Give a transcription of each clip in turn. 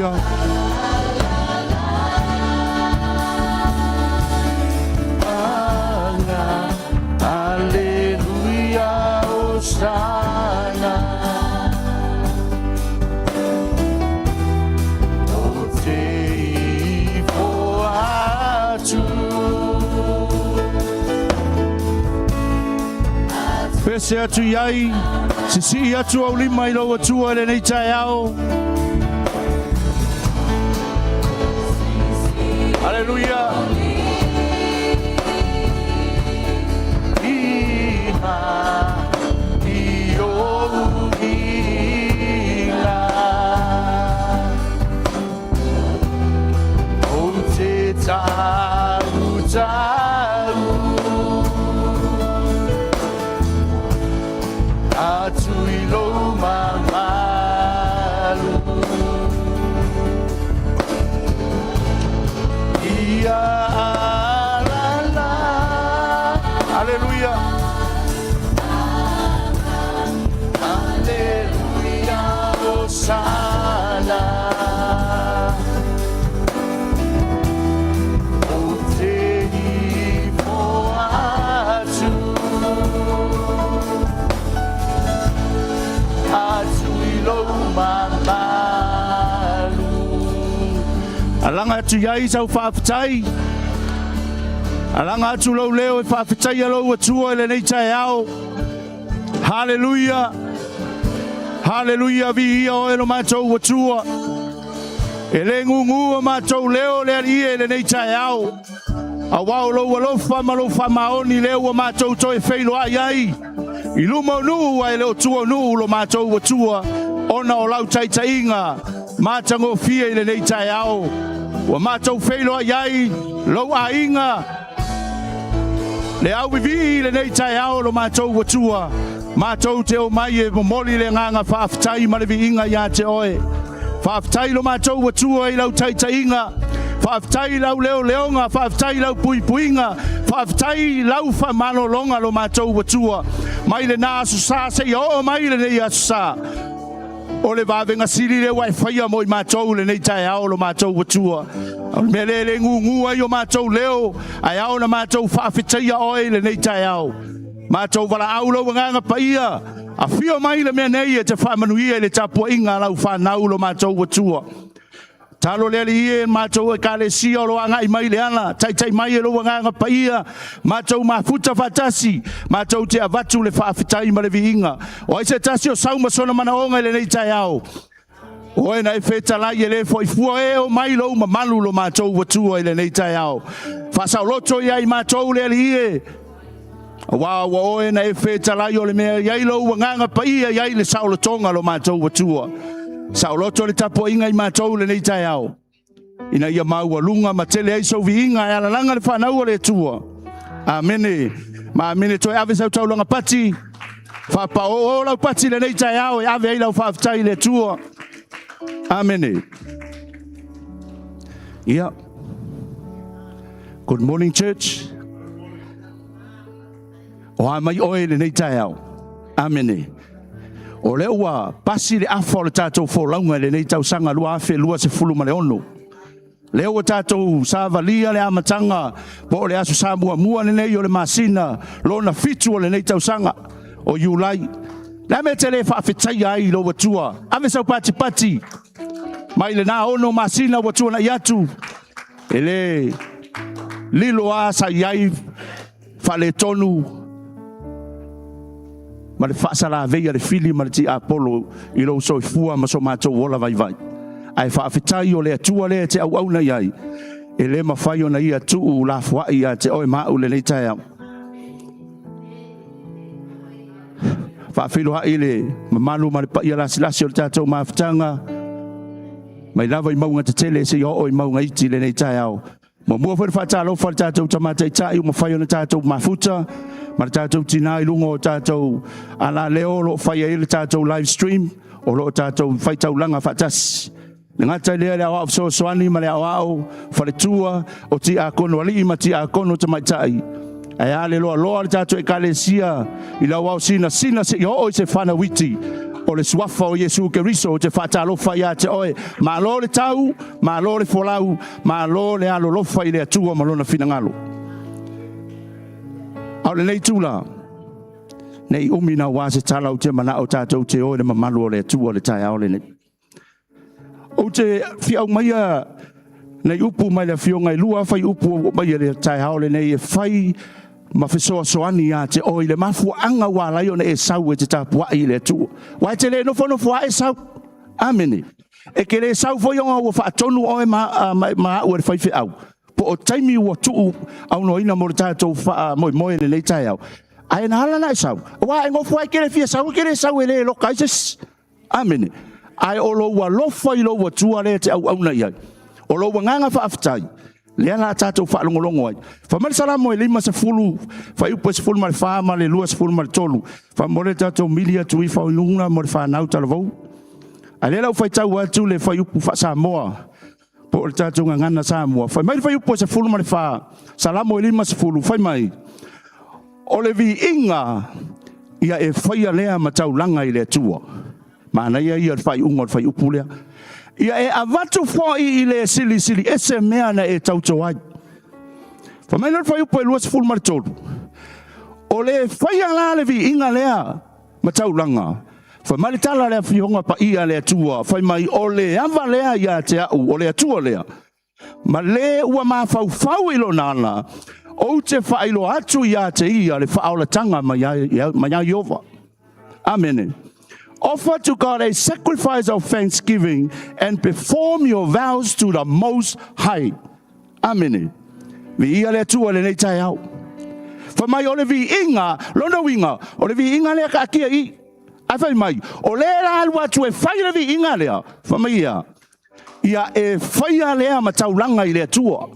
Haleluia. Aleluia, Hosanna. O te ifo atu. Pese atu i ai, sisii atu au lima i lou Atua i lenei taeao. Haleluia. Ima i ou inga. O te tau tau. Atu i lou mamalu. Ia alala. Haleluia. Aleluia, Hosanna. O te ifo atu. Atu i lou mamalu. Alaga atu i ai sau faafetai. Alaga atu lou leo e faafetaia lou Atua i lenei taeao. Haleluia. Haleluia, viia oe lo matou Atua. E le gugu o matou leo le alii e i lenei taeao. Auā o lou alofa ma lou faamaoni lea ua matou toe feiloai ai. I luma o nuu ae le o tua o nuu lo matou Atua, ona o lau taitaiga matagofie i lenei taeao. Ua matou feiloai ai lou aiga le au vivii i lenei taeao lo matou Atua. Matou te o mai e momoli le agaga faafetai ma le viiga ia te oe. Faafetai lo matou Atua i lau taitaiga. Faafetai lau leoleoga, faafetai lau puipuiga, faafetai lau faamalologa lo matou Atua. Mai lena aso sa seia oo mai lenei aso sa. O le vavega sili lea ua e faia mo i matou lenei taeao lo matou Atua. O le mea lea e le gugu ai o matou leo, ae ao na matou faafetaia oe i lenei taeao. Matou valaau lou agaga paia, afio mai le mea nei e te faamanuia i le tapuaiga a lau fanau lo matou Atua. Talo le alii e matou ekalesia o lo agai mai le ala, taitai mai e lou agaga paia, matou mafuta faatasi, matou te avatu le faafetai ma le viiga. O ai se tasi o sau ma sona manaoga i lenei taeao. Oe na e fetalai e le foifua e o mai lou mamalu lo matou Atua i lenei taeao. Faasaoloto ia i matou le alii e. Auā ua oe na e fetalai o le mea i ai lou agaga paia i ai le saolotoga lo matou Atua. Saoloto le tapuaiga i matou lenei taeao. Ina ia maualuga ma tele ai sou viiga e alalaga le fanau o le Atua. Amene. Ma amene toe ave sau taulaga pati. Faapao o lau pati lenei taeao e ave ai lau faafetai i le Atua. Amene. Ia. Good morning, church. O a mai oe lenei taeao. Amene. O lea ua pasi le afa o le tatou folauga i lenei tausaga 2026. Lea ua tatou savalia le amataga po o le aso Sa muamua lenei o le masina lona 7 o lenei tausaga o Iulai. Le a mea te le faafetaia ai i lou Atua. Ave sau patipati mai lena 6 masina ua tuanai atu. E le lilo a sa i ai faaletonu ma le faasalavei a le fili ma le tiapolo i lou soifua ma so matou ola vaivai. Ae faafetai o le Atua lea e te auauna i ai, e le mafai ona ia tuu lafoai ia te oe ma au lenei taeao. Faafeiloai le mamalu ma le paia lasilasi o le tatou mafutaga, mai lava i mauga tetele seia oo i mauga iti lenei taeao. Muamua foi le faatalofa le tatou tamataitai ua mafai ona tatou mafuta ma le tatou tina i luga o tatou alaleo o lo o fai ai le tatou live stream o lo o tatou faitaulaga faatasi. Le gata i lea le aoao fesoasoani ma le aoao faletua o tiakono alii ma tiakono tamaitai. Ae a le loaloa le tatou ekalesia i lau ao sinasina seia oo i se fanauiti. O le suafa o Iesu Keriso ou te faatalofa ia te oe. Malo le tau, malo le folau, malo le alolofa i le Atua ma lona finagalo. A o lenei itula, ne i umi naua se tala ou te manao tatou te o i le mamalu o le Atua i le taeao lenei. Ou te fia aumaia nai upu mai le Afioga, e 2 fuaiupu ua ou aumaia i le taeao lenei e fai ma fesoasoani ia te oe i le mafuaaga ua ala ai ona e sau e te tapuai i le Atua. Aua e te le nofonofo lava e sau. Amene. E te le sau foi ona ua faatonu oe ma au e le faifeau, po o taimi ua tuuaunoaina mo le tatou faamoemoe i lenei taeao. Ae na ala ona e sau, aua a e nofo lava e te le fia sau, e te le sau e le loka ai se isi. Amene. Ae o lou alofa i lou Atua lea e te auauna i ai, o lou agaga faafetai, lea o le a tatou faalogologo ai. Fai mai le Salamo e 50 fuaiupu e 14 ma le 23, faamolemole tatou mili atu ifo i luga mo le fanau talavou. A o lea o le a ou faitau atu le fuaiupu faa-Samoa po o le tatou Gagana Samoa. Fai mai le fuaiupu e 14, Salamo e 50, fai mai, o le viiga ia e faia lea ma taulaga i le Atua. Manaia ia o le faaiuga o le fuaiupu lea. Ia e avatu foi i le Silisili Ese mea na e tauto ai. Fai mai le fuaiupu e 23, o le faia la le viiga lea ma taulaga, fai mai le tala a le Afioga Paia a le Atua, fai mai, o le ava lea ia te au, o le Atua lea, ma le ua mafaufau i lona ala, ou te faailoa atu ia te ia le faaolataga mai ia Ieova. Amene. Offer to God a sacrifice of thanksgiving and perform your vows to the Most High. Amene. Viia le Atua i lenei taeao. Fai mai o le viiga, lona uiga, o le viiga lea taatia i i. Ae fai mai, o le la alu atu e fai le viiga lea, fai mai ia, ia e faia lea ma taulaga i le Atua.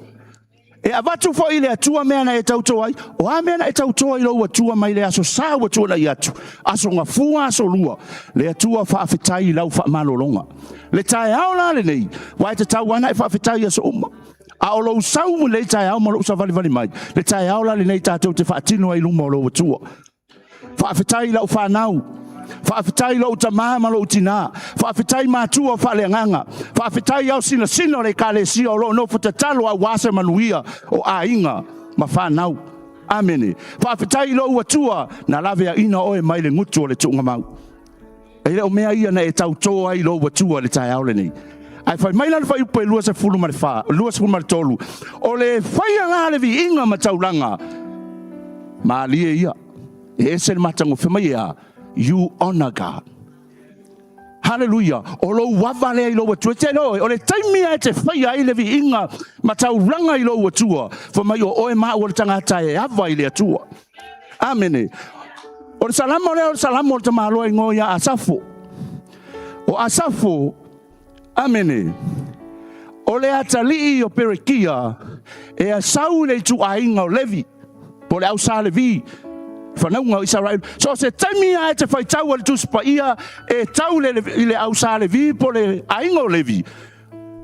E avatu foi i le Atua mea na e tauto ai. O a mea na e tauto ai i lou Atua mai le aso Sa ua tuanai atu, aso Gafua, aso Lua, le Atua faafetai i lau faamalologa. Le taeao la lenei, aua e tatau lava ona e faafetai i aso uma. A o lou sau i lenei taeao ma lou savalivali mai, le taeao la lenei tatou te faatino ai i luma o lou Atua. Faafetai i lau fanau, faafetai i lou tama ma lou tina, faafetai matua faaleagaga, faafetai ao sinasina o le Ekalesia o lo o nofo tatalo aua se manuia o aiga ma fanau. Amene. Faafetai i lou Atua na laveaina oe mai le gutu o le tuugamau. E le o mea ia na e tauto ai i lou Atua i le taeao lenei. Ae fai mai la le fuaiupu e 24, 23, o le faia la le viiga ma taulaga, malie ia, e ese le matagofie mai e a, you honor God. Haleluia! O lou ava lea i lou Atua. E te iloa, o le taimi lava e te faia ai le viiga ma taulaga i lou Atua, fai mai o oe ma au o le tagata e ava i le Atua. Amene. O le salamo lea o le salamo o le tamaloa igoa ia Asafo. O Asafo, amene, o le atalii o Perekia e sau i le ituaiga o Levi, po o le au Sa Levi, fanauga o Isaraelu. So o se taimi lava e te faitau ai le Tusi Paia e tau i le au Sa Levi po o le aiga o Levi,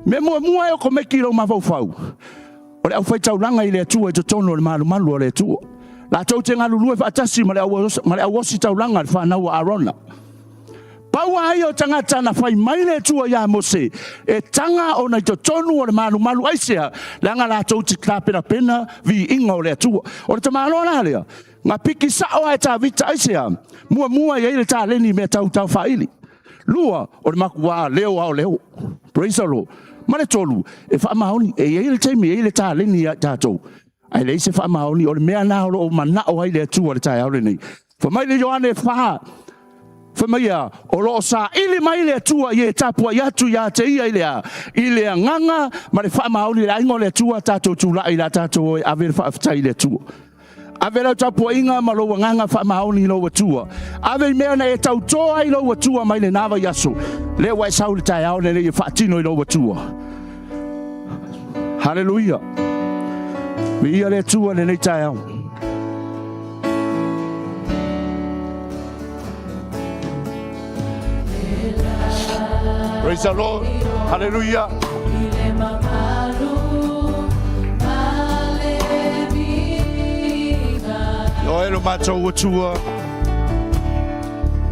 mea muamua e okomeki i lou mafaufau, o le aufaitaulaga i le Atua i totonu o le malumalu o le Atua. Latou te galulue faatasi ma le auositaulaga le fanau a Arona. Pau lava ia o tagata na fai mai le Atua ia Mose, e taga ona i totonu o le malumalu aisea, leaga latou te tapenapena viiga o le Atua. O le tamaloa la lea, na piki sao lava e Tavita aisea, muamua e i ai le taleni i mea tau taufaili. Lua, o le matua leo lava o leo. Praise the Lord. Ma le tolu, e faamaoni. E i ai le taimi e i ai le taleni ia i tatou, ae leai se faamaoni. O le mea lena o lo o manao ai le Atua i le taeao lenei. Fai mai le Ioane 4, fai mai ia, o lo o saili mai le Atua i e tapuai atu ia te ia i le a? I le agaga ma le faamaoni. Le aiga o le Atua, tatou tulai i la tatou o e ave le faafetai i le Atua. Ave lau tapuaiga ma lou agaga faamaoni i lou Atua. Ave i mea na e tauto ai lou Atua mai lena vaiaso. Lea ua e sau i le taeao lenei e faatino i lou Atua. Haleluia. Viia le Atua i lenei taeao. Praise the Lord. Hallelujah. Oe lo matou Atua.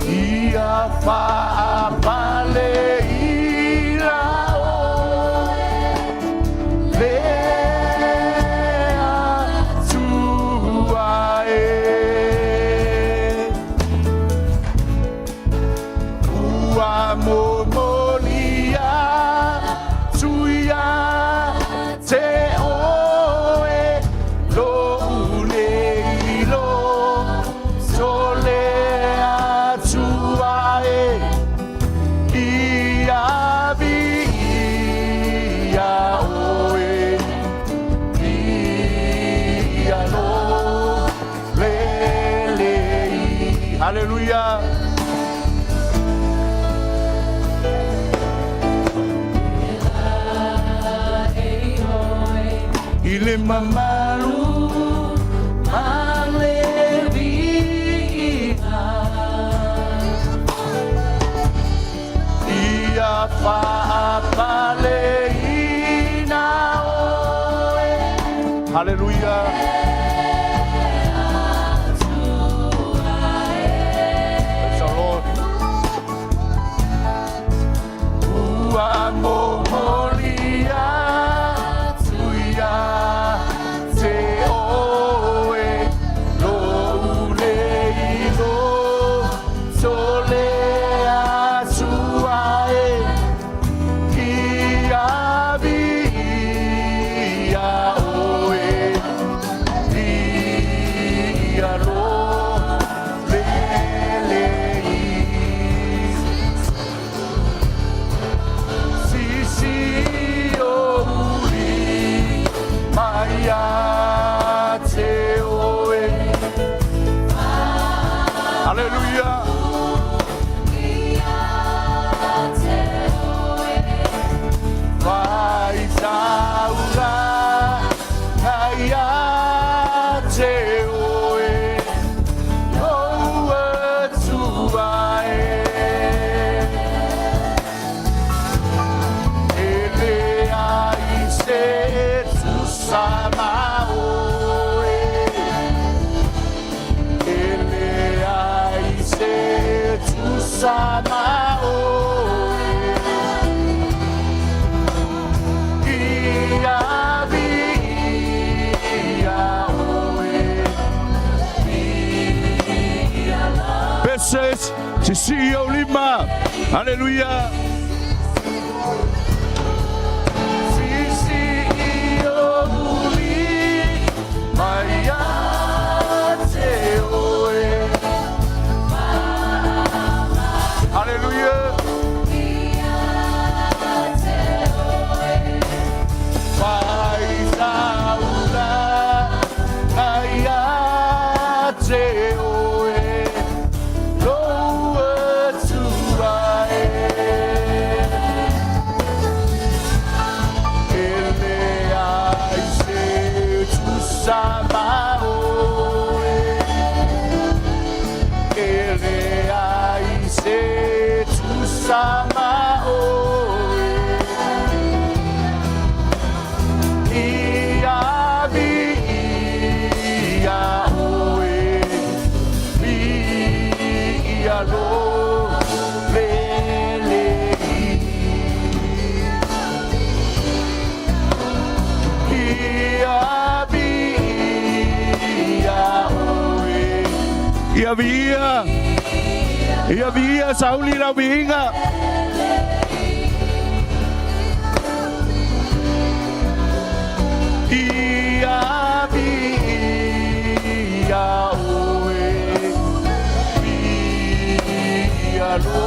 Ia faapale ila oe le Atua e. Ua momoli atu ia te oe lo'u nei loto le Atua e. Ia viia oe, viia lo lelei. Haleluia. I le mamalu ma le viiga. Ia faapaleina oe. Haleluia. Praise the Lord. Ua momoli atu ia te oe lo'u nei loto le Atua e. Ia viia oe, viia lo lelei. Sisi o uli mai ia te oe. Haleluia. Ia te oe. Faitaula ia te oe lou Atua e. E leai se tusa ma oe. E leai se tusa ma oe. Ia viia oe. Pese, sisii ou lima. Haleluia. Sisii ou lima ia te oe. Haleluia. Ia te oe. Faitaula ia te oe lou Atua e. E leai se tusa ma oe. E leai se tusa ma oe. Ia viia oe, viia lo lelei. Ia viia oe. Ia viia. Ia viia sauli lau viiga. Ia viia oe, viia lo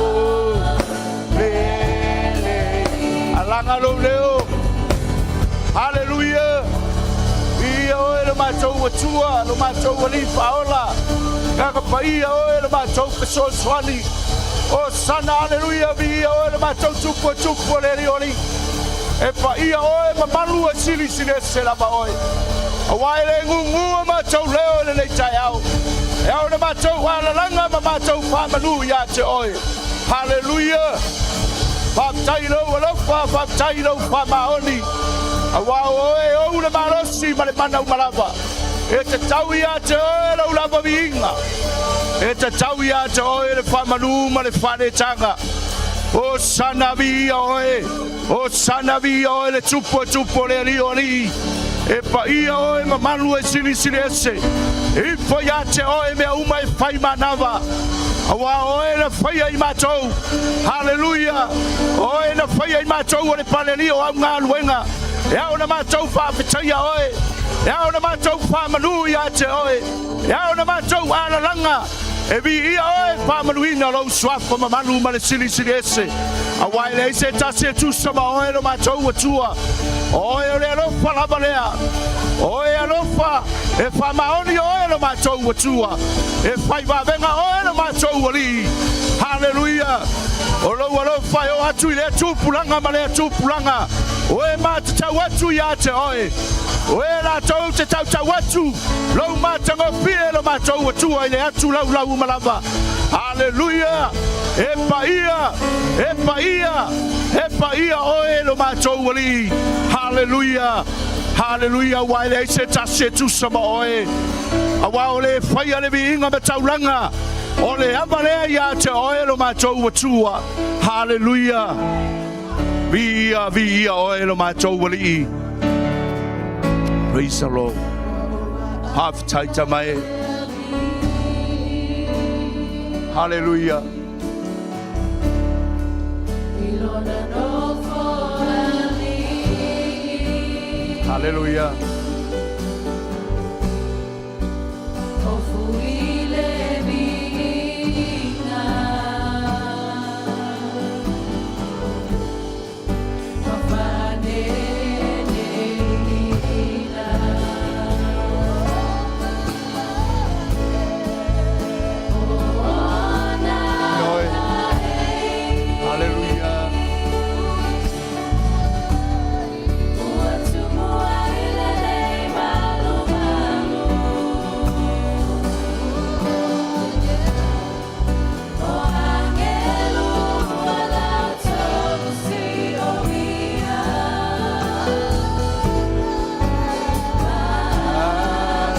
lelei. Alaga lou leo. Haleluia. Viia oe lo matou Atua, lo matou Alii Faaola. Agaga Paia oe lo matou Fesoasoani. Hosana, aleluia, viia oe lo matou Tupu o tupu o le alii o alii. E paia oe mamalu e silisili ese lava oe. Auā e le gugu o matou leo i lenei taeao. E ao ona matou alalaga ma matou faamanu ia te oe. Haleluia. Faafetai i lou alofa, faafetai i lou faamaoni. Auā o oe e ou le malosi ma le mana uma lava. E tatau ia te oe lou lava viiga. E tatau ia te oe le faamanu ma le faaletaga. Hosana viia oe. Hosana viia oe le Tupu o tupu o le Alii o alii. E paia oe mamalu e silisili ese. Ifo ia te oe mea uma e fai manava. Auā o oe na faia i matou. Haleluia! O oe na faia i matou o le Palealii o au galuega. E ao ona matou faafetaia oe. E ao ona matou faamanu ia te oe. E ao ona matou alalaga e viia oe, faamanuina lou suafa mamalu ma le silisili ese. Auā e leai se tasi e tusa ma oe lo matou Atua. O oe o le alofa lava lea. O oe e alofa, e faamaoni oe lo matou Atua. E fai vavega oe lo matou Alii. Haleluia! O lou alofa e oo atu i lea tupulaga ma lea tupulaga. O e matatau atu ia te oe. O e latou te tautau atu lou matagofie lo matou Atua i le atu laulau uma lava. Haleluia! E paia, e paia, e paia oe lo matou Alii. Haleluia! Haleluia! Auā e leai se tasi e tusa ma oe. Auā o le faia le viiga ma taulaga, o le ava lea ia te oe lo matou Atua. Haleluia! Viia, viia oe lo matou Alii. Praise the Lord. Faafetai Tama e. Haleluia. Haleluia. Oe. Haleluia.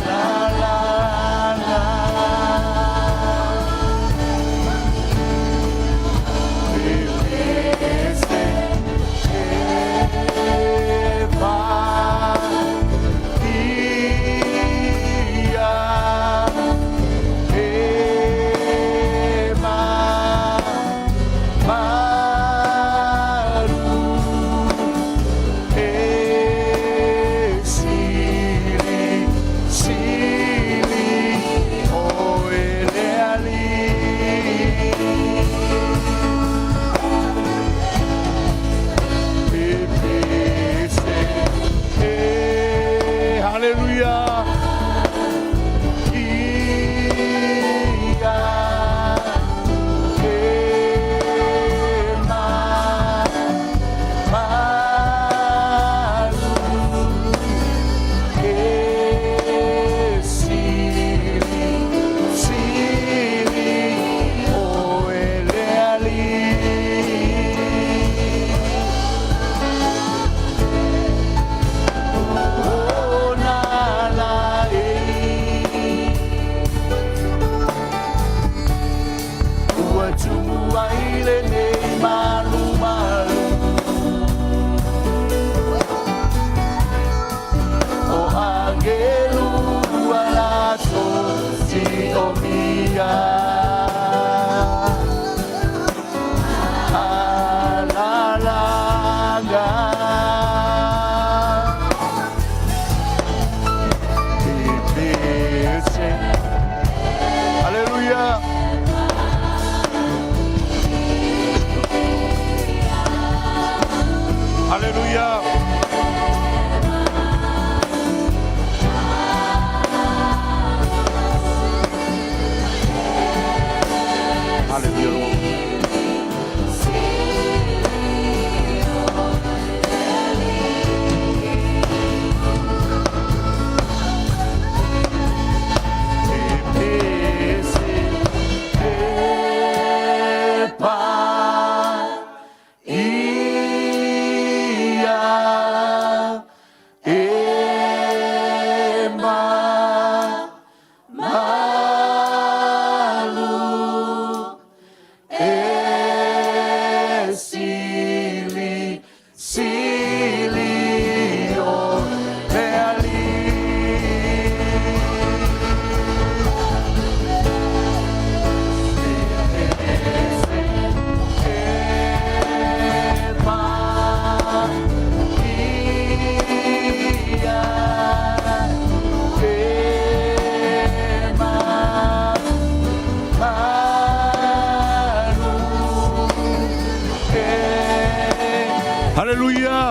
La la la. E pa ia e ma malu e sili sili oe le Alii. E e haleluia ia e ma malu e sili sili oe le Alii. O na la e ua tumu ai lenei malumalu. O agelu ua latou siomia. Alalaga. E Haleluia. Haleluia.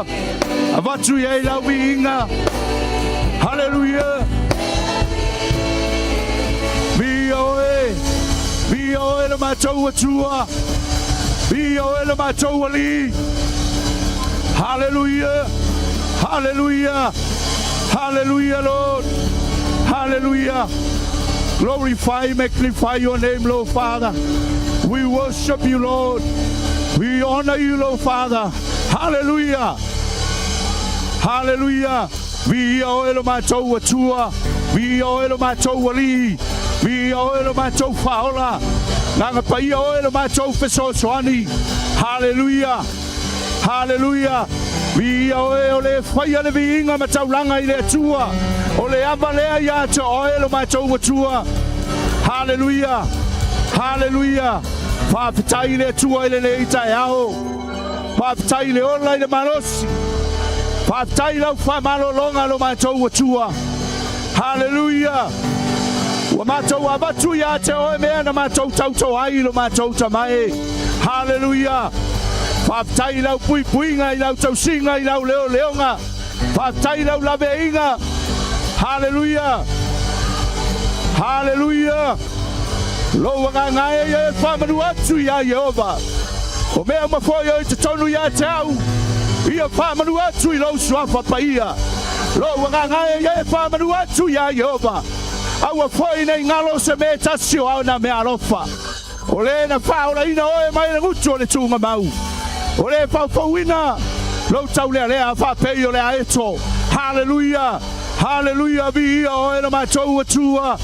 viiga. Avatu i ai lau viiga. Haleluia. Viia oe. Viia oe le matou Atua. Viia oe le matou Alii. Haleluia. Haleluia. Hallelujah, Lord. Hallelujah. Glorify, magnify your name, Lord Father. We worship you, Lord. We honor you, Lord Father. Hallelujah. Hallelujah. Viia oe lo matou Atua. Viia oe lo matou Alii. Viia oe lo matou Faaola. Agaga Paia oe lo matou Fesoasoani. Hallelujah. Hallelujah. Viia oe o le faia le viiga ma taulaga i le Atua. O le ava lea ia te oe lo matou Atua. Hallelujah. Hallelujah. Faafetai i le Atua i lenei taeao. Faafetai i le ola i le malosi. Faafetai i lau faamalologa lo matou Atua. Hallelujah. Ua matou avatu ia te oe mea na matou tauto ai lo matou Tama e. Hallelujah. Faafetai i lau puipuiga, i lau tausiga, i lau leoleoga. Faafetai i lau laveaiga. Hallelujah. Hallelujah. Lou agaga e ia e faamanu atu iā Ieova. O mea uma foi o i totonu ia te au, ia faamanu atu i lou suafa paia. Lou agaga e ia e faamanu atu iā Ieova. Aua foi ne i galo se mea e tasi o ana meaalofa. O le na faaolaina oe mai le gutu o le tuugamau, o le faufauina lou taulealea faapei o le aeto. Haleluia! Haleluia! Viia oe lo matou Atua!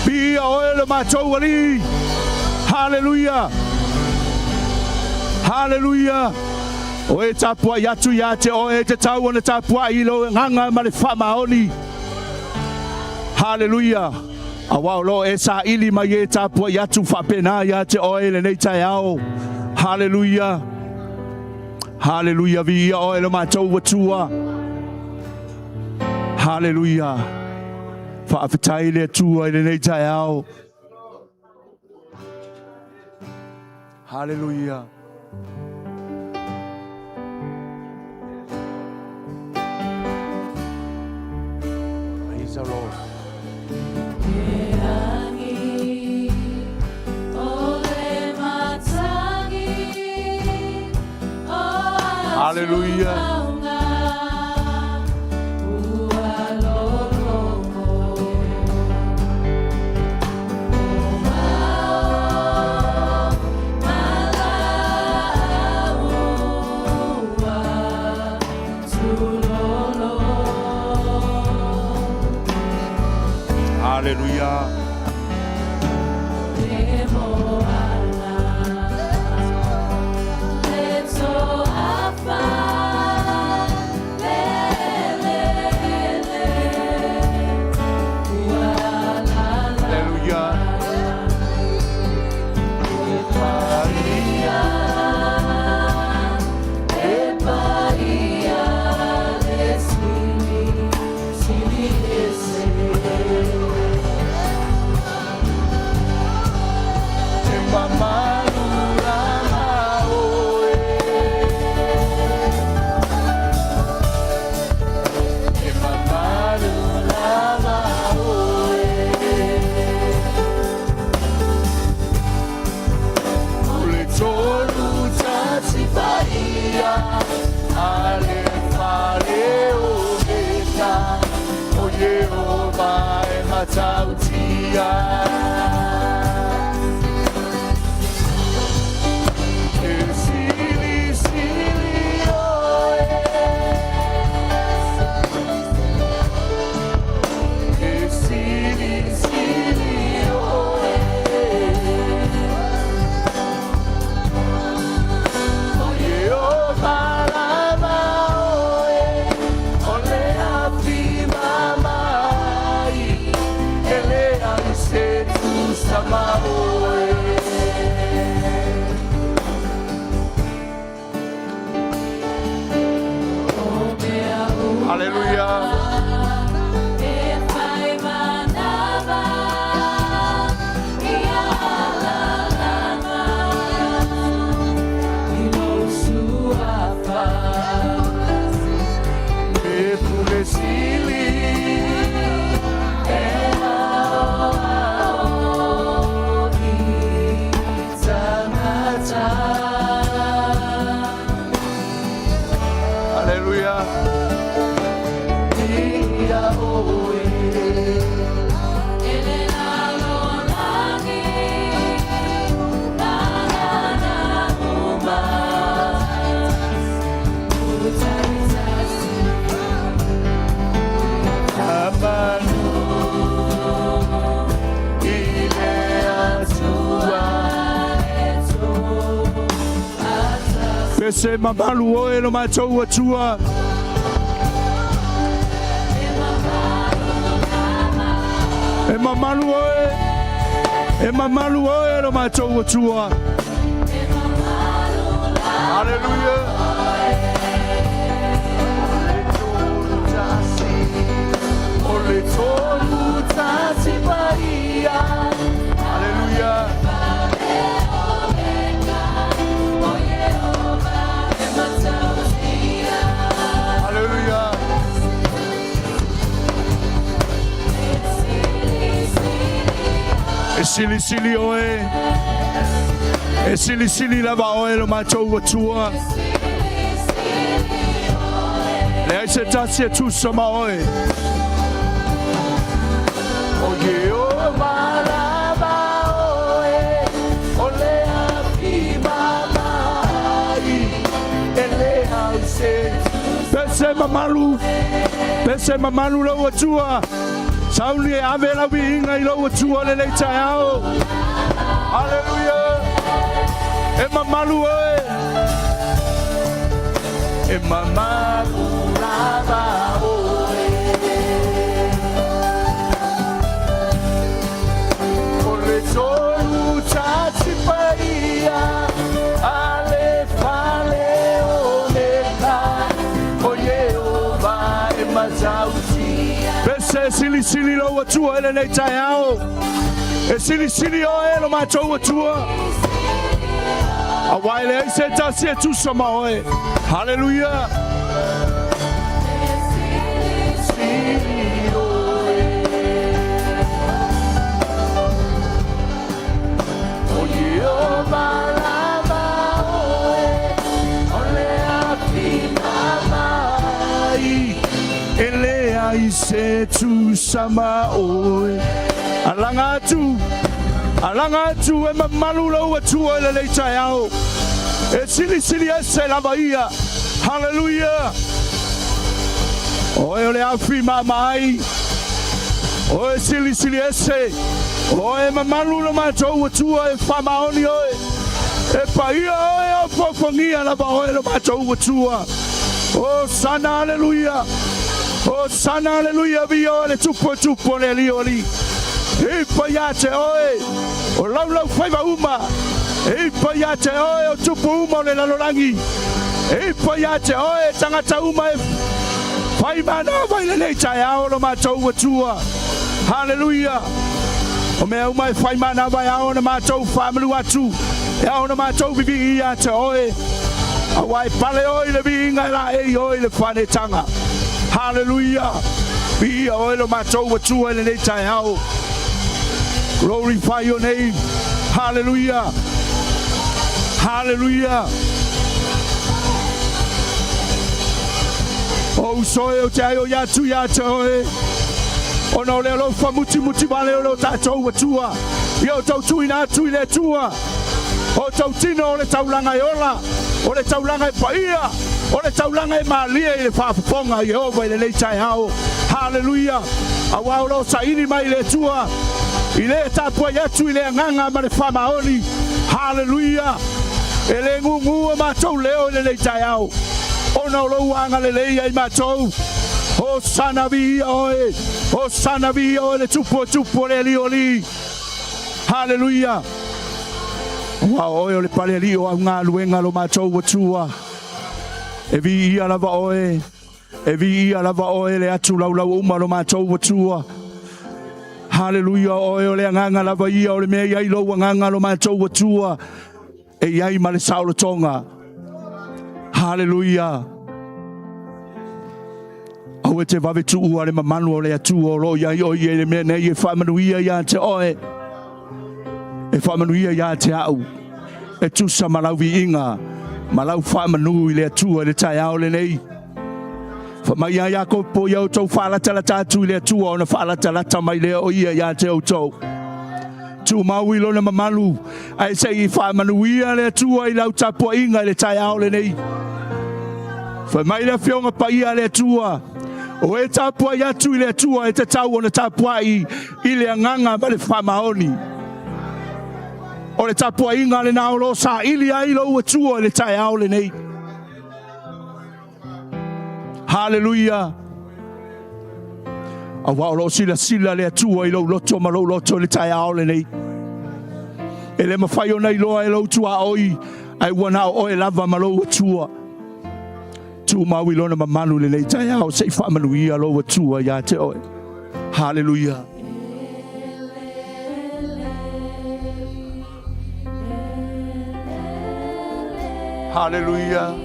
Viia oe lo matou Alii! Haleluia! Haleluia! O e tapuai atu ia te oe e tatau ona tapuai i lou agaga ma le faamaoni. Haleluia! Aua o lo o e saili mai e tapuai atu faapena ia te oe i lenei taeao. Haleluia! Haleluia! Viia oe lo matou Atua. Haleluia! Faafetai i le Atua i lenei taeao. Haleluia! Praise the Lord. Haleluia. Haleluia. Haleluia. E mamalu lava oe. E mamalu lava oe. O le Tolu Tasi Paia, a le Fale Omega, o Iehova e matautia. E sili sili oe. E sili sili oe. O Iehova lava oe, o le afi mamai, e leai se tusa ma oe. Haleluia. E fai manava ia lalana i lou suafa. Pese mamalu oe lo matou Atua. E mamalu oe, e mamalu oe lo matou Atua. Haleluia. Le tolu tasi, o le tolu tasi paia. Haleluia. Haleluia. E silisili oe, e silisili lava oe lo matou Atua. Leai se tasi e tusa ma oe. O Iehova lava oe, o le afi mamai, e leai se Pese mamalu, pese mamalu lou Atua. Sauni e ave lau viiga i lou Atua lenei taeao. Haleluia. E mamalu oe. E mamalu lava oe. O le tolu tasi paia, Alefa le Omeka, o Iehova e matautia. Pese silisili lou Atua i lenei taeao. E silisili oe lo matou Atua. Auā e leai se tasi e tusa ma oe. Haleluia. Sili oe. O Iehova lava oe, o le afi mamai. E leai se tusa ma oe. Alaga atu, alaga atu e mamalu lou Atua i lenei taeao. E silisili ese lava ia. Haleluia. Oe o le afi maamaai. Oe silisili ese. Oe mamalu lo matou Atua e faamaoni oe. E paia oe o fofogia lava oe lo matou Atua. Hosana, aleluia. Hosana, aleluia, viia oe le Tupu o tupu o le Alii o alii. E ipa ia te oe, o laulau faiva uma. E ipa ia te oe, o tupu uma o le lalolagi. E ipa ia te oe, tagata uma e fai manava i lenei taeao lo matou Atua. Haleluia. O mea uma e fai manava e ao ona matou faamalu atu. E ao ona matou vivii ia te oe. Auā e pale oe i le viiga e laei oe i le faanetaga. Haleluia. Viia oe lo matou Atua i lenei taeao. Glorify your name. Hallelujah. Hallelujah. O uso e o te ai o ia atu ia te oe. Ona o le alofa mutimuti vale o lo tatou Atua. Ia o tau tuuina atu i le Atua. O tou tino o le taulaga e ola, o le taulaga e paia, o le taulaga e malie i le faafofoga a Ieova i lenei taeao. Haleluia! Auā o lo o saili mai le Atua i le tapuai atu i le agaga ma le faamaoni. Haleluia! E le gūgū o matou leo i lenei taeao, ona o lou agalelei ia i matou. Hosana viia oe! Hosana viia oe le Tupu o tupu o le Alii o alii! Haleluia! Auā o oe o le palealii o au galuega lo matou Atua. E viia lava oe, e viia lava oe le atu laulau uma lo matou Atua. Haleluia, o oe o le agaga lava ia o le mea i ai lou agaga lo matou Atua e i ai ma le saolotoga. Haleluia. Aua e te vave tuua le mamalu o le Atua o lo o i ai oe ia i le mea nei e faamanuia ia te oe, e faamanuia ia te au, e tusa ma lau viiga ma lau faamanu i le Atua i le taeao lenei. Fai mai ia Iakopo, ia outou faalatalata atu i le Atua ona faalatalata mai lea o ia ia te outou. Tumau i lona mamalu, ae se i faamanuia le Atua i lau tapuaiga i le taeao lenei. Fai mai le Afioga Paia a le Atua, o e tapuai atu i le Atua e tatau ona tapuai i le agaga ma le faamaoni. O le tapuaiga lena o lo o saili ai lou Atua i le taeao lenei. Haleluia! Aua o lo o silasila le Atua i lou loto ma lou loto i le taeao lenei. E le mafai ona iloa e lou tuaoi, ae ua na o oe lava ma lou Atua. Tumau i lona mamalu i lenei taeao, se i faamanuia lou Atua ia te oe. Haleluia! Haleluia!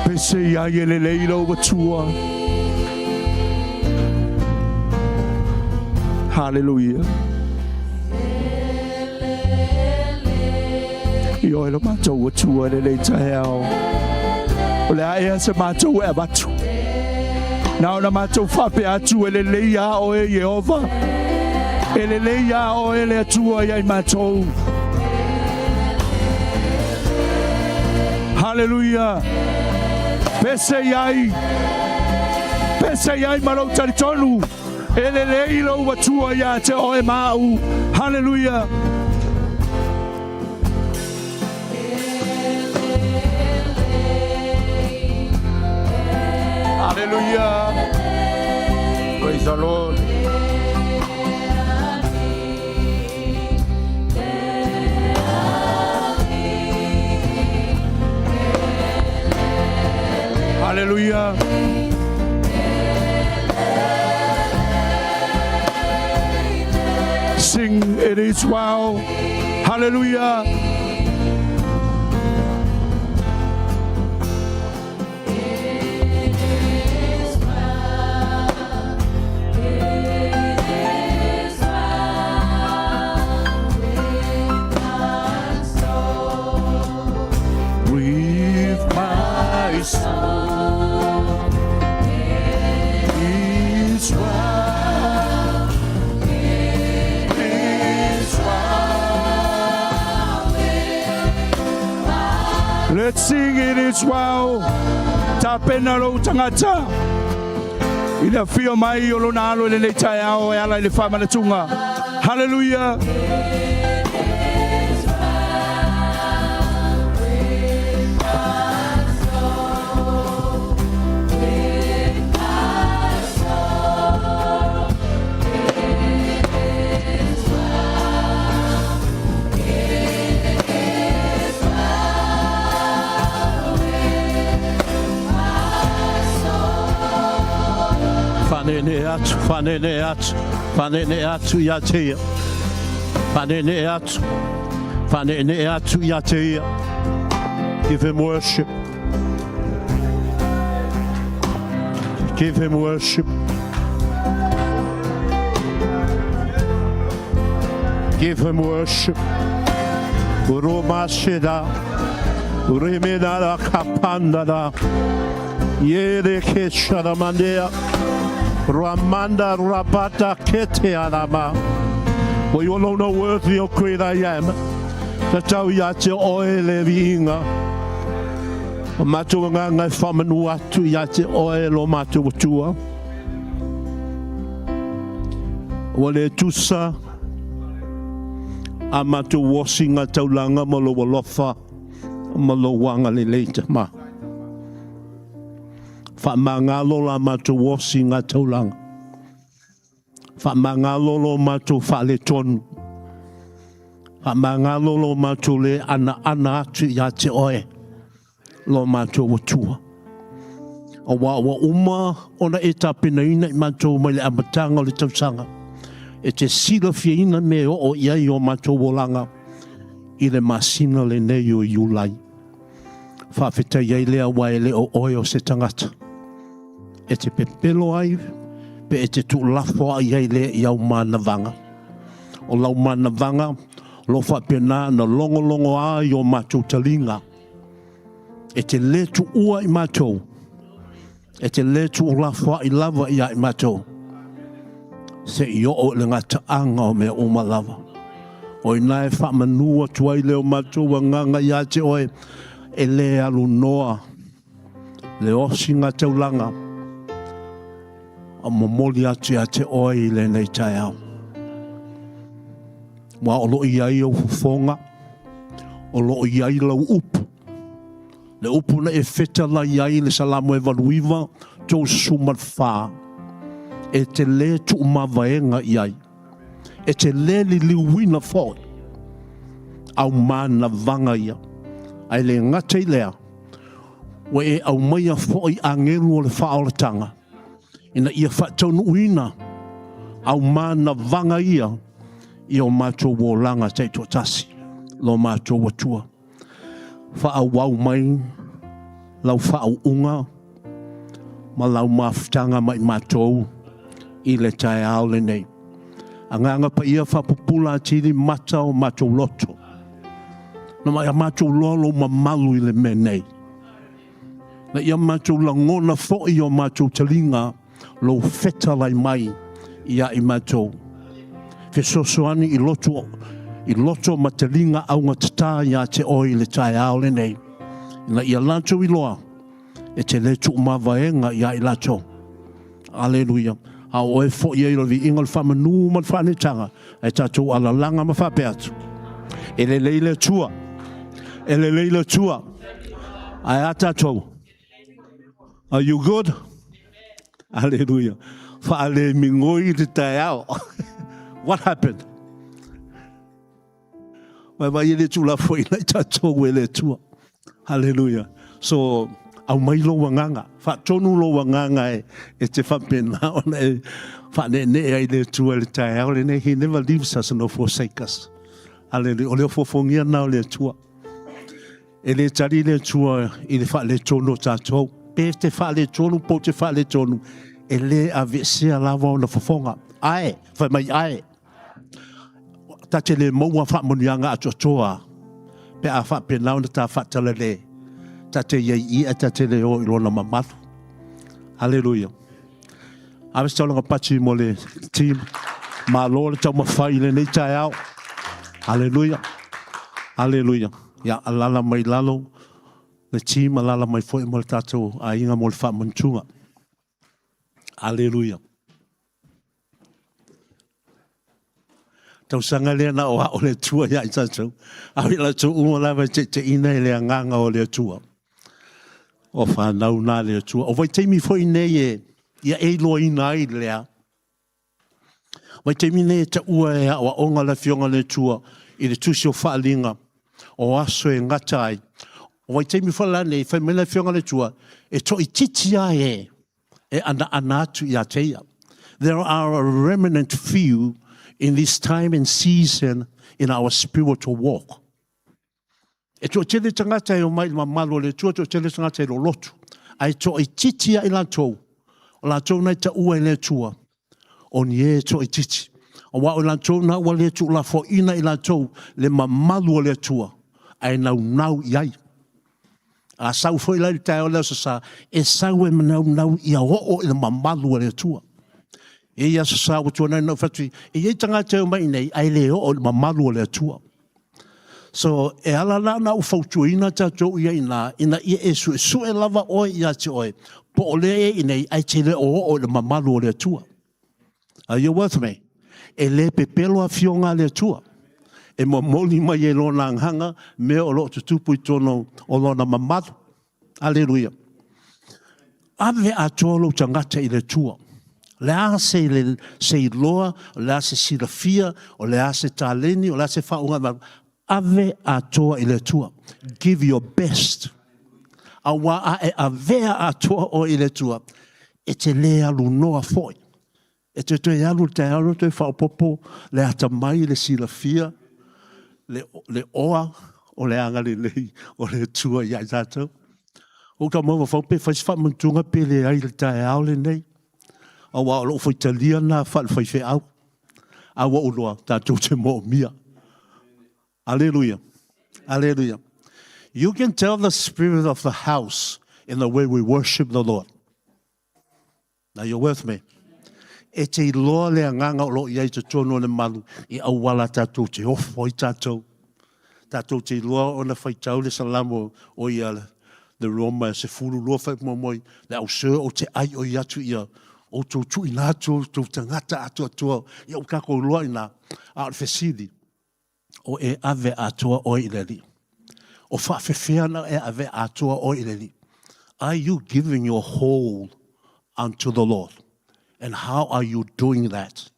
Pese i ai e lelei lou Atua. Haleluia. I oe lo matou Atua i lenei taeao. O le a ea se matou e avatu. Na ona matou faapea atu e lelei a oe Ieova. E lelei a oe le Atua ia i matou. Haleluia. Pese i ai. Pese i ai ma lou talitonu. E lelei lou Atua ia te oe ma au. Haleluia. Hallelujah. Praise the Lord. Hallelujah. Sing it is well. Hallelujah. With my soul is well, is well. Let's sing it is well. Tapena lou tagata i le afio mai o lona alo i lenei taeao e ala i le faamanatuga. Hallelujah! Whanene atu, whanene atu, whanene atu ia te ia. Whanene atu, whanene atu ia te ia. Give him worship. Give him worship. Give him worship. Romashida. Remenara kapandara. Yere kesharamandea. Ramanda rabata kete arama. For you alone are worthy, O great I am. Tatau ia te oe le viiga. O matou agaga e faamanu atu ia te oe lo matou Atua. Ua le tusa a matou osiga taulaga ma lou alofa ma lou agalelei tama. Faamagalo la matou osiga taulaga. Faamagalo lo matou faaletonu. Faamagalo lo matou le anaana atu ia te oe, lo matou Atua. Aua ua uma ona e tapenaina i matou mai le amataga o le tausaga, e te silafiaina mea e oo i ai o matou olaga i le masina lenei o Iulai. Faafetai ai lea aua e le o oe o se tagata e te pepelo ai pe e te tuulafoai ai lea i au manavaga. O lau manavaga o lo o faapena ona logologoa i o matou taliga. E te le tuua i matou, e te le tuulafoai lava ia i matou, se i oo i le gataaga o mea uma lava. O i ina e faamanu atu ai le o matou agaga ia te oe, e le alu noa. Le osiga taulaga a momoli atu ia te oe i lenei taeao. Aua o lo o i ai ou fofoga, o lo o i ai lau upu. Le upu na e fetalai ai i le Salamo e 89, 34, e te lē tuumavaega i ai, e te lē liliuina foi au manavaga ia. Ae le gata i lea, ua e aumaia foi agelu o le faaolataga, ina ia faataunuuina au manavaga ia i o matou olaga taitoatasi, lo matou Atua. Faaauau mai lau faauuga ma lau mafutaga ma i matou i le taeao lenei. Agaga Paia faapupula atili mata o matou loto, na mai a matou loa lou mamalu i le mea nei. Na ia matou lagona foi i o matou taliga lou fetalai mai ia i matou. Fesoasoani i loto, i loto ma taliga augatata ia te oe i le taeao lenei. Ina ia latou iloa e te le tuumavaega ia i latou. Aleluia. A o oe foi ai o le viiga o le faamanu ma le faanetaga, ae tatou alalaga ma faapea atu. E lelei le Atua. E lelei le Atua. Ae a tatou? Are you good? Aleluia. Faalemigoi le taeao. What happened? Vaivai e le tuulafoaina i tatou e le Atua. Haleluia. So, aumai lou agaga, faatonu lou agaga e, e te faapena ona e faaneenee ai le Atua i le taeao lenei. He never leaves us nor forsake us. Haleluia. O le ofofogia lena o le Atua. E le tali le Atua i le faaletonu o tatou. Pe te faaletonu po te faaletonu, e le aveesea lava ona fofoga. Ae, fai mai ae. Ta te le maua faamanuiaga atoatoa pe a faapena ona ta faatalale. Ta te i ai i ae ta te le o i lona mamalu. Haleluia. Ave se taulaga pati mo le team. Malo le taumafai i lenei taeao. Haleluia. Haleluia. Ia, alala mai lalo le team, alala mai foi mo le tatou aiga mo le faamanutuga. Aleluia. Tausaga lea na o ao le Atua ia i tatou. A i latou uma lava e teiteina i le agaga o le Atua. O whanau nā le Atua. O vaitaimi foi nei e ia e iloaina ai lea. Vaitaimi nei e taua e aoaoga le Afioga le Atua i le tusi o Faaaliga o aso e gata ai. O vaitaimi foi la nei, fai mai le Afioga le Atua, e toaitiiti lava e e anaana atu ia te ia. There are a remnant few in this time and season in our spiritual walk. E toatele tagata e omai i le mamalu o le Atua, toatele tagata e lolotu, ae toaitiiti ia i latou, o latou na e taua e le Atua, o ni e toaitiiti. Aua o i latou na ua le tuulafoaiina i latou le mamalu o le Atua, ae naunau i ai. A sau foi la i le taeao le Aso Sa, e sau e naunau ia oo i le mamalu o le Atua. E i Aso Sa ua tuanai na ou fai atu, e i ai tagata e omai i inei, ae le oo i le mamalu o le Atua. So, e ala la ona ou fautuaina tatou ia ina, ina ia e suesue lava oe ia te oe, po o lea e i inei, ae te le o oo i le mamalu o le Atua. Are you with me? E le pepelo afioga a le Atua. E momoli mai e Lona Agaga mea o lo o tutupu i totonu o Lona mamalu. Aleluia. Ave atoa lou tagata i le Atua. O le a se, le, se iloa, o le a se silafia, o le a se taleni, o le a se faauuga, ave atoa i le Atua. Give your best. Aua a e avea atoa oe i le Atua, e te le alu noa foi. E toe toe alu le taeao, toe faaopoopo le atamai, le silafia, le, le oa o le agalelei o le Atua ia i tatou. Ua ou mafaufau pe fai se faamanatuga pe leai i le taeao lenei. Aua o lou faitalia lena faale-faifeau. A ua ou iloa, tatou te moomia. Aleluia. Aleluia. You can tell the spirit of the house in the way we worship the Lord. Now you're with me. E te iloa le agaga o lo o i ai i totonu o le malu i auala tatou te ofo ai tatou. Tatou te iloa ona faitau le salamo o ia le Le Roma e 12 whai mua moi, le au sir o te ai o i atu ia, o tau tuuina atu o tou tagata atoatoa, ia ua tatou iloa i ina, a o le fesili, o e ave atoa oe i le Alii? O faafefea na e ave atoa oe i le Alii? Are you giving your whole unto the Lord? And how are you doing that?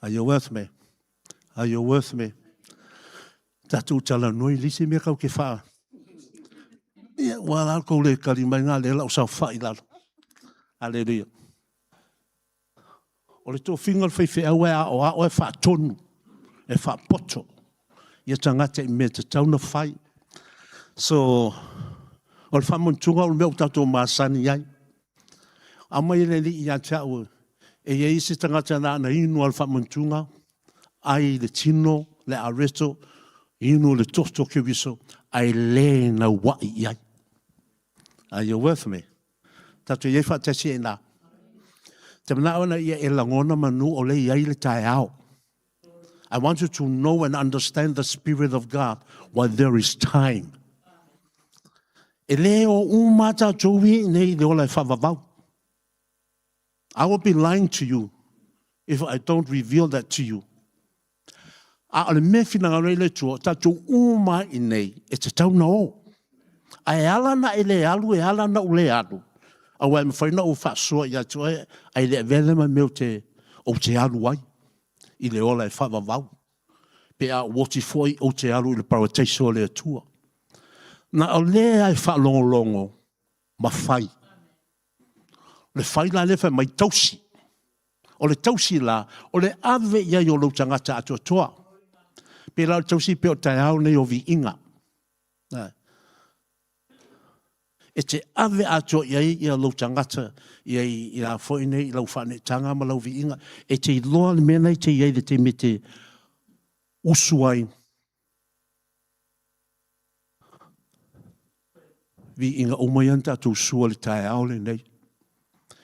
Are you with me? Are you with me? Tatou talanoa i le isi mea kau ke wha. Ia, ua la kou le kali mai ngā le lau saofai lalo. Hallelujah. O le tofiga o le faifeau e aoao e faatonu, e faapoto ia tagata i mea tatau na fai. So, o le faamanatuga o le mea ua tatou masani ai. Aumai e le Alii ia te au, e i ai se tagata na ana inu a le faamanatuga, ai le tino, le areto, inu le toto Keriso, ae le naua'i i ai. Are you with me? Tatou i ai faatasi ai nā. Te manao ana ia e lagona manu o le i ai le taeao. I want you to know and understand the Spirit of God while there is time. E le o uma tātou i nei le ola e whaavavau. I will be lying to you if I don't reveal that to you. A o le mea finagalo ai le Atua, o tatou uma i nei, e tatau na o. Ae ala na e le alu, e ala na ou le alu. Aua e mafai na ou faasoa ia te oe, ae le avea lea ma mea ou te, ou te alu ai i le ola e faavavau. Pe a ou oti foi, ou te alu i le parataiso o le Atua. Na o lea e faalogologo ma fai. O le fai la lea fai mai tausi. O le tausi la, o le ave i ai o lou tagata atoatoa. Pe la o le tausi pe o taeao nei o viiga. E te ave atoa i ai ia lou tagata i ai i la foi nei i lau faaneetaga ma lau viiga. E te iloa le mea nei te i ai le taimi e te usu ai Viiga uma ia na tatou sua i le taeao lenei.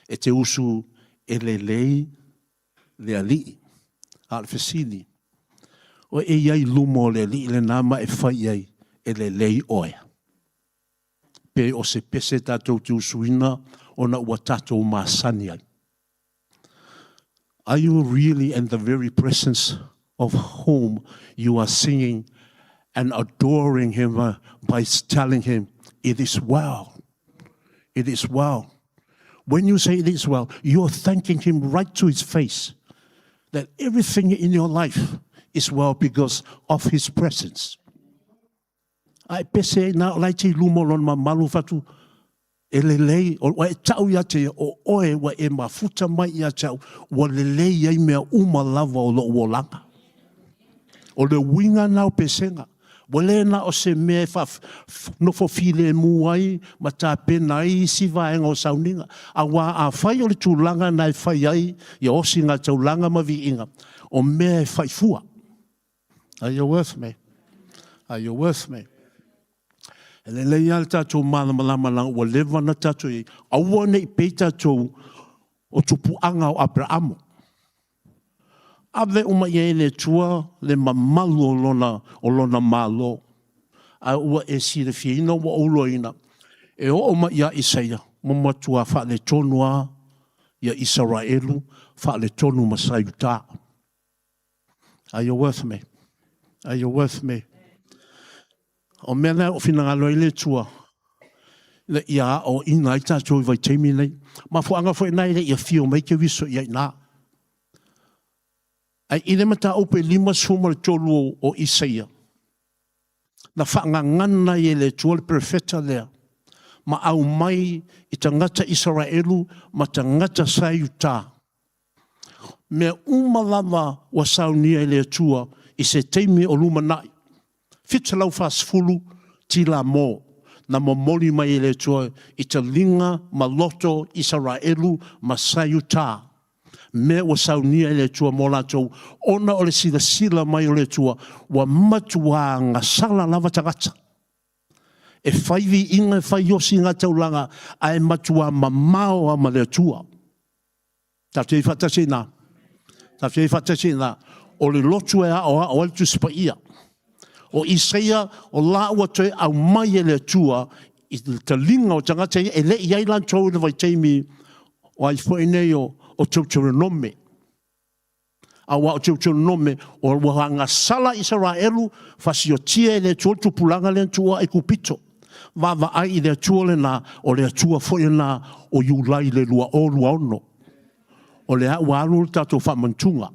E te usu e lelei le Alii. A o le fesili, o e i ai i luma o le Alii lena ma e fai i ai e lelei oe? Pe o se pese tatou te usuina ona ua tatou masani ai? Are you really in the very presence of whom you are singing and adoring him uh, by telling him, It is well. It is well. When you say it is well, you're thanking him right to his face that everything in your life is well because of his presence. Ae pese ai na o lai te luma o lona mamalu fatu e lelei, ua e tau ia te ia, o oe ua e mafuta mai ia te au, ua lelei ai mea uma lava o lou olaga. O le uiga na o pesega, ua le na o se mea e nofo filemu ai ma tapena ai isi vaega o sauniga. Aua afai o le tulaga na e fai ai ia osiga taulaga ma viiga, o mea e faifua. Are you with me? Are you with me? E lelei lava le tatou malamalama leaga ua leva ona tatou i ai. Aua ne i pei tatou o tupuaga o Aperamo. Ave uma i ai e le Atua le mamalu o lona, o lona malo. A ua e silafiaina ua ou iloaina, e oo mai ia Isaia, ua matua faaletonu lava ia Isaraelu, faaletonu ma Saiuta. Are you with me? Are you with me? O mea lea o finagalo ai le Atua, ina ia aoaina ai tatou i vaitaimi nei. Mafuaaga foi na e le i afio mai Keriso i ai ina. Ae i le mataupu e 53 o Isaia, na faagagana ai e le Atua le perofeta lea, ma aumai i tagata Isaraelu ma tagata sa i Iuta. Mea uma lava ua saunia e le Atua i se taimi o lumanai, 740 tila mo, na momoli mai e le Atua i taliga ma loto Isaraelu ma sa Iuta. Mea ua saunia e le Atua mo latou, ona o le silasila mai o le Atua, ua matuā gasala lava tagata. E fai viiga, e fai osi ngā taulaga, ae matuā mamao a ma le Atua. Tatou i ai faatasi i ina. Tatou i ai faatasi i ina. O le lotu e aoao ai le Tusi Paia. O Isaia, o la ua toe aumai e le Atua i le taliga o tagata ia, e le i ai latou i le vaitaimi o ai foi nei o Teuteronome. Aua o Teuteronome, ua agasala Isaraelu, fasiotia e le Atua le tupulaga lea na tuua Aikupito. Vaavaai i le Atua lena, o le Atua foi lena o Iulai le 2026. O lea ua alu le tatou faamanatuga.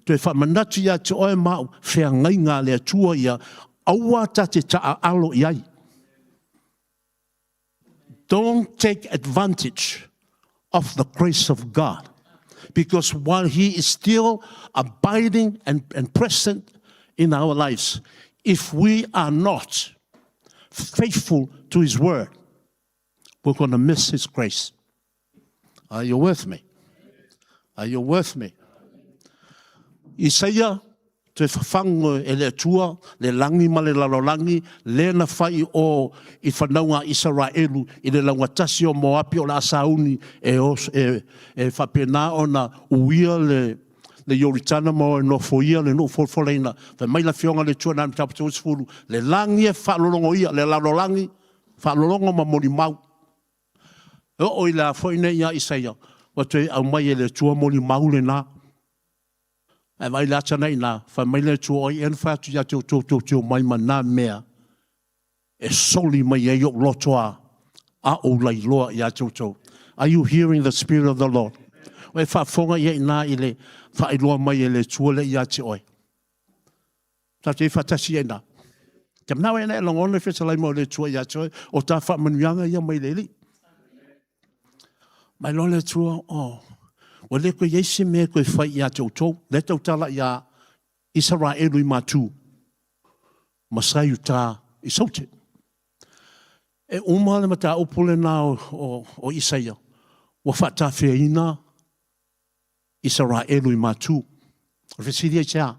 Toe faamanatu ia te oe ma au, feagaiga a le Atua ia, aua ta te taaalo i ai. Don't take advantage of the grace of God. Because while He is still abiding and, and present in our lives, if we are not faithful to His word, we're going to miss His grace. Are you with me? Are you with me? Isaia, toe fafagu e le Atua le lagi ma le lalolagi, lea na fai i o i fanauga a Isaraelu i le laugatasi o Moapi o le a sauni e, e, e faapena ona uia le, le Ioritana ma o e nofoia le nuu folafolaina. Fai mai le Afioga le Atua na mataupu 30, le lagi e faalologoia, le lalolagi faalologo ma molimau. E oo i le a foi nei ia Isaia, ua toe aumai e le Atua molimau lena. Ae vaai le ata na ina, fai mai le Atua, o ai ea na fai atu ia te outou tou te omai ma nā mea e soli mai ai ou loto a, a ou lailoa ia te outou. Are you hearing the Spirit of the Lord? O e faafofoga ia ina i le faailoa mai e le Atua lea ia te oe. Tatou i faatasi ia ina. Te manao e na e lagona le fetalai mai o le Atua ia te oe, o ta faamanuiaga ia mai le Alii. Mai loa le Atua, oh, ua le koe i ai se mea e koe fai ia te outou. Lea tautala ia Isaraelu i Matu, ma Saiuta i Saute. E uma le mataupu lena o, o, o Isaia, ua faatafeaina Isaraelu i Matu. O le fesili aisea?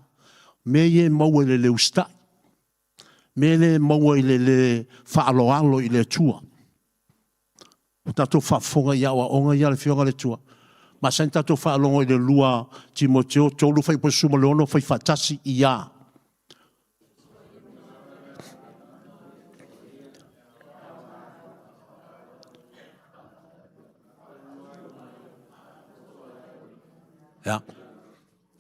Mea ia e maua i le le usitai. Mea lea e maua i le le faaaloalo i le Atua. Ua tatou faafofoga i aoaoga ia a le Afioga a le Atua. Masani tatou faalogo i le 2 Timoteo 3 fuaiupu 16 fai faatasi ia. Ia.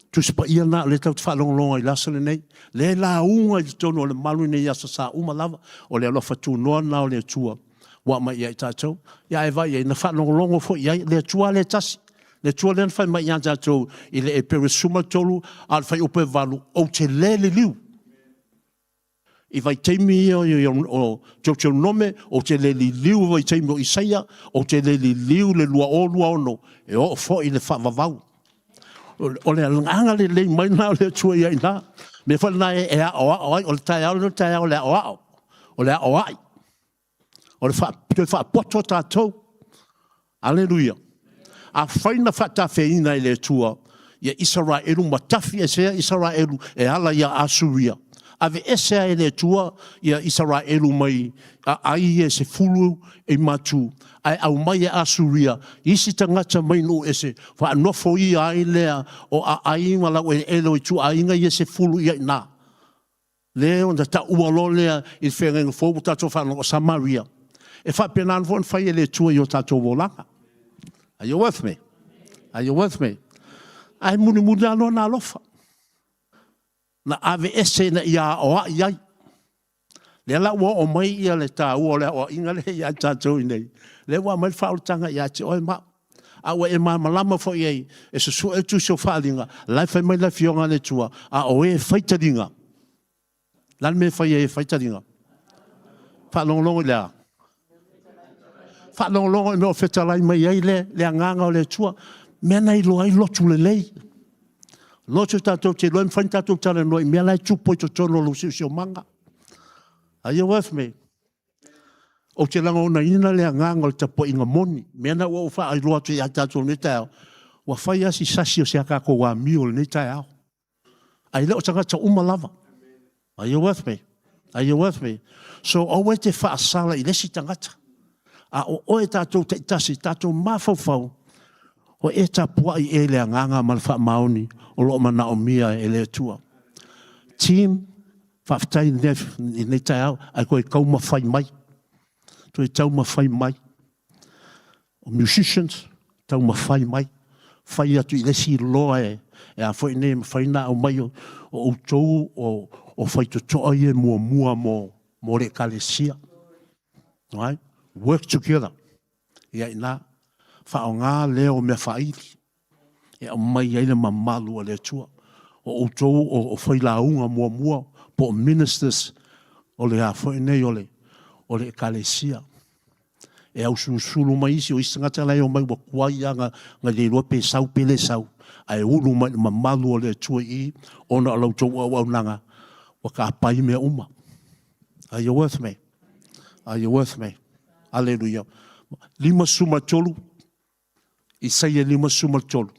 Tusi Paia lena o lea tatou te faalogologo ai i le aso lenei. Lea e lauga i totonu o le malu nei i aso sa uma lava. O le alofa tunoa lena o le Atua ua aumai ia i tatou. Ia ae vaai i ai, na faalogologo foi i ai le Atua lea e tasi. Le Atua lea na fai mai ia tatou i le Epere 13 a o le fuaiupu e 8, ou te le liliu. I vaitaimi ia o Teuteronome, ou te le liliu i vaitaimi o Isaia, ou te le liliu le 2026, e oo foi i le faavavau. O le agaga lelei mai lena o le Atua ia i ina. Mea foi lena e aoao ai, o le taeao lea o le taeao o le aoao, o le aoai. O le toe faapoto tatou. Aleluia. Afai na faatafeina e le Atua ia Isaraelu ma tafi esea Isaraelu e ala ia Asuria, aveesea e le Atua ia Isaraelu mai aai e 10 i matu, ae aumai e Asuria isi tagata mai nuu ese, faanofoia ai lea o aai ma laueleele o ituaiga ia 10 ia i ina. Lea ona taua loa lea i le feagaiga fou ua tatou faalogo o Samaria. E faapena ona foi ona fai e le Atua i o tatou olaga. Are you with me? Are you with me? Ae mulimuli lava lona alofa. Na aveese ina ia aoai ai. Lea la ua oo mai ia le taua o le aoaiga lea ia tatou i nei. Lea ua aumai le faaolataga ia te oe ma au. A ua e malamalama foi i ai e susue le tusi o faaaliga, la e fai mai le Afioga a le Atua, a o e fai taliga. O le a le mea e fai ai e fai taliga? Faalogologo i le a? Faalogologo i mea o fetalai mai ai le, le agaga o le Atua. Mea na iloa ai lotu lelei. Lotu tatou te iloa e mafai ona tatou talanoa i mea la e tupu ai totonu o lou siosiomaga. Are you with me? Ou te lagonaina le agaga o le tapuaiga moni. Mea na ua ou faailoa atu ia tatou i lenei taeao, ua fai lava si sasi o si a tatou amio i lenei taeao. Ae le o tagata uma lava. Are you with me? Are you with me? So aua e te faasala i le isi tagata. A o oe tatou taitasi, tatou mafaufau, o e tapuai e le agaga ma le faamaoni o lo o manaomia e le Atua. Team, faafetai i lenei taeao, ae toe taumafai mai. Toe taumafai mai. O musicians, taumafai mai. Fai atu i le isi loa e, e a foi nei mafai na aumai o, o outou o, o faitotoa ia muamua mo, mo le ekalesia. Right? Work together. Ia ina, faaaoga lea o mea faaili e aumai ai le mamalu a le Atua. O outou o, o failauga muamua po o ministers o le a foi nei o le, o le ekalesia. E ausulusulu mai isi, o isi tagata la e omai ua tuai lava na, na le iloa pe sau pe le sau, ae ulu mai i le mamalu o le Atua i i, ona o la outou auaunaga ua tapai mea uma. Are you with me? Are you with me? Aleluia. 53, Isaia 53.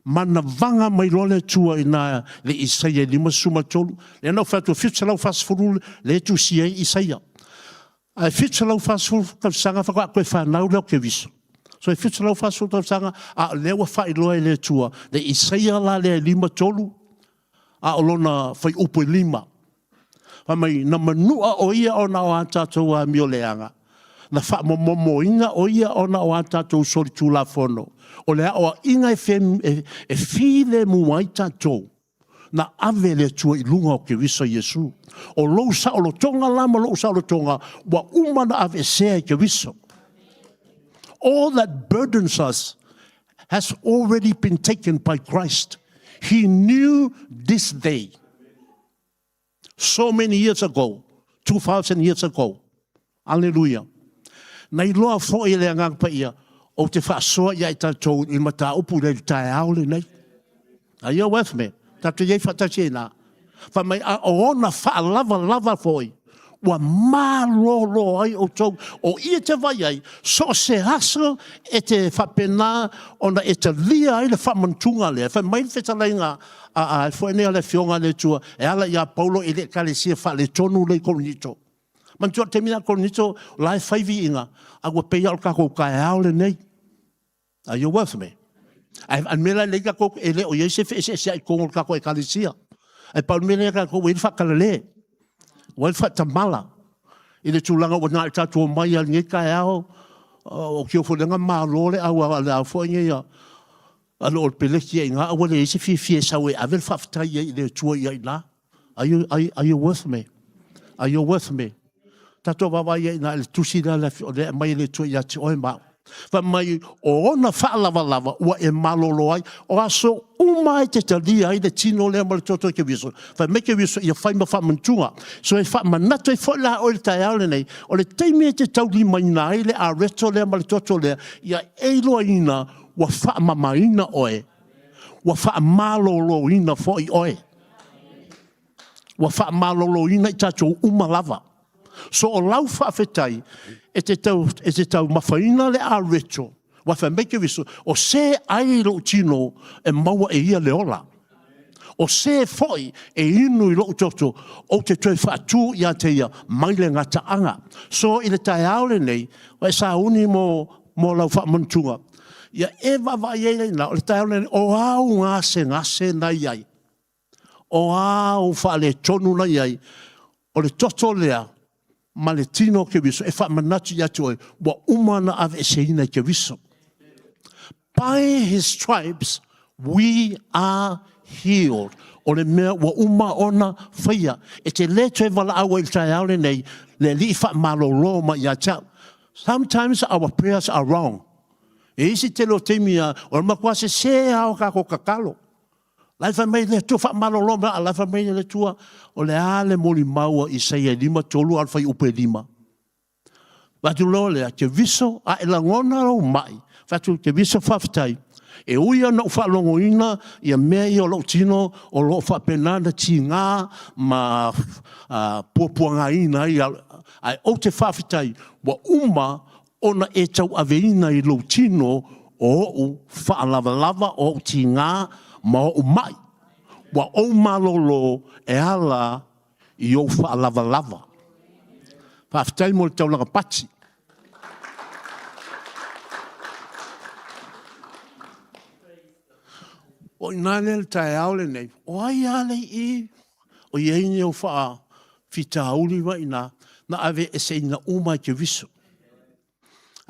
Manavaga mai loa le Atua i na le Isaia 53, lea na ou fai atu e 740 lea e tusia ai Isaia. Ae 740 tausaga faatoa toe fanau lea o Keriso. So e 740 tausaga, a o lea ua faailoa e le Atua le Isaia la lea e 53, a o lona fuaiupu e 5. Fai mai, na manua ʻo ia ona o a tatou amio leaga, na faamomomoina ʻo ia ona o a tatou solitulafono, o le aoaiga e, e, e filemu ai tatou, na ave le Atua i luga o Keriso Iesu. O lou saolotoga la ma lou saolotoga, ua uma na aveesea e Keriso. All that burdens us has already been taken by Christ. He knew this day. So many years ago, 2,000 years ago. Aleluia. Na iloa foi e le Agaga Paia, ou te faasoa ia i tatou i le mataupu lea i le taeao lenei. Are you with me? Tatou i ai faatasi ai na. Fai mai, a o ona faalavalava foi, ua malolo ai outou. O ia te vai ai, so o se aso e te faapena ona e talia ai le faamanatuga lea. Fai mai le fetalaiga a, a, e foi nei a le Afioga a le Atua, e ala iā Paulo i le Ekalesia faaletonu lea i Korinito. Manatua le taimi lea Korinito, o la e fai viiga, a ua pei lava o le tatou taeao lenei. Are you with me? Ae a le mea la lea tatou, e le o i ai se feeseeseai i totonu o le tatou Ekalesia. Ae pau le mea lea tatou, ua i ai le faakalale, ua i ai le faatamala i le tulaga ua na o le tatou omai lava i lenei taeao, o tio foi lea na malo le au a le au foi nei a a le o le peleti ai i ina, a ua leai se fiafia e sau e ave le faafetai ai i le Atua ia i ina. Are you, are, are you with me? Are you with me? Tatou vaavaai ai i ina i le tusi lea o lea e aumai e le Atua ia te oe ma au. Fai mai, o ona faalavalava ua e malolo ai, o aso uma e te talia ai le tino lea ma le toto i Keriso. Fai mai Keriso ia fai ma faamanatuga. So e faamanatu ai foi la oe i le taeao lenei, o le taimi e te taulimaina ai le areto lea ma le toto lea, ia e iloaina ua faamamaina oe, ua faamaloloina foi oe. Ua faamaloloina i tatou uma lava. So o lau faafetai, e te, tau, e te taumafaina le areto, ua fai mai Keriso, o se ai i lou tino e maua e ia le ola. O se foi e inu i lou toto, ou te toe faatū ia te ia mai le gataaga. So i le taeao lenei, ua e sauni mo, mo lau faamanatuga. Ia e vaavaai ai lena, o le taeao lenei, o au gasegase na i ai, o a ou faaletonu na i ai, o le toto lea ma le tino o Keriso e faamanatu ia te oe, ua uma ona aveeseina e Keriso. By his stripes we are healed. O le mea ua uma ona faia. E te le toe valaau ai i le taeao lenei, le Alii faamalolo mai ia te au. Sometimes our prayers are wrong. E isi tele o taimi a, o le matua sesē lava o tatou tatalo. La e fai mai le Atua faamalolo mai, a la e fai mai le Atua, o le a le molimau a Isaia e 53 a o le fuaiupu e 5. Fai atu loa lea, Keriso, a e lagona lou mai, fai atu, Keriso faafetai, e ui ona ou faalogoina ia mea ia o lou tino o lo o faapena ona tiga ma puapuagaina ai, ae ou te faafetai, ua uma ona e tauaveina i lou tino o ou faalavalava, o ou tiga ma ou mai, ua ou malolo e ala i ou faalavalava. Faafetai mo le taulaga pati. O i ina lea le taeao lenei, o ai lava le i o i ai ni ou faafitauli ma i ina, na aveeseina uma e Keriso.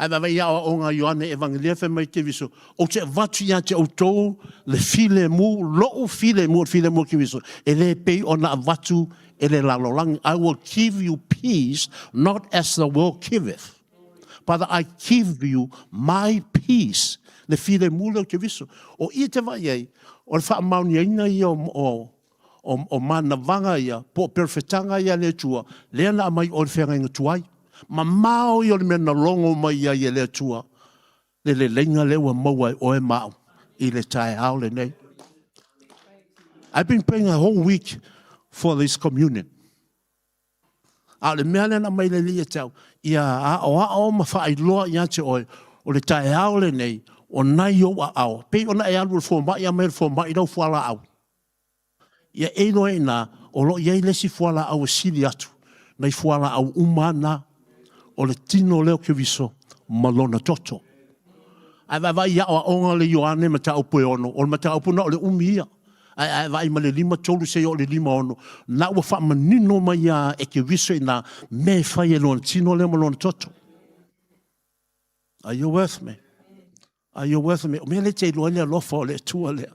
Ae vaavaai i aoaoga a Ioane Evagelia fai mai Keriso, Ou te avatu ia te outou le filemu, lou filemu, o le filemu o Keriso, e le pei ona avatu e le lalolagi. I will give you peace, not as the world giveth, but I give you my peace. Le filemu lea o Keriso. O i e te vaai ai, o le faamaoniaina ia o, o, o manavaga ia, po o perofetaga ia a le Atua, lea na aumai o le feagaiga tuai. Mamao ia o le mea na logo mai ai e le Atua, le leleiga lea ua maua e oe ma au i le taeao lenei. I've been praying a whole week for this communion. A o le mea lea na aumai le Alii ia te au, ia aoao ma faailoa ia te oe, o le taeao lenei, o nai ou aao, pei ona e alu i le fomai, aumai e le fomai lau fualaau. Ia e iloa ai i ina, o lo o i ai le isi fualaau e sili atu nai fualaau uma na, o le tino lea o Keriso ma lona toto. Ae vaavaai i aoaoga le Ioane mataupu e 6, o le mataupu na o le umi ia. Ae a e vaai ma le 5 3 seia oo i le 5 6, na ua faamanino mai lava e Keriso i ina mea e fai e lona tino lea ma lona toto. Are you with me? Are you with me? O mea lea e te iloa ai le alofa o le Atua lea.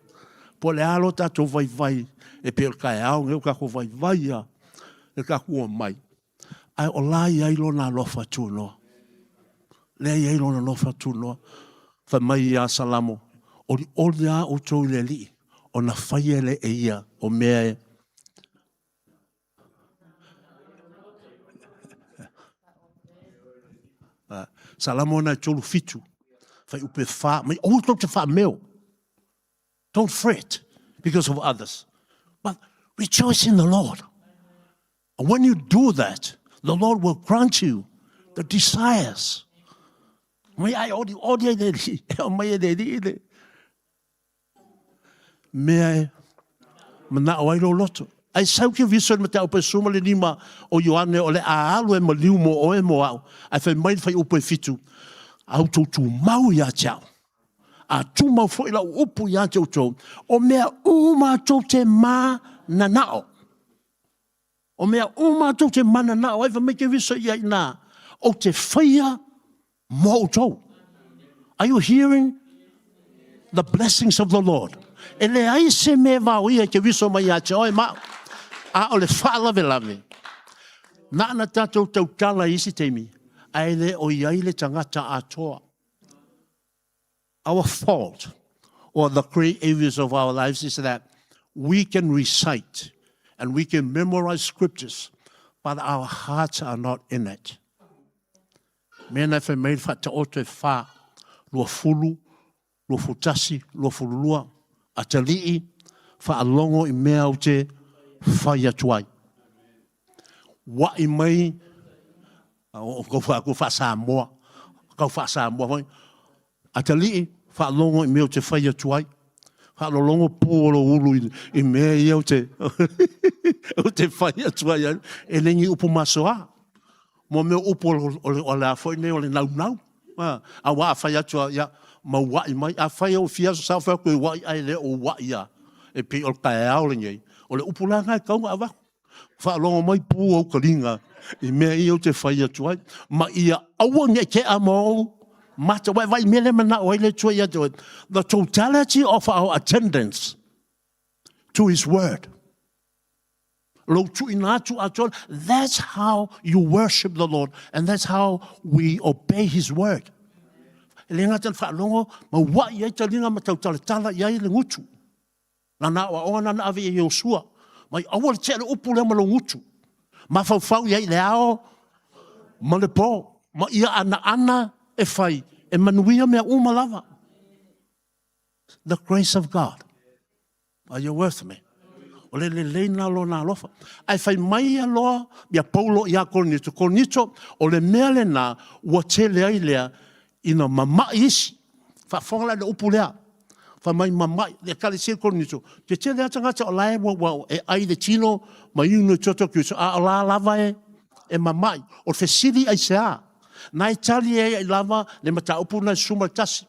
Po o le a lo tatou vaivai, e pei o le taeao nei o tatou vaivai a le tatou omai. Ae o la i ai lona alofa tunoa. Lea i ai lona alofa tunoa. Fai mai ia Salamo, olioli lava outou i le Alii, ona faia lea e ia o mea e Salamo 137, fuaiupu e 4, mai aua tou te faameo. Don't fret because of others, but rejoice in the Lord. And when you do that, the Lord will grant you the desires. Mai ai ori ori ai le alii, e aumai e le alii le mea e manao ai lou loto. Ai sau ke viso i le mataupu e suma le lima o Ioane o le a alu e maliu mo oe mo au. Ae fai mai le fuaiupu e 7, a outou tumau ia te au, a tumau foi lau upu ia te outou, o mea uma tou te mananao. O mea uma tou te mananao ai, fai mai Keriso ia i ina, ou te faia mo outou. Are you hearing the blessings of the Lord? E leai se mea e vaoia i Keriso mai ia te oe ma au. A o le faalavelave, na ona tatou tautala i isi taimi, ae le o i ai le tagata atoa. Our fault or the gray areas of our lives is that we can recite and we can memorize scriptures, but our hearts are not in it. Mea na e fai mai le faataoto e 4, 20, 21, 22, atalii, faalogo i mea ou te fai atu ai. Wa'i mai, o kau wha, wha-Samoa, kau wha-Samoa foi. Atalii, faalogo i mea ou te fai atu ai. Faalologo pū o lou ulu i, i mea ia ou te, ou te fai atu ai. E le ni upu masoa. Mo mea upu o, o, o le a foi nei o le naunau. A, aua a fai atu, ia, maua'i mai. A fai au fia aso sa fai atu e ua'i ae le o ua'i a. E pei o le taeao lenei. O le upu la lena e tatau ona avatu. Faalogo mai pū ou taliga i mea ia ou te fai atu ai, ma ia aua ne i tea ma ou mata. Ua e vaai i mea lea e manao ai le Atua ia te oe? The totality of our attendance to His word. Lou tuuina atu atoa, that's how you worship the Lord and that's how we obey His word. E le gata i le faalogo, ma ua'i ai taliga ma tautalatala i ai le gutu. Lana aoaoga na na ave i Iosua, mai aua le tea le upu lea ma lou gutu. Mafaufau i ai i le ao ma le po, ma ia anaana e fai e manuia mea uma lava. The grace of God. Are you with me? O le lelei na lona alofa. Ae fai mai ia loa ia Paulo ia Korinito. Korinito, o le mea lena ua tele ai lea ina mama'i isi. Faafofoga la i le upu lea. Fai mai mama'i, le ekalesia i Korinito, te tele lava tagata o la e ua e ai le tino ma inu i toto Keriso, a o la lava e, e mama'i. O le fesili aisea? Na e tali ai lava le mataupu na i suma le tasi.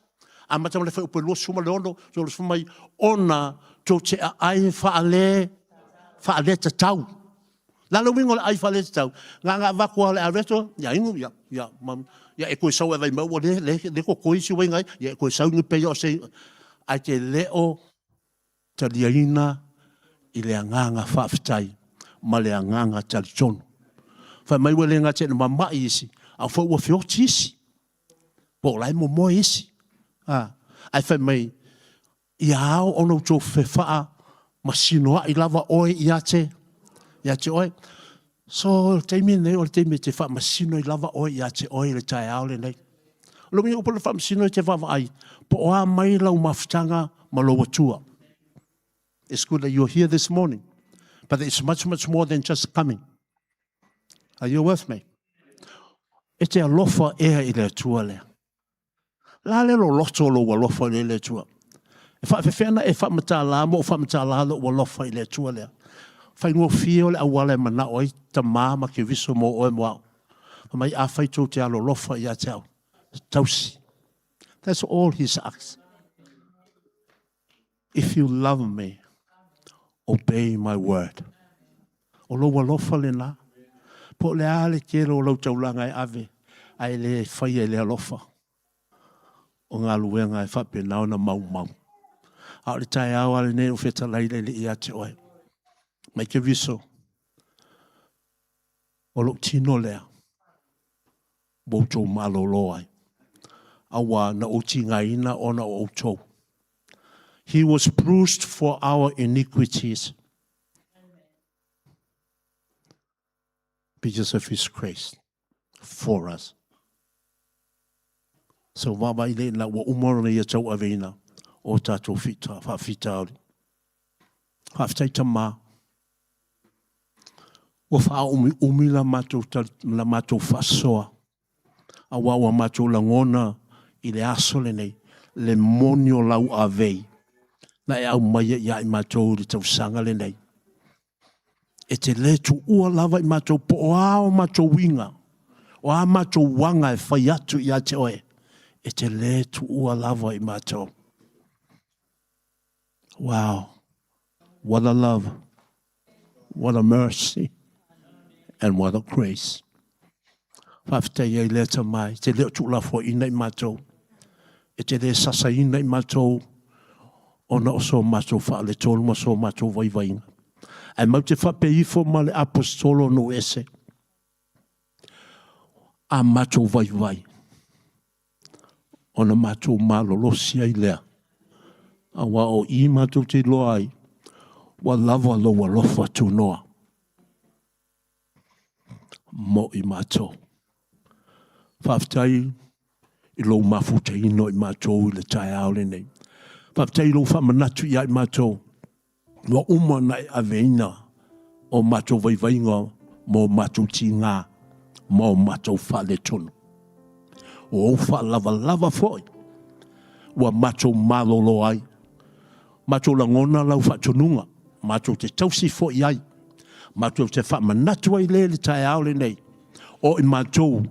Amata mai le fuaiupu e 26, 30 mai, ona tou te aai faale, faaletatau. Le a le uiga o le ai faaletau? Na ona avatu lava o le areto, ia inu, ia, ia, ma, ia e toe sau e vaimau ua le, le, le totoe isi uaiga ia, ia e toe sau inu pei o se, ae te le o taliaina i le agaga faafetai ma le agaga talitonu. Fai mai ua le gata ina mama'i isi, a foi ua feoti isi, po o la e momoe isi. A, ae fai mai, ia ao ona outou fefaamasinoa'i lava oe ia te, ia te oe. So, o le taimi lenei o le taimi e te faamasino ai lava oe ia te oe i le taeao lenei. O le uiga o upu o le faamasino e te vaavaai, po o a mai lau mafutaga ma lou Atua. It's good that you're here this morning, but it's much, much more than just coming. Are you with me? E te alofa ea i le Atua lea. La le loloto o lou alofa i le Atua. E faafefea ona e faamatala ma ou faamatala lou alofa i le Atua lea. Faigofie o le auala e manao ai Tama ma Keriso mo oe mo au. Fai mai, afai tou te alolofa ia te au, tausi. That's all he's asked. If you love me, obey my word. O lou alofa lena. Po o le a le tele o lau taulaga e ave, ae le faia i le alofa o galuega e faapena ona maumau. A o le taeao lava lenei o fetalai le Alii ia te oe. Mai Keriso, o lou tino lea ua outou malolo ai, aua na ou tigaina ona o outou. He was bruised for our iniquities because of his grace for us. So vaavaai lea ina ua uma ona ia tauaveina o tatou fita, faafitauli. Faafetai Tama, ua faaumiumi la matou, la matou faasoa, aua ua matou lagona i le aso lenei le moni o lau avei na e aumaia ia i matou i le tausaga lenei. E te le tuua lava i matou po o a o matou uiga, o a matou aga e fai atu ia te oe, e te le tuua lava i matou. Wow, what a love, what a mercy, and what a grace. Faafetai ai lea Tama, e te le o tuulafoaiina i matou, e te le sasaina i matou ona o so matou faaletonu ma so matou vaivaiga. Ae matou te faapea ifo ma le aposetolo o nuu ese, a matou vaivai, ona matou malolosi ai lea, aua o i matou te iloa ai, ua lava lou alofa tunoa mo i matou. Faafetai i lou mafutaina o i matou i le taeao lenei. Faafetai i lou faamanatu ia i matou ua uma ona e aveina o matou vaivaiga ma o matou tiga ma o matou faaletonu. O ou faalavalava foi ua matou malolo ai, matou lagona lau faatonuga, matou te tausi foi ai, matou te faamanatu ai le i le taeao lenei, o i matou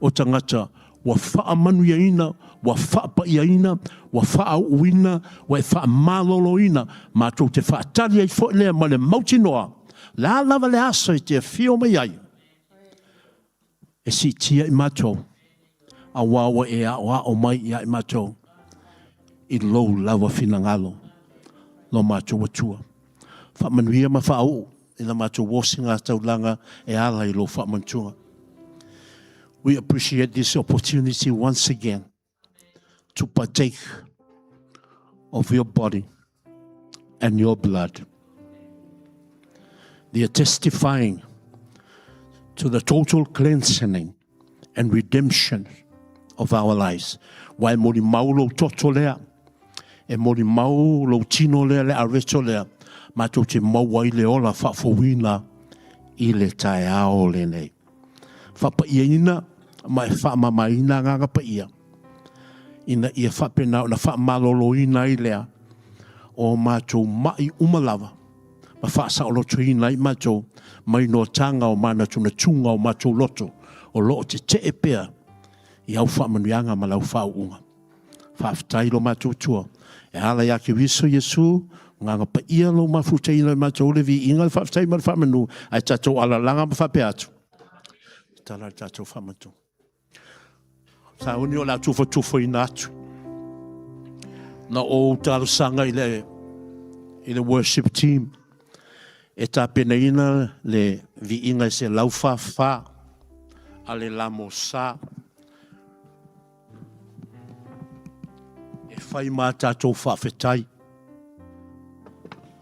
o tagata ua faamanuiaina, ua faapaiaina, ua faauuina, ua e faamaloloina, matou te faatali ai foi lea ma le mautinoa, le a lava le aso e te afio mai ai, e siitia i matou, aua ua e aoao mai ia i matou i lou lava finagalo, lo matou Atua. Faamanuia ma faauu i la matou osiga taulaga e ala i lou faamantuga. We appreciate this opportunity once again to partake of your body and your blood. They are testifying to the total cleansing and redemption of our lives. Wa e moli mau lou toto lea, e moli mau lou tino lea, le areto lea, matou te maua ai le ola faafouina i le taeao lenei. Faapaiaina ma e faamamaina agaga paia, ina ia faapena ona faamaloloina ai lea o matou mai uma lava, ma faasaolotoina ai matou mai noataga o manatunatuga o matou loto o lo o tetee pea i au faamanuiaga ma lau faauuga. Faafetai lo matou Atua e ala ia Keriso Iesu. Agaga Paia lou mafutaina i matou le viiga, le faafetai ma le faamanu, ae tatou alalaga ma faapea atu. Tala le tatou faamatu. Sauni o le a tufatufaina atu. Na ou talosaga i le, i le worship team e tapenaina le viiga e 144 a le Lamosa e fai ma tatou faafetai.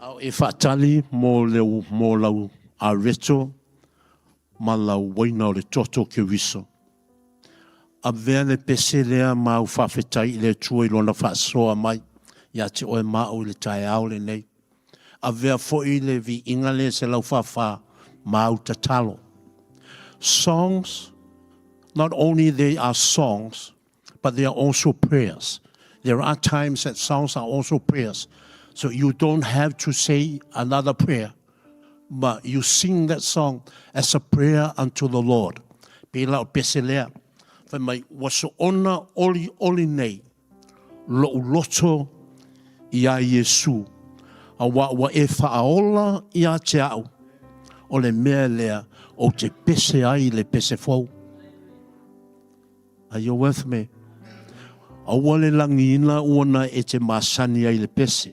A o e faatali mo, le, mo lau areto ma lau uaina o le toto Keriso. Avea le pese lea ma au faafetai i le Atua i Lona faasoa mai ia te oe ma au i le taeao lenei. Avea foi le viiga lea 144 ma au tatalo. Songs, not only they are songs, but they are also prayers. There are times that songs are also prayers. So you don't have to say another prayer, but you sing that song as a prayer unto the Lord. Pēlā o pese lea, fai mai, ua soona oli oli nei, lo'u loto iā Iesū, auā ua e faaola ia te a'u, o le mea lea ou te pese ai i le pese fou. Are you with me? Aua le lagiina ona e te masani ai le pese,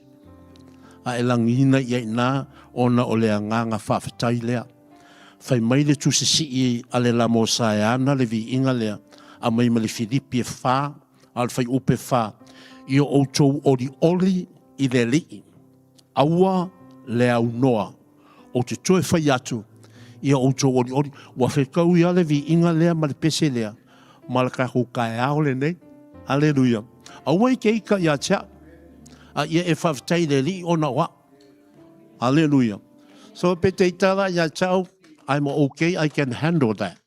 a e lagiina ia inā ona o le agaga faafetai lea. Fai mai le tusisii a le Lamosa e ana le viiga lea, aumai ma le Filipi e fa, a o le fuaiupu e fa, Ia outou olioli i le Alii, aua le aunoa. Ou te toe fai atu, ia outou olioli. Ua fetaui lava le viiga lea ma le pese lea ma le tatou taeao lenei. Aleluia. Aua e te ita ia te au, a ia e faafetai i le Alii ona o au. Aleluia. So pe te ita la ia te au, I'm okay, I can handle that.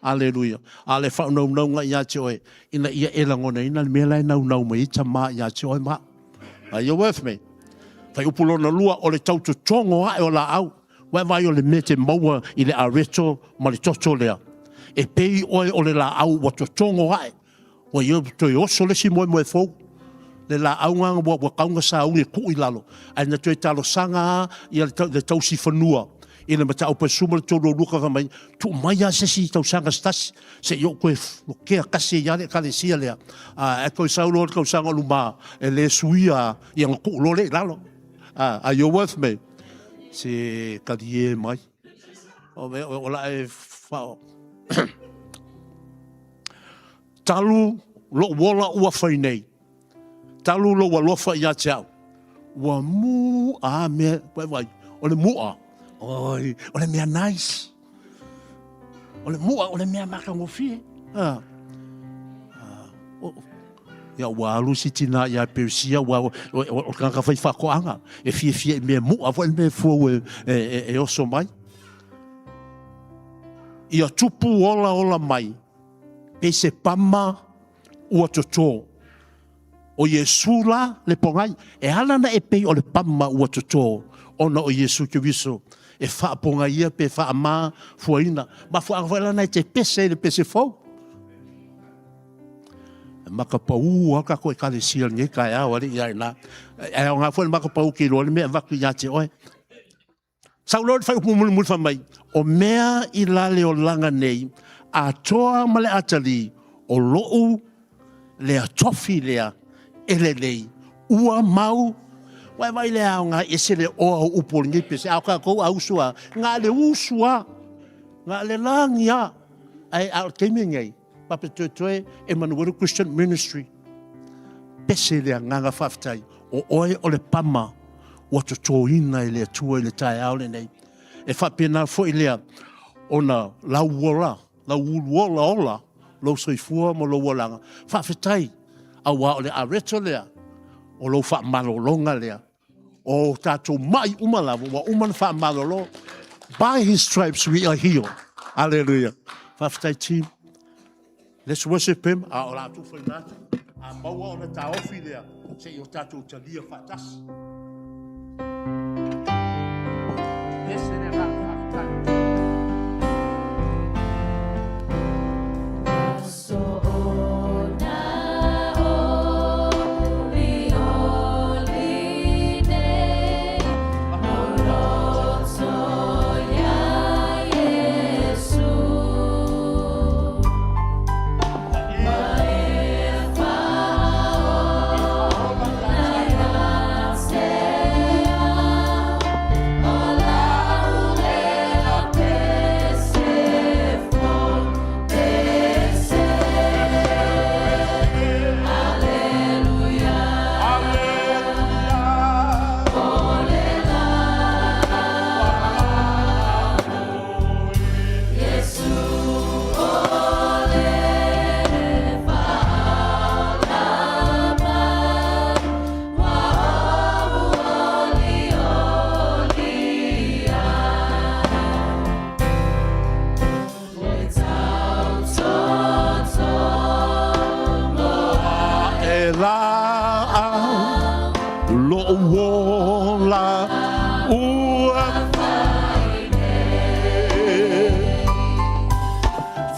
Aleluia. A o le faaunaunauga ia te oe, ina ia e lagonaina le mea la e naunau mai ai tama ia te oe ma. Are you with me? Fuaiupu lona lua, o le tautotogo ae o laau. Ua e vaai o le mea te maua i le areto ma le toto lea. E pei oe o le laau ua totogo ae. Ua ia toe oso le isi moemoe fou. Le laau na ua, ua tau na sauni e tuu i lalo. Ae na toe talosaga lava ia le, le tausi fanua i le mataupu e suma le tolu o luka fai mai, tuu mai lava se isi tausaga se tasi, se i ou toe lokea tasi ai lava le ekalesia lea. Ae toe sau loa le tausaga o luma, e le suia ia ona tuu loa lea i lalo. Are you with me? Se talie mai. O, o, o la e whao. Talu lo'u ola ua fai nei, talu lou alofa ia te au, ua mu'a mea, ua e vaai, o le mu'a, oi, o le mea nice. O le mu'a, o le mea matagofie. Ah. Ah. O, ia ua alu si tina ia Persia, ua, o, o, o le tagata fai faatoaga, e fiafia i mea mu'a foi le mea fou e, e, e, e oso mai. Ia tupu ola ola mai, Pei se pama ua totō. ʻO Iesū la le pogai, e ala ana e pei o le pama ua totō, ona o Iesū Keriso e faapogaia pe faamā fuaina. Mafuaaga foi lana e te pese i le pese fou. E makapaū lava tatou ekalesia i lenei taeao alii a ina. E aoga foi le makapaū ke iloa le mea e avatu ia te oe. Sau loa le faaiupu mulimuli fai mai, o mea i la le olaga nei, atoa ma le atalii, o lo'u lea tofi lea e lelei, ua mau, ua e vaai le aoga ese le oa o upu o lenei pese, a o tatou a usu a, na o le usu a, na o le lagi a, ae a o le taimi lenei, Papa Toetoe, Emanuele Christian Ministry, pese le agaga faafetai, o oe o le pama ua totoina e le Atua i le taeao lenei. E faapena foi lea ona lauola, lauuluola ola lou soifua ma lou olaga. Faafetai, auā o le areto lea, o lou faamalologa lea, o tatou mai uma lava ua uma ona faamalolo. By his stripes we are healed. Hallelujah. Faafetai team. Let's worship him. A o la atu whaina atu. A maua ona taofi lea, se i o tatou talia faatasi. Ese le agaga faafetai.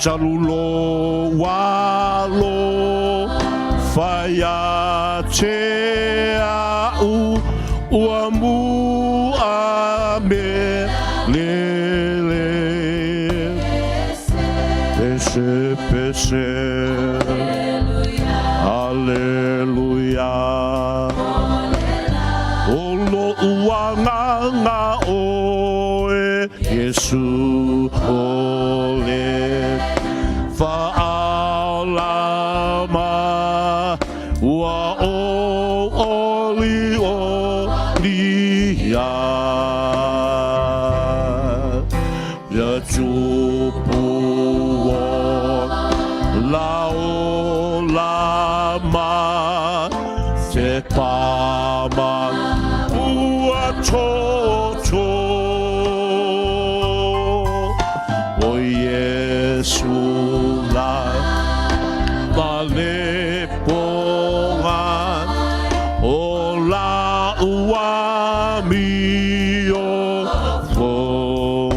Talu lou alo Whai te au Ua mua me lele Pese pese Aleluia O lo'u agaga oe Iesu o le Faaola mai Ua ʻoliʻoli ia Ia tupu o laola ma te pama ua toto O Iesu la ma le ponga o la ua mio fong.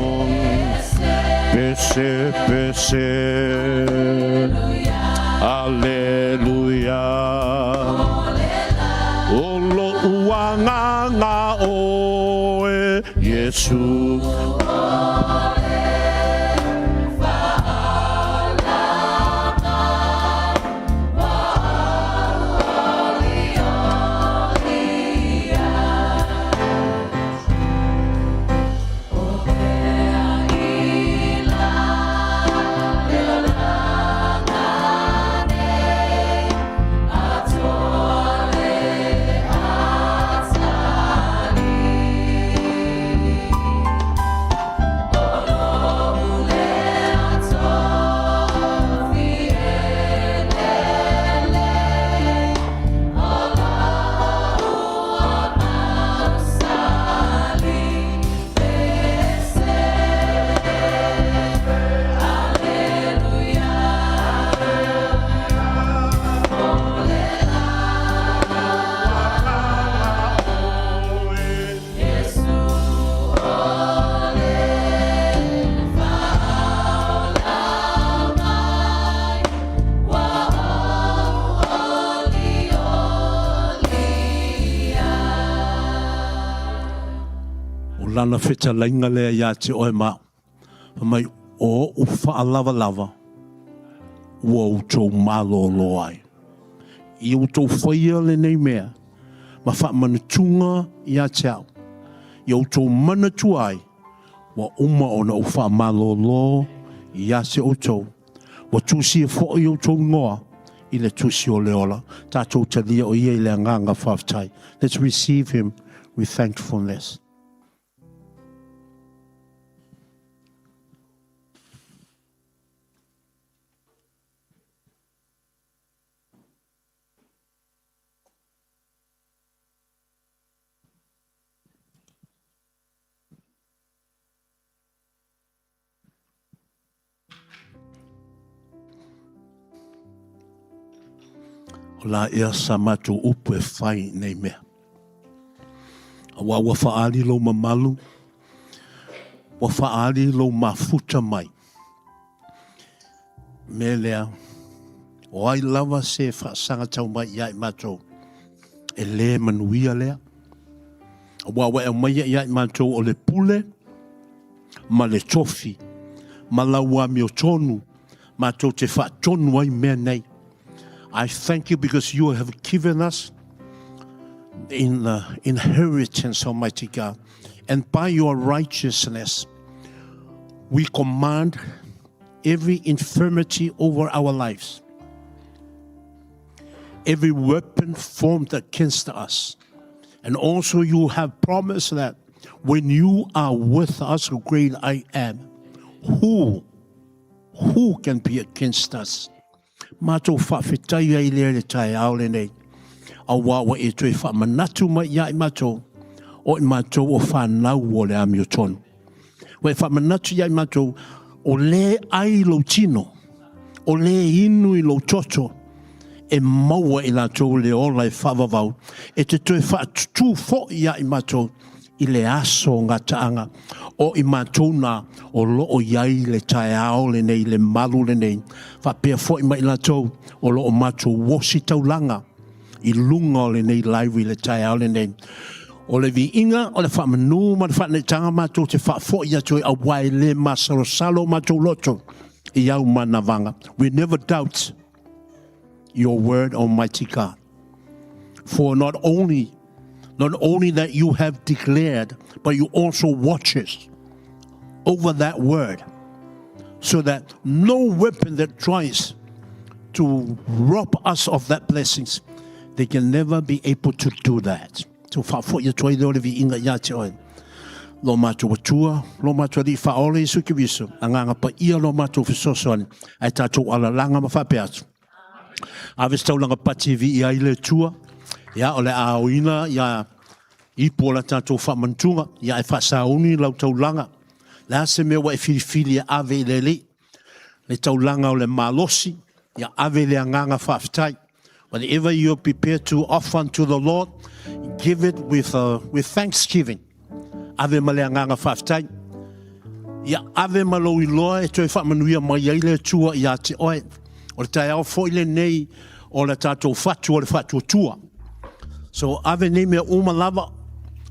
Pese, pese, Aleluia. O lo'u agaga oe, Iesu. O lana fetalaiga lea ia te oe ma au, fai mai, o oʻu faalavalava ua outou malōlō ai. I outou faia lenei mea ma faamanatuga ia te au, ia outou manatua ai, ua uma ona ou faamalōlō ia te outou, ua tusia foi outou igoa i le tusi o le ola. Tatou talia o ia i le agaga faafetai. Let's receive him with thankfulness. O la ea sa matou upu e fai nei mea. Aua ua faaali lou mamalu, ua faaali lou mafuta mai. Mea lea, o ai lava se faasaga tau mai ia i matou, e le manuia lea. Aua ua e aumaia ia i matou o le pule ma le tofi ma lau amiotonu matou te faatonu ai mea nei. I thank you because you have given us in the inheritance, Almighty God. And by your righteousness, we command every infirmity over our lives, every weapon formed against us. And also, you have promised that when you are with us, great I am, who, who can be against us? Matou faafetai ai lea i le taeao lenei, auā ua e toe faamanatu mai ia i matou, o i matou o fanau o le amiotonu. Ua e faamanatu ia i matou, o le ai lou tino, o le inu i lou toto, e maua i latou le ola e faavavau, e te toe faatutū foi ia i matou. i le aso o gataaga, o i matou na o lo o i ai le taeao lenei, le malu lenei, faapea foi ma i latou o lo o matou ositaulaga i luga o lenei live i le taeao lenei. O le viiga, o le faamanu ma le faaneetaga matou te faafoi atu ai, aua e le masalosalo o matou loto i au manavaga. We never doubt your word, Almighty God. For not only not only that you have declared, but you also watches over that word so that no weapon that tries to rob us of that blessings, they can never be able to do that. So whaafoi atu ai lea o le viiga ia te oe. Lo mātou Atua, lo mātou Alii Faaola Iesu Keriso, Agaga Paia lo mātou fesoasoani, ae tātou alalaga ma faapea atu. Ave se taulaga pati e viia ai le Atua, ia o le a aoina ia ipu o la tātou faamanutuga, ia e faasauni lau taulaga. Le a se mea ua e filifili e ave i le Alii, le taulaga o le malosi, ia ave le agaga faafetai. Whatever you are prepared to offer unto the Lord, give it with, uh, with thanksgiving. Ave ma le agaga faafetai. Ia ave ma lou iloa e toe faamanuia mai ai le Atua ia te oe. O le taeao foi lenei o le tatou fatu o le faatuatua. So ave nei mea uma lava,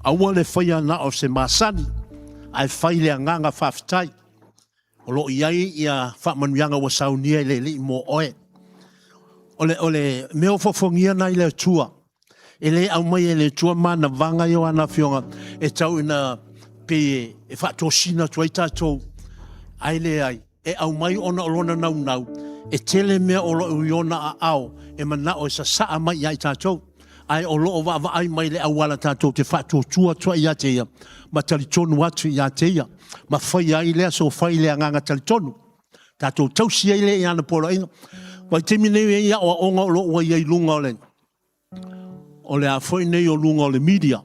aua le faia na o se masani, ae fai le agaga faafetai. O lo o i ai ia faamanuiaga ua saunia e le Alii mo oe. O le, o le mea o fofogia na i le Atua, e le aumai e le Atua manavaga ia o ana afioga e tau ina pei e faatosina atu ai tatou, ae leai, e aumai ona o lona naunau, e tele mea o lo o i ona aao e manao e sasaa mai ia i tatou. Ae o lo o vaavaai mai le auala tatou te faatuatua atu ai ia te ia, ma talitonu atu ia te ia, ma fai ai lea so fai le agaga talitonu. Tatou tausi ai lea i ana poloaiga. Vaitaimi nei e i ai aoaoga o lo o ua i ai i luga o le o le a foi nei o luga o le media,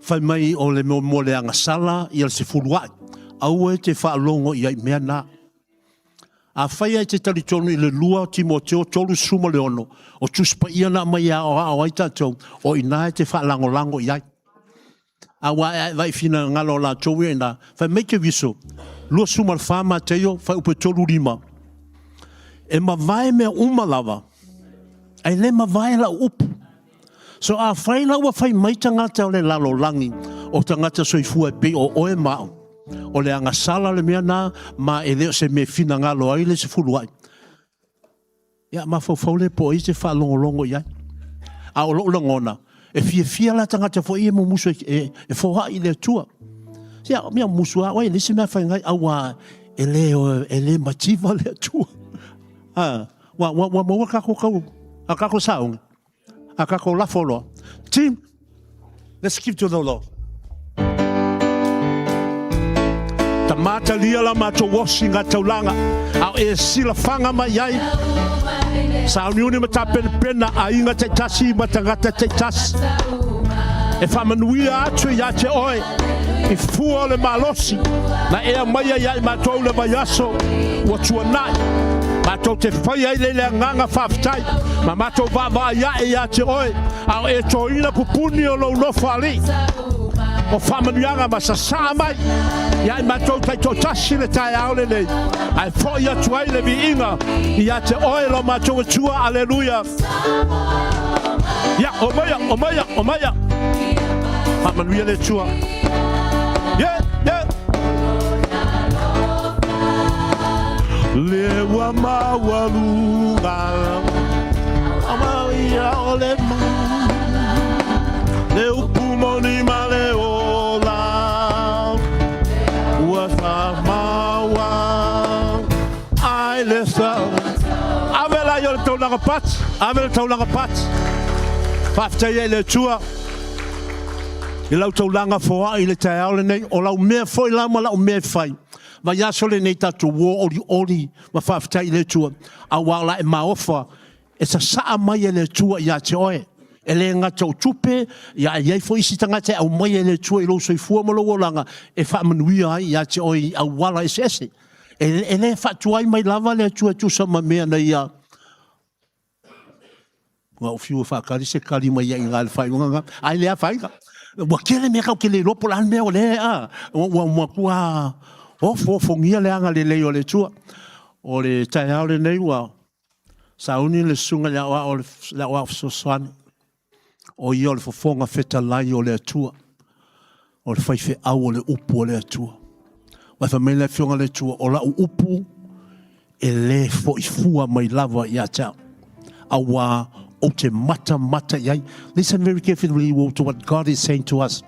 fai mai o le mea mo le agasala ia le sefuluai. Aua e te faalogo i ai mea na. Afai e te talitonu i le 2 Timoteo 36, o Tusi Paia na aumai e aoao ai tatou, o i ina e te faalagolago i ai. Aua e ae vai finagalo o latou ia ina, fai mai Keriso, 24 Mataio, fuaiupu e 35, e mavae mea uma lava, ae le mavae lau upu. So afai la ua fai mai tagata o le lalolagi, o tagata soifua e pei o oe ma au, o le agasala le mea na, ma e le o se mea e finagalo ai le sefuluai. Ia, mafaufau lea po o ai se faalogologo i ai. A o lou lagona, e fiafia la tagata foi e mumusu e, e, e foai i le Atua. Ia, mea musu a oe, le isi mea fai ngai, aua e le, e le mativa le Atua. Ah, ua, ua, ua maua kako kau, a kako saogi. A kako lafo loa. Team, let's give to the Lord. Ta matalia la matou osi ngā taulanga, a o e silafanga mai ai, sauniuni ma tapenapena aiga taitasi ma tagata taitasi. E faamanuia atu ia te oe i fua o le malosi na e aumaia ia i matou le vaiaso ua tuanai. Matou te fai ai le le agaga faafetai ma matou vaavaai ae ia te oe, a o e toina pupuni o lou nofo alii o faamanuiaga ma sasaa mai ia i matou taitoatasi le taeao lenei, ae foi atu ai le viiga ia te oe lo matou Atua. Aleluia. Ia, o maia, o maia, o maia. Faamanuia le Atua. Yeah, yeah. Le ua maualuga Amaia o le mau Le upu moni ma le ola Ua whamaua Ai le sa Ave la i o le taulaga pati Ave le taulaga pati Faafetai ai le Atua i lau taulaga foai i le taeao lenei, o lau mea foi la ma lau mea e fai. Vaiaso lenei tatou uo olioli ma faafetai i le Atua, aua o la e maofa e sasaa mai e le Atua ia te oe. E le gata o tupe, ia e i ai foi isi tagata e aumaia e le Atua i lou soifua ma lou olaga e faamanuia ai ia te oe i auala eseese. E, e le faatuai mai lava le Atua e tusa ma mea na ia Ua ou fiu e faakali se kali mai ai i le faaiuga, ai le afaina. Ua tele mea tatou te le iloa po o le a le mea o lea, a, ua matua ofoofogia le agalelei o le Atua. O le taeao lenei ua sauni le susuga i le aoao, le aoao fesoasoani, o ia o le fofoga fetalai o le Atua, o le faifeau o le upu a le Atua. Aua fai mai le Afioga a le Atua, o lau upu e lē fo'i fua mai lava ia te au, auā ou te matamata i ai. Listen very carefully to what God is saying to us.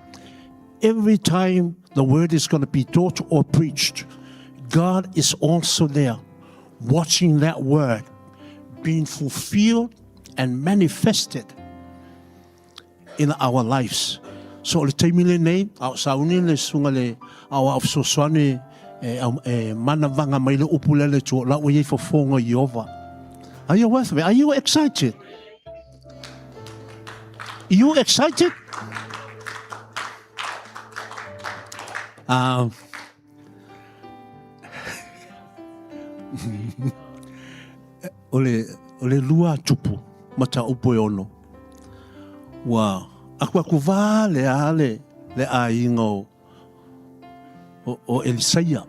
Every time the word is going to be taught or preached, God is also there watching that word being fulfilled and manifested in our lives. So o le taimi lenei, a o sauni le susuga le aoao fesoasoani e, e manavaga mai le upu lea le Atua, o la ua i ai fofoga o Ieova. Are you with me? Are you excited? You excited? O le, o le lua tupu, mataupu e ono, ua akuaku vale a le, le aiga o, o, o Elisaia,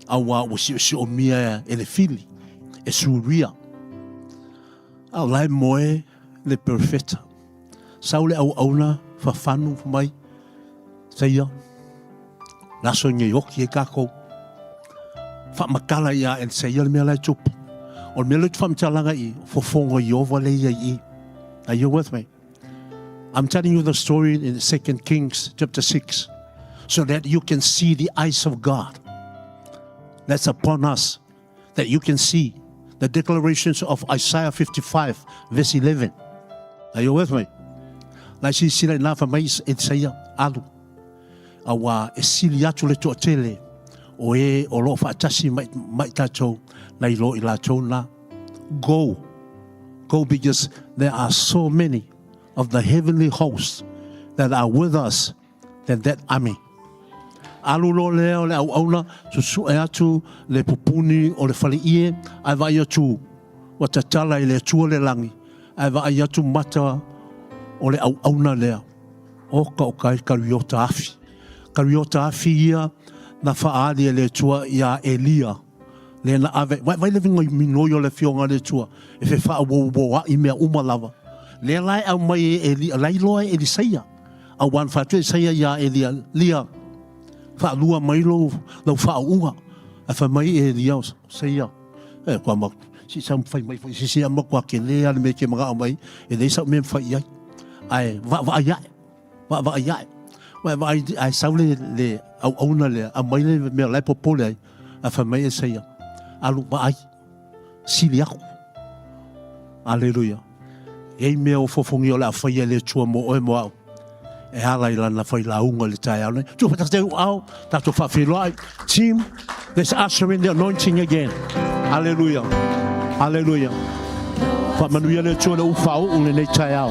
auā ua siosiomia e le fili, e Suria. A o la e moe le perofeta. Sau le auauna fafanu mai, Saia, le aso nei oki ai kākou. Faamatala iā Elisaia le mea la e tupu. O le mea lea ou te faamatalaga i, fofoga o Ieova lea e i ai i i. Are you with me? I'm telling you the story in 2 Kings chapter 6 so that you can see the eyes of God that's upon us, that you can see the declarations of Isaiah 55 verse 11. Are you with me? Lai silasila i nā fai mai Isaia, alu, auā e sili atu le toatele o e o lo o faatasi ma, ma i tatou nai lo i latou nā. Go, go because there are so many of the heavenly hosts that are with us than that army. Alu loa lea o le auauna, susue atu le pupuni o le faleie, ae vaai atu ua tatala i le Atua le lagi, ae vaai atu mata o le auauna lea. Oka oka e kariota afi. Kariota afi ia na faaali e le Atua iā Elia, lea na ave, vaivai le viga minoi o le Afioga a le Atua, e fefaauououaʻi mea uma lava. Lea la e aumai e Elia, la e iloa e Elisaia. Auā na fai atu e Isaia iā Elia, Lia, faalua mai lou, lau faauuga. Ae fai mai Elia, o Isaia, e kua ma, si sa fai mai foi se isi a matua tele lava le mea e te manao mai ai, e leai sau mea e mafai i ai. Ae vaavaai ae, vaavaai ae. Ua e vaai ae sau le, le auauna lea, aumai le mea o la e popole ai. Ae fai mai Isaia, alu vaai. Sili aku. Aleluia. E i ai mea o fofogia o le a faia e le Atua mo oe mo au. E ala i lana failauga i le taeao nei. Tuu whatakate u ao, tātou whaawhiloai. Team, let's usher in the anointing again. Aleluia. Aleluia. Whaamanuia le Atua le u whauu le nei taeao.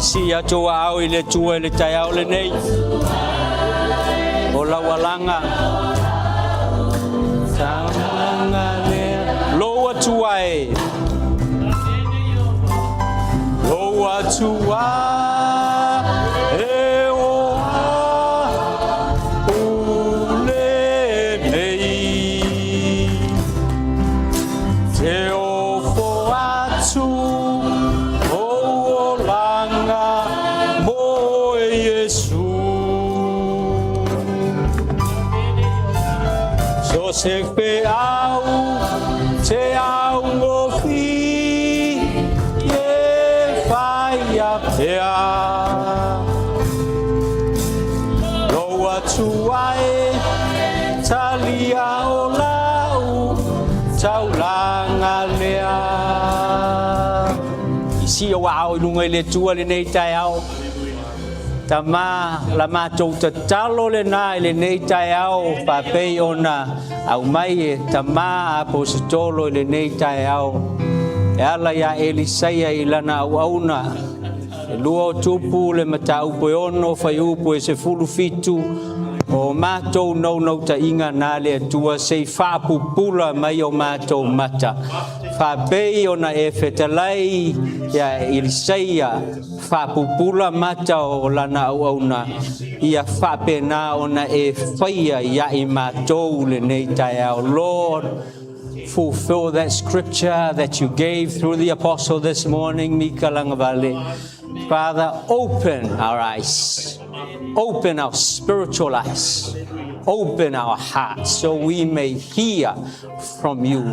Sii atu aao i le Atua i le taeao lenei. O lau alaga. Lou Atua e. Lou Atua e o au lenei. Te ofo atu ou olaga mo Iesu. So se feau te augofi e whaia pea. Lou Atua e talia o lau taulaga lea. I sii ou aao i luga i le Atua lenei taeao. Tama, la matou tatalo lena i lenei taeao faapei ona aumai e Tama Aposetolo i lenei taeao e ala ia Elisaia i lana auauna e lua o tupu le mataupu e 6 fuaiupu e 17 o matou naunautaiga na le Atua se i faapupula mai o matou mata faapei ona e fetalai ia Elisaia faapupula mata o lana auauna ia faapena ona e faia ia i matou lenei taeao. Lord, fulfill that scripture that you gave through the apostle this morning, Mika Lagavale. Father, open our eyes, open our spiritual eyes, open our hearts so we may hear from you.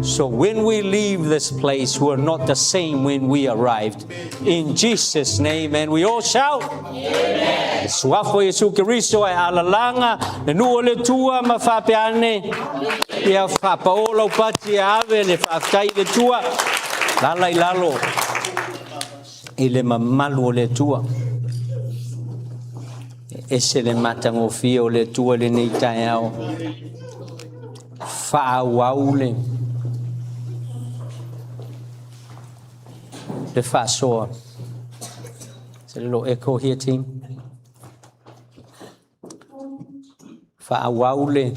So when we leave this place, we're not the same when we arrived. In Jesus' name, and we all shout, Amen. Suafo Iesu Keriso e alalaga le nuu o le Atua ma faapea ane ia faapao lau pati e ave le faafetai i le Atua lala i lalo i le mamalu o le Atua. E ese le matagofie o le Atua i lenei taeao. Faaauau le le faasoa. Is a little echo here, team? Faaauau le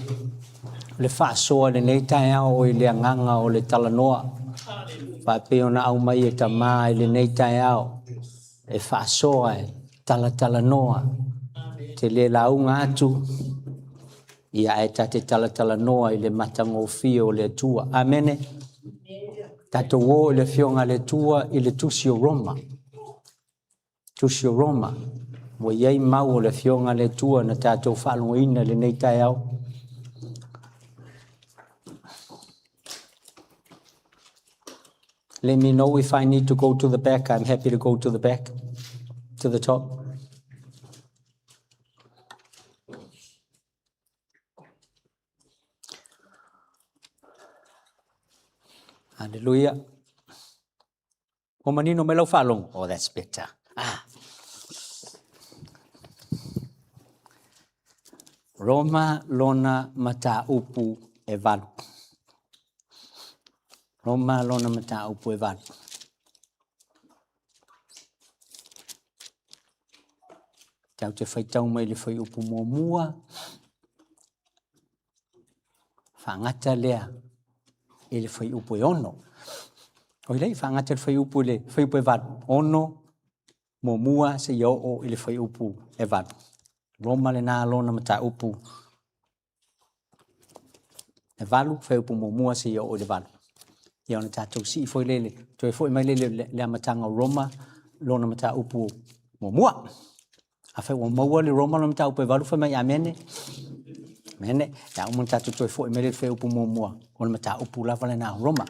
le faasoa i lenei taeao i le agaga o le talanoa. Faapei ona aumai e Tama i lenei taeao e faasoa e talatalanoa. Te le lauga atu ia ae ta te talatalanoa i le matagofie o le Atua. Amene. Tatou o i le Afioga a le Atua i le Tusi o Roma. Tusi o Roma, ua i ai mau o le Afioga a le Atua na tatou faalogoina i lenei taeao. Let me know if I need to go to the back. I'm happy to go to the back, to the top. Hallelujah. Ua manino mai lau faalogo? Oh, that's better. Ah. Roma lona mataupu e 8. Roma lona mataupu e 8. Tau te faitau mai le fuaiupu muamua, faagata lea i le fuaiupu e 6. Oi lei, faagata le fuaiupu i le fuaiupu e 8, 6 muamua seia oo i le fuaiupu e 8. Roma lena lona mataupu e 8, fuaiupu muamua seia oo i le 8. Ia ona tatou sii foi lele, toe foi mai lele le amataga o Roma, lona mataupu muamua. Afai ua maua le Roma lona mataupu e 8, fai mai amene. Amene. Ia uma ona tatou toe foi mai lele fuaiupu muamua, o le mataupu lava lena o Roma.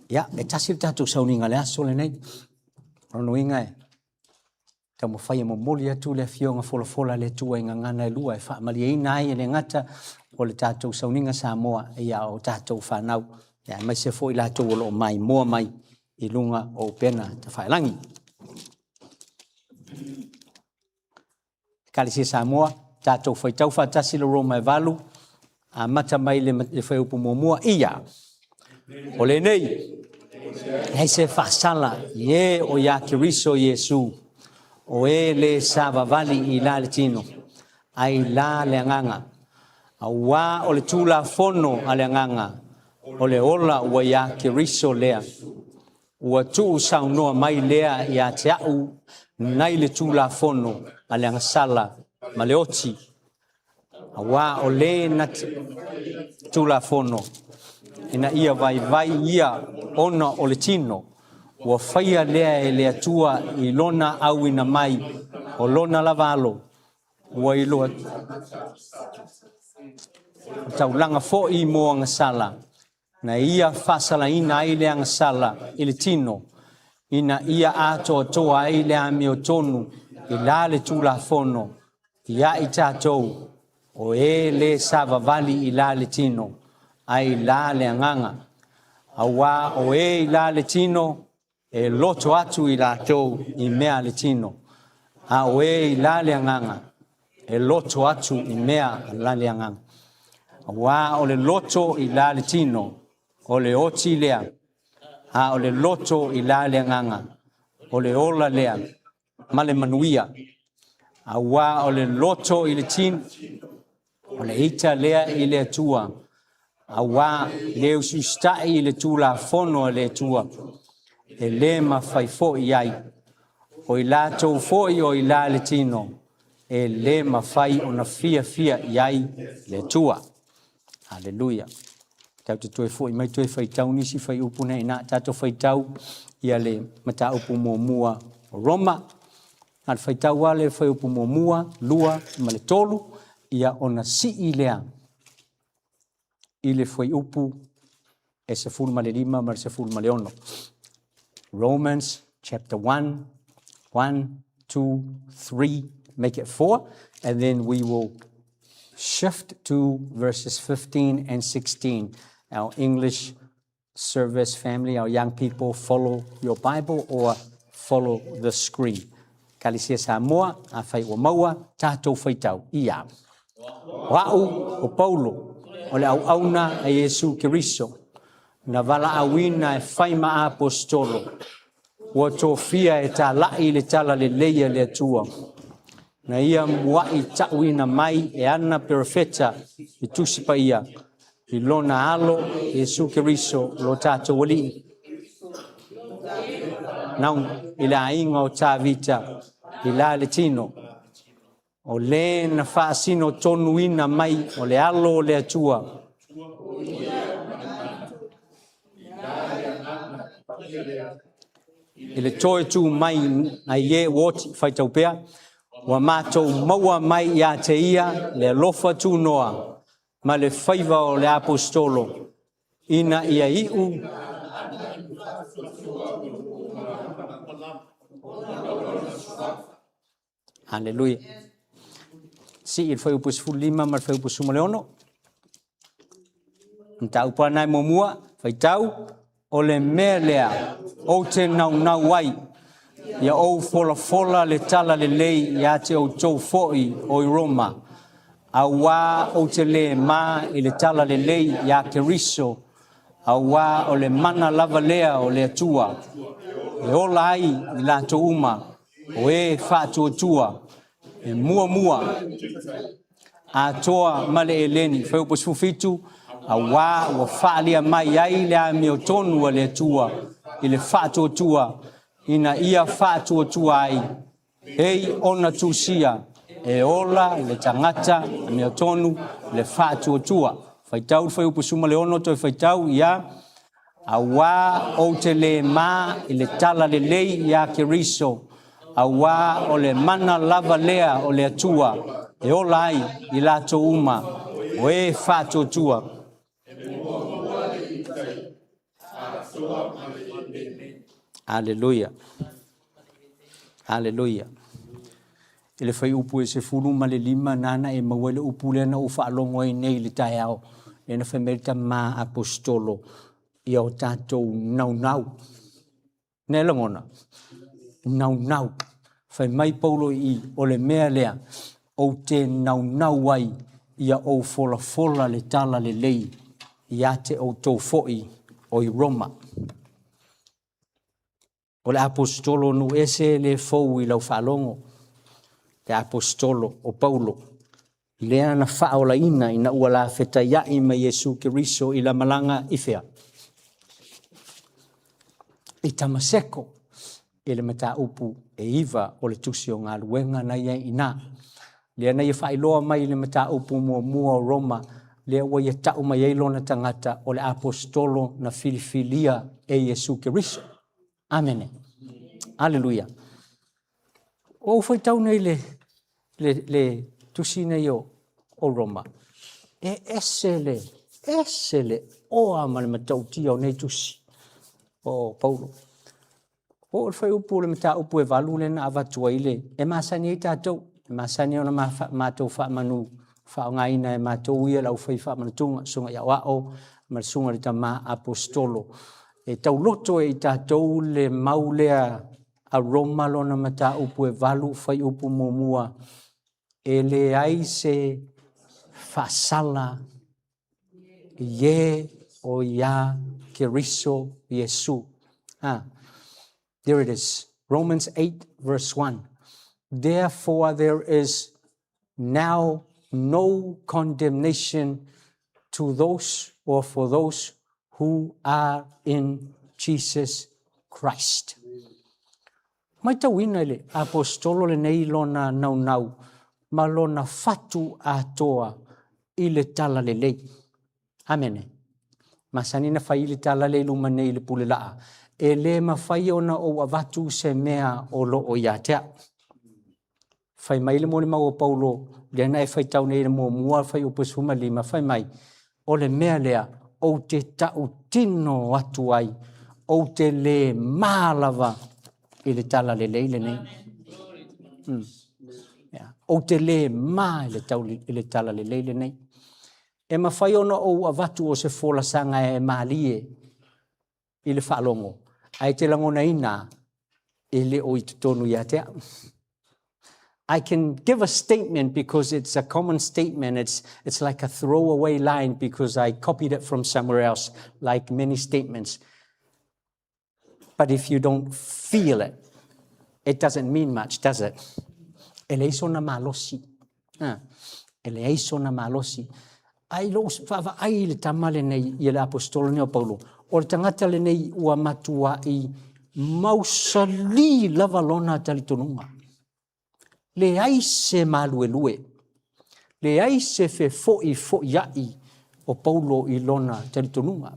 Ia, e tasi le tatou sauniga i le aso lenei. O lona uiga e taumafai e momoli atu le afioga folafola a le Atua i gagana e lua e faamalieina ai e le gata o le tatou sauniga Samoa, ia o tatou fanau, ia aemaise foi latou o lo o maimoa mai i luga o upega tafailagi. Ekalesia Samoa, tatou faitau faatasi le Roma e 8, amata mai le, le fuaiupu muamua, ia. O lenei, leai se faasala i e o ia Keriso Iesu, o e le savavali i la le tino, ai la le agaga. Auā o le Tulafono a le Agaga, o le ola ua iā Keriso lea. Ua tuusaunoa mai lea ia te au nai le Tulafono a le agasala ma le oti, auā o le na Tulafono ina ia vaivai ia ona o le tino, ua faia lea e le Atua i lona auina mai o lona lava Alo, ua iloa taulaga foi mo agasala, na ia faasalaina ai le agasala i le tino, ina ia atoatoa ai le amiotonu i la le Tulafono ia i tatou, o e le savavali i la le tino, ae i la le agaga. Auā o e i la le tino, e loto atu i latou i mea a le tino. A o e i la le agaga, e loto atu i mea a la le agaga. Auā o le loto i la le tino, o le oti lea, a o le loto i la le agaga, o le ola lea ma le manuia. Auā o le loto i le tino, o le ita lea i le Atua, auā le usiusitaʻi i le Tulafono a le Atua, e lē mafai foi ai. O i latou foi o i la le tino, e lē mafai ona fiafia i ai le Atua. Aleluia. Tatou te toe foi mai toe faitau nisi fuaiupu nei ina tatou faitau ia le mataupu muamua o Roma. Na o le faitau lava le fuaiupu muamua, 2 ma le 3, ia ona sii lea i le fuaiupu e 15 ma le 16. Romans chapter 1, 1, 2, 3, make it 4, and then we will shift to verses 15 and 16. Our English service family, our young people, follow your Bible or follow the screen. Kalesia Samoa, afai ua maua, tatou faitau ia. O a'u, o Paulo, o le auauna a Iesu Keriso, na valaauina e fai ma aposetolo, ua tofia e tala'i le tala lelei a le Atua, na ia mua'i ta'uina mai e ana perofeta i Tusi Paia, i lona Alo Iesu Keriso lo tatou Alii, nau i le aiga o Tavita, i la le tino, o le na faasino tonuina mai o le Alo o le Atua, i le toe tū mai ai e ua oti faitau pea, ua matou maua mai ia te ia le alofa tunoa ma le faiva o le aposetolo, ina ia iu Haleluia. Sii i le fuaiupu 15 ma le fuaiupu 16. Mataupu lava na e muamua, faitau, o le mea lea ou te naunau ai, ia ou folafola le tala lelei ia te outou foi o i Roma, auā ou te lē ma i le tala lelei iā Keriso, auā o le mana lava lea o le Atua e ola ai i latou uma o e faatuatua e muamua atoa ma le Eleni. Fuaiupu 17, auā ua faaalia mai ai le amiotonu a le Atua i le faatuatua, ina ia faatuatua ai pei ona tusia e ola le tagata amiotonu le faatuatua. Faitau le fuaiupu 16 toe faitau ia, auā ou te lē ma i le tala lelei iā Keriso, auā o le mana lava lea o le Atua e ola ai i latou uma o e faatuatua. Aleluia. Aleluia. I le fuaiupu e 15 nāna e maua ai le upu lea na ou faalogo ai nei i le taeao, lea na fai mai le tama aposetolo, ia o tatou naunau. Ne lagona, naunau. Fai mai Paulo i i, o le mea lea, ou te naunau ai ia ou folafola le tala lelei ia te outou foi o i Roma. O le aposetolo nuu ese le fou i lau faalogo, le aposetolo o Paulo, lea na faaolaina ina ua lafetaiaʻi ma Iesu Keriso i la malaga i fea? I Tamaseko, i le mataupu e 9 o le Tusi o Galuega na i ai i ina. Lea na ia faailoa mai i le mataupu muamua o Roma, lea ua ia tau mai ai lona tagata o le aposetolo na filifilia e Iesu Keriso. Amene. Aleluia. Ua ou faitau nei le, le, le tusi nei o, o Roma. E ese le, ese le oa ma le matautia o nei tusi o Paulo. O le fuaiupu o le mataupu e 8 lea na avatu ai le, e masani ai tatou, e masani ona matou faamanu faaaogaina e matou ia le aufai faamanatuga, susuga i aoao ma le susuga i le tama aposetolo. E tauloto e i tatou le mau lea a Roma lona mataupu e 8 fuaiupu muamua, e leai se faasala i e o iā Keriso Iesu. Ah, there it is. Romans 8 verse 1. Therefore there is now no condemnation to those or for those who are in Jesus Christ. Matauina i le Aposetolo lenei lona naunau ma lona fatu atoa i le talalelei. Amene. Masani na fai le tala le i luma nei i le pule laa. E le mafai ona ou avatu se mea o lo o ia te au. Fai mai le molimau o Paulo, lea na e faitau nei i le muamua fuaiupu 15, fai mai, O le mea lea ou te tautino atu ai, ou te le mā lava i le talalelei lenei. Mm. Yeah. Ou te le mā i le, tauli, i le talalelei lenei. E mafai ona ou avatu o se folasaga e malie i le faalogo, ae te lagonaina e le o i totonu ia te au. I can give a statement because it's a common statement. It's, it's like a throwaway line because I copied it from somewhere else, like many statements. But if you don't feel it, it doesn't mean much, does it? E leai sona malosi. Ah, e leai sona malosi. Ae i lou vaavaai i le tama lenei, ia le aposetolo lenei o Paulo, o le tagata lenei ua matuai mausali lava lona talitonuga. Leai se maluelue, leai se fefo'ifo'ia'i o Paulo i lona talitonuga.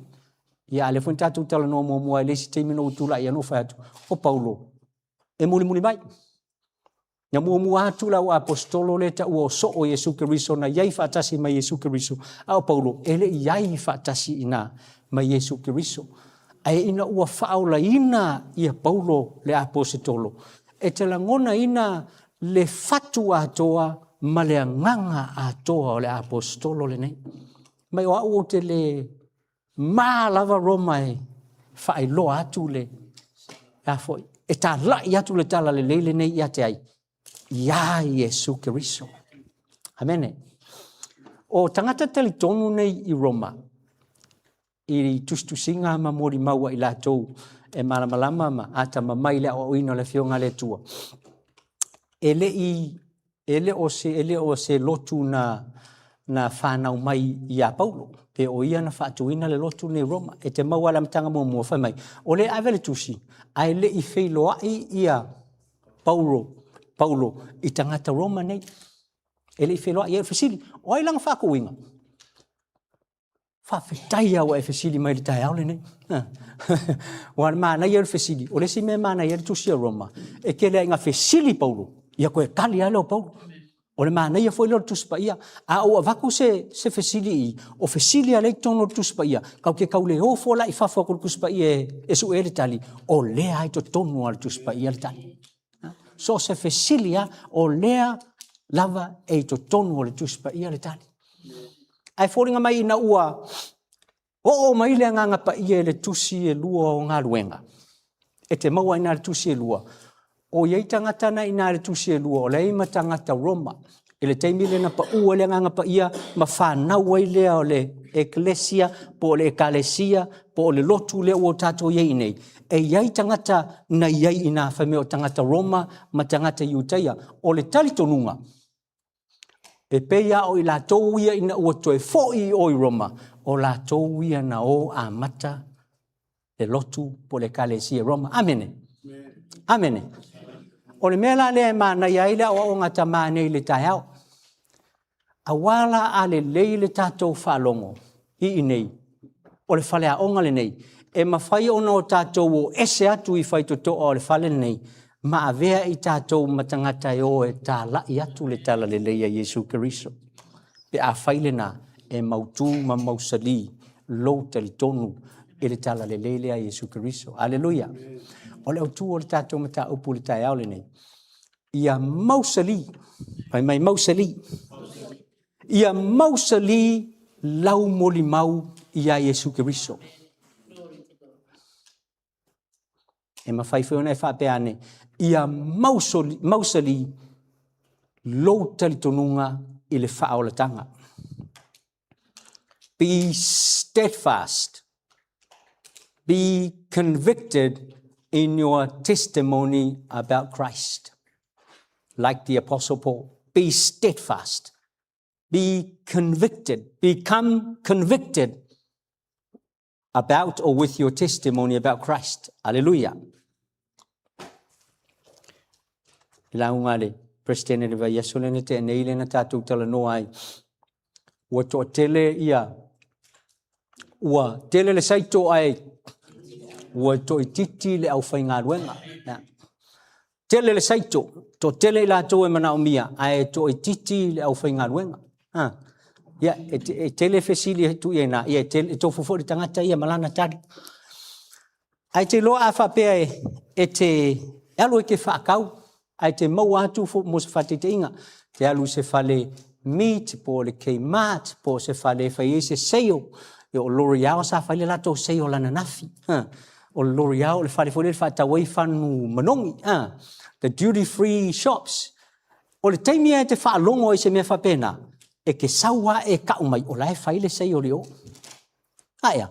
Ia, a o lea foi na tatou talanoa muamua i le isi taimi na ou tulai ai na ou fai atu, o Paulo e mulimuli mai. Na muamua atu le au aposetolo lea e taua o soo Iesu Keriso na i ai faatasi ma Iesu Keriso, a o Paulo e le i ai faatasi i ina ma Iesu Keriso. Ae ina ua faaolaina ia Paulo le aposetolo, e te lagonaina le fatu atoa ma le agaga atoa o le aposetolo lenei. Mai o au ou te le mā lava Roma e faailoa atu le a foi, e talai atu le talalelei lenei ia te ai, iā Iesu Keriso. Amene. O tagata talitonu nei i Roma, i tusitusiga ma molimau a i latou e malamalama ma atamamai i le aoaoina o le Afioga a le Atua. E le i e le o se e le o se lotu na na fanau mai iā Paulo, pe o ia na faatuina le lotu nei Roma. E te maua le amataga muamua fai mai, o le ave le tusi, ae le i feiloai ia Paulo, Paulo i tagata Roma nei. E le i feiloai ia fesili, o ai lana faatuina? Faafetai lava ua e fesili mai i le taeao lenei. Ua manaia le fesili. O le isi mea e manaia le tusi a Roma, e tele ai ina fesili Paulo, ia toe tali lava lea o Paulo. O le manaia foi lea o le Tusi Paia. A ou avatu se, se fesili i, o fesili lava lea i totonu o le Tusi Paia, tatou te tau le o fua la i fafo atu o le Tusi Paia e, e sue ai le tali, o lea i totonu lava o le Tusi Paia le tali. So o se fesili lava, o lea lava e i totonu o le Tusi Paia le tali. Ae foliga mai ina ua oo mai le Agaga Paia i le tusi e lua o galuega, e te maua i ina le tusi e lua, o i ai tagata na i ina le tusi e lua, o leai ma tagata Roma. I le taimi lea na pau ai le Agaga Paia ma fanau ai lea o le Ekalesia, po o le Ekalesia, po o le lotu lea ua tatou i ai nei, e i ai tagata na i ai i ina, fai mai o tagata Roma ma tagata Iutaia. O le talitonuga, e pei lava o i latou ia ina ua toe foi i o i Roma, o latou ia na o amata le lotu po o le Ekalesia i Roma. Amene. Amene. O le mea la lea e manaia ai le aoaoga a tamā nei i le taeao, aua la a lelei le tatou faalogo i inei, o le faleaoga lenei, e mafai ona o tatou o ese atu i faitotoa o le fale lenei, ma avea i tatou ma tagata e o e talai atu le talalelei a Iesu Keriso. Pe afai lena, e mautū ma mausali lou talitonu i le talalelei lea a Iesu Keriso. Aleluia! O le autu o le tatou mataupu i le taeao lenei, ia mausali, fai mai mausali, ia mausali lau molimau iā Iesu Keriso. E mafai foi ona e faapea ane, ia mausoli, mausali lou talitonuga i le faaolataga. Be steadfast. Be convicted in your testimony about Christ. Like the Apostle Paul. Be steadfast. Be convicted. Become convicted about or with your testimony about Christ. Aleluia. I lauga a le Peresetene i le vaiaso lea na tea nei lea na tatou talanoa ai, ua toatele ia, ua tele le saito ae ua toaitiiti le aufaigaluega. Yeah. Tele le saito, toatele i latou e manaomia ae toaitiiti le aufaigaluega. Ha. Ia, e, e tele fesili e tuu i ai na, ia e, tele, e tofu foi le tagata ia ma lana tali. Ae te iloa a faapea e, e te e alu e te faatau, ae te maua atu fo, mo se faataitaiga, te alu i se fale meat po o le Kmart po o se fale e fai ai se sale. Ia o L'Oreal sa fai le latou sale ananafi. Ha. O le L'Oreal o le fale foi lea e faatau ai fanu manogi. Ha. The duty free shops. O le taimi lava e te faalogo ai i se mea faapena, e te sau lava e kau mai o la e fai le sale i o. Aea.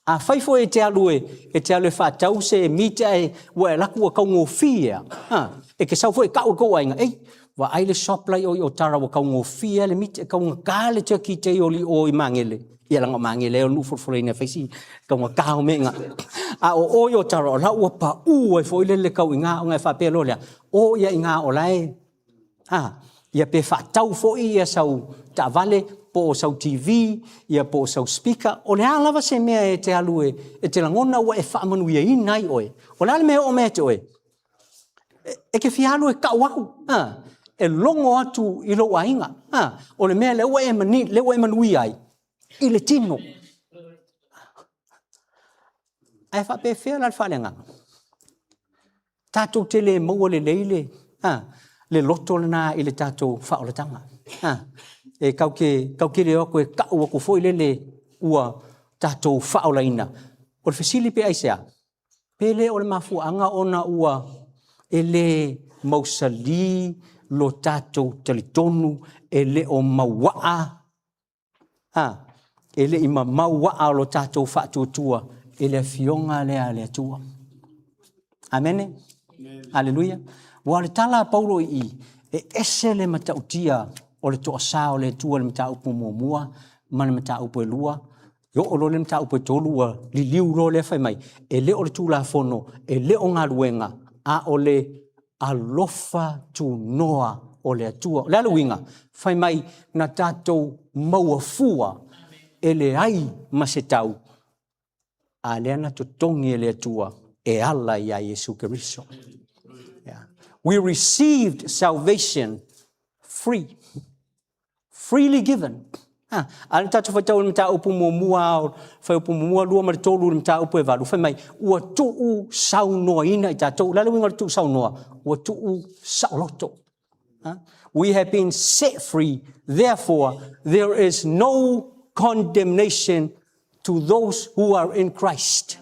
Afai foi e te alu e, e te alu e faatau se meat ae ua e alu atu ua taugofie a, ha, e te sau foi e kau i kou aiga, ei, vaai le shop la i o i Otara ua taugofie a le meat, e taugata le turkey te oli o i Magele. Ia leaga o Magele o le nuu folafolaina e fai si taugata o mea i ina. A o o i Otara o la ua pau ai foi lele tau i ina ona e faapea loa lea, o ia i ina o la e A, ia pe faatau foi ia sau taavale po o sau TV, ia po o sau speaker, o le a lava se mea e te alu e, e te lagona ua e faamanuiaina ai oe. O le a le mea e oo mai ia te oe? E, e te fia alu e kau aku, a, e logo atu i lou aiga, a, o le mea lea ua e mani, lea ua e manuia ai i le tino. Ae faapefea la le faaleagaga? Tatou te le maua lelei le, a, le loto lena i le tatou faaolataga. A, e kau ke, kau ke le o atu e kau atu foi lele ua tatou faaolaina. O le fesili pe aisea? Pe le o le mafuaaga ona ua e le mausali lo tatou talitonu e le o mauaa A, e le i mamau aa o lo tatou faatuatua i le Afioga lea a le Atua. Amene? Aleluia. Ua o le tala a Paulo i i, e ese le matautia o le toasā o le Atua i le mataupu muamua ma le mataupu e lua, e oo loa le mataupu e tolu ua liliu loa lea fai mai, e le o le Tulafono, e le o galuega, a o le alofa tunoa o le Atua. O le a le uiga? Fai mai, na tatou maua fua e leai ma se tau, a lea na totogi e le Atua e ala iā Iesu Keriso. Yeah. We received salvation free. Freely given. Ha, a le tatou faitau i le mataupu muamua, fuaiupu muamua, lua ma le tolu i le mataupu e valu, fai mai, ua tuu saunoaina i tatou. O le a le uiga o le tuu saunoa? Ua tuu saoloto. Ha? We have been set free, therefore there is no condemnation to those who are in Christ.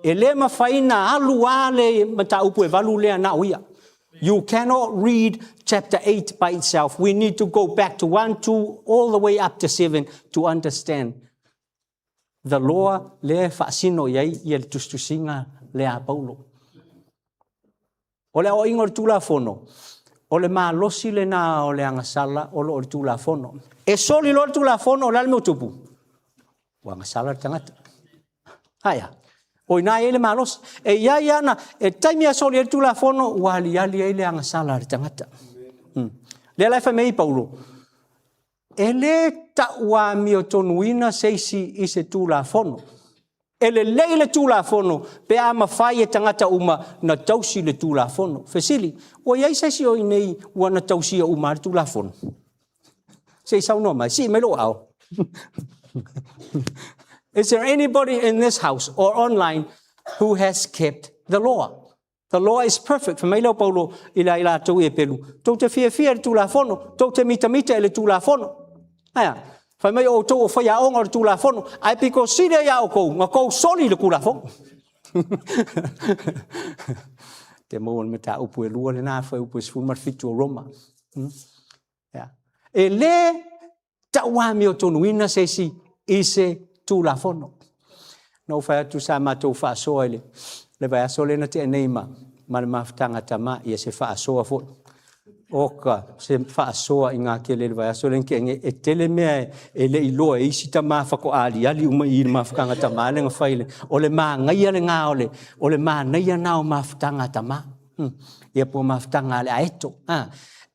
E le mafai na alu a le mataupu e valu lea na o ia. You cannot read chapter 8 by itself. We need to go back to 1, 2, all the way up to 7 to understand the law lea e faasino i ai ia le tusitusiga lea a Paulo. O le aoaiga o le Tulafono, o le malosi lena o le agasala o lo o le Tulafono. E soli loa le Tulafono, o le a le mea ua tupu? Ua agasala le tagata. Aia, o ina e i ai le malosi. E i ai ana, e taimi a soli ai le Tulafono, ua aliali ai le agasala a le tagata. Hmm. Lea la e fai mai ai Paulo, E le tauamiotonuina se isi i se Tulafono. E lelei le Tulafono pe a mafai e tagata uma na tausi le Tulafono. Fesili, Ua i ai se isi o i inei ua na tausia uma le Tulafono? Se i saunoa mai, sii mai lou aao. Is there anybody in this house or online who has kept the law? The law is perfect. Fai mai lea o Paulo i le ai latou i Epelu, tou te fiafia i le Tulafono, tou te mitamita i le Tulafono. Aia, fai mai o outou o faiaoga o le Tulafono, ae pito sili ai ia outou na tou soli i le Tulafono. Te maua le mataupu e lua lena fuaiupu e 17 o Roma. Yeah. E lē tauamiotonuina se isi i se Tulafono. Na ou fai atu sa matou faasoa i le, le vaiaso lea na tea nei ma, ma le mafutaga tama, ia se faasoa foi. Oka, se faasoa i ngā kele i le vaiaso lea na tea nei. E tele mea e, e le i loa e isi tama faatoa aliali uma i le mafutaga tama lea na fai le, o le manaia lena o le, o le manaia na o mafutaga tama. Hmm. Ia po mafutaga a le aeto. Ah,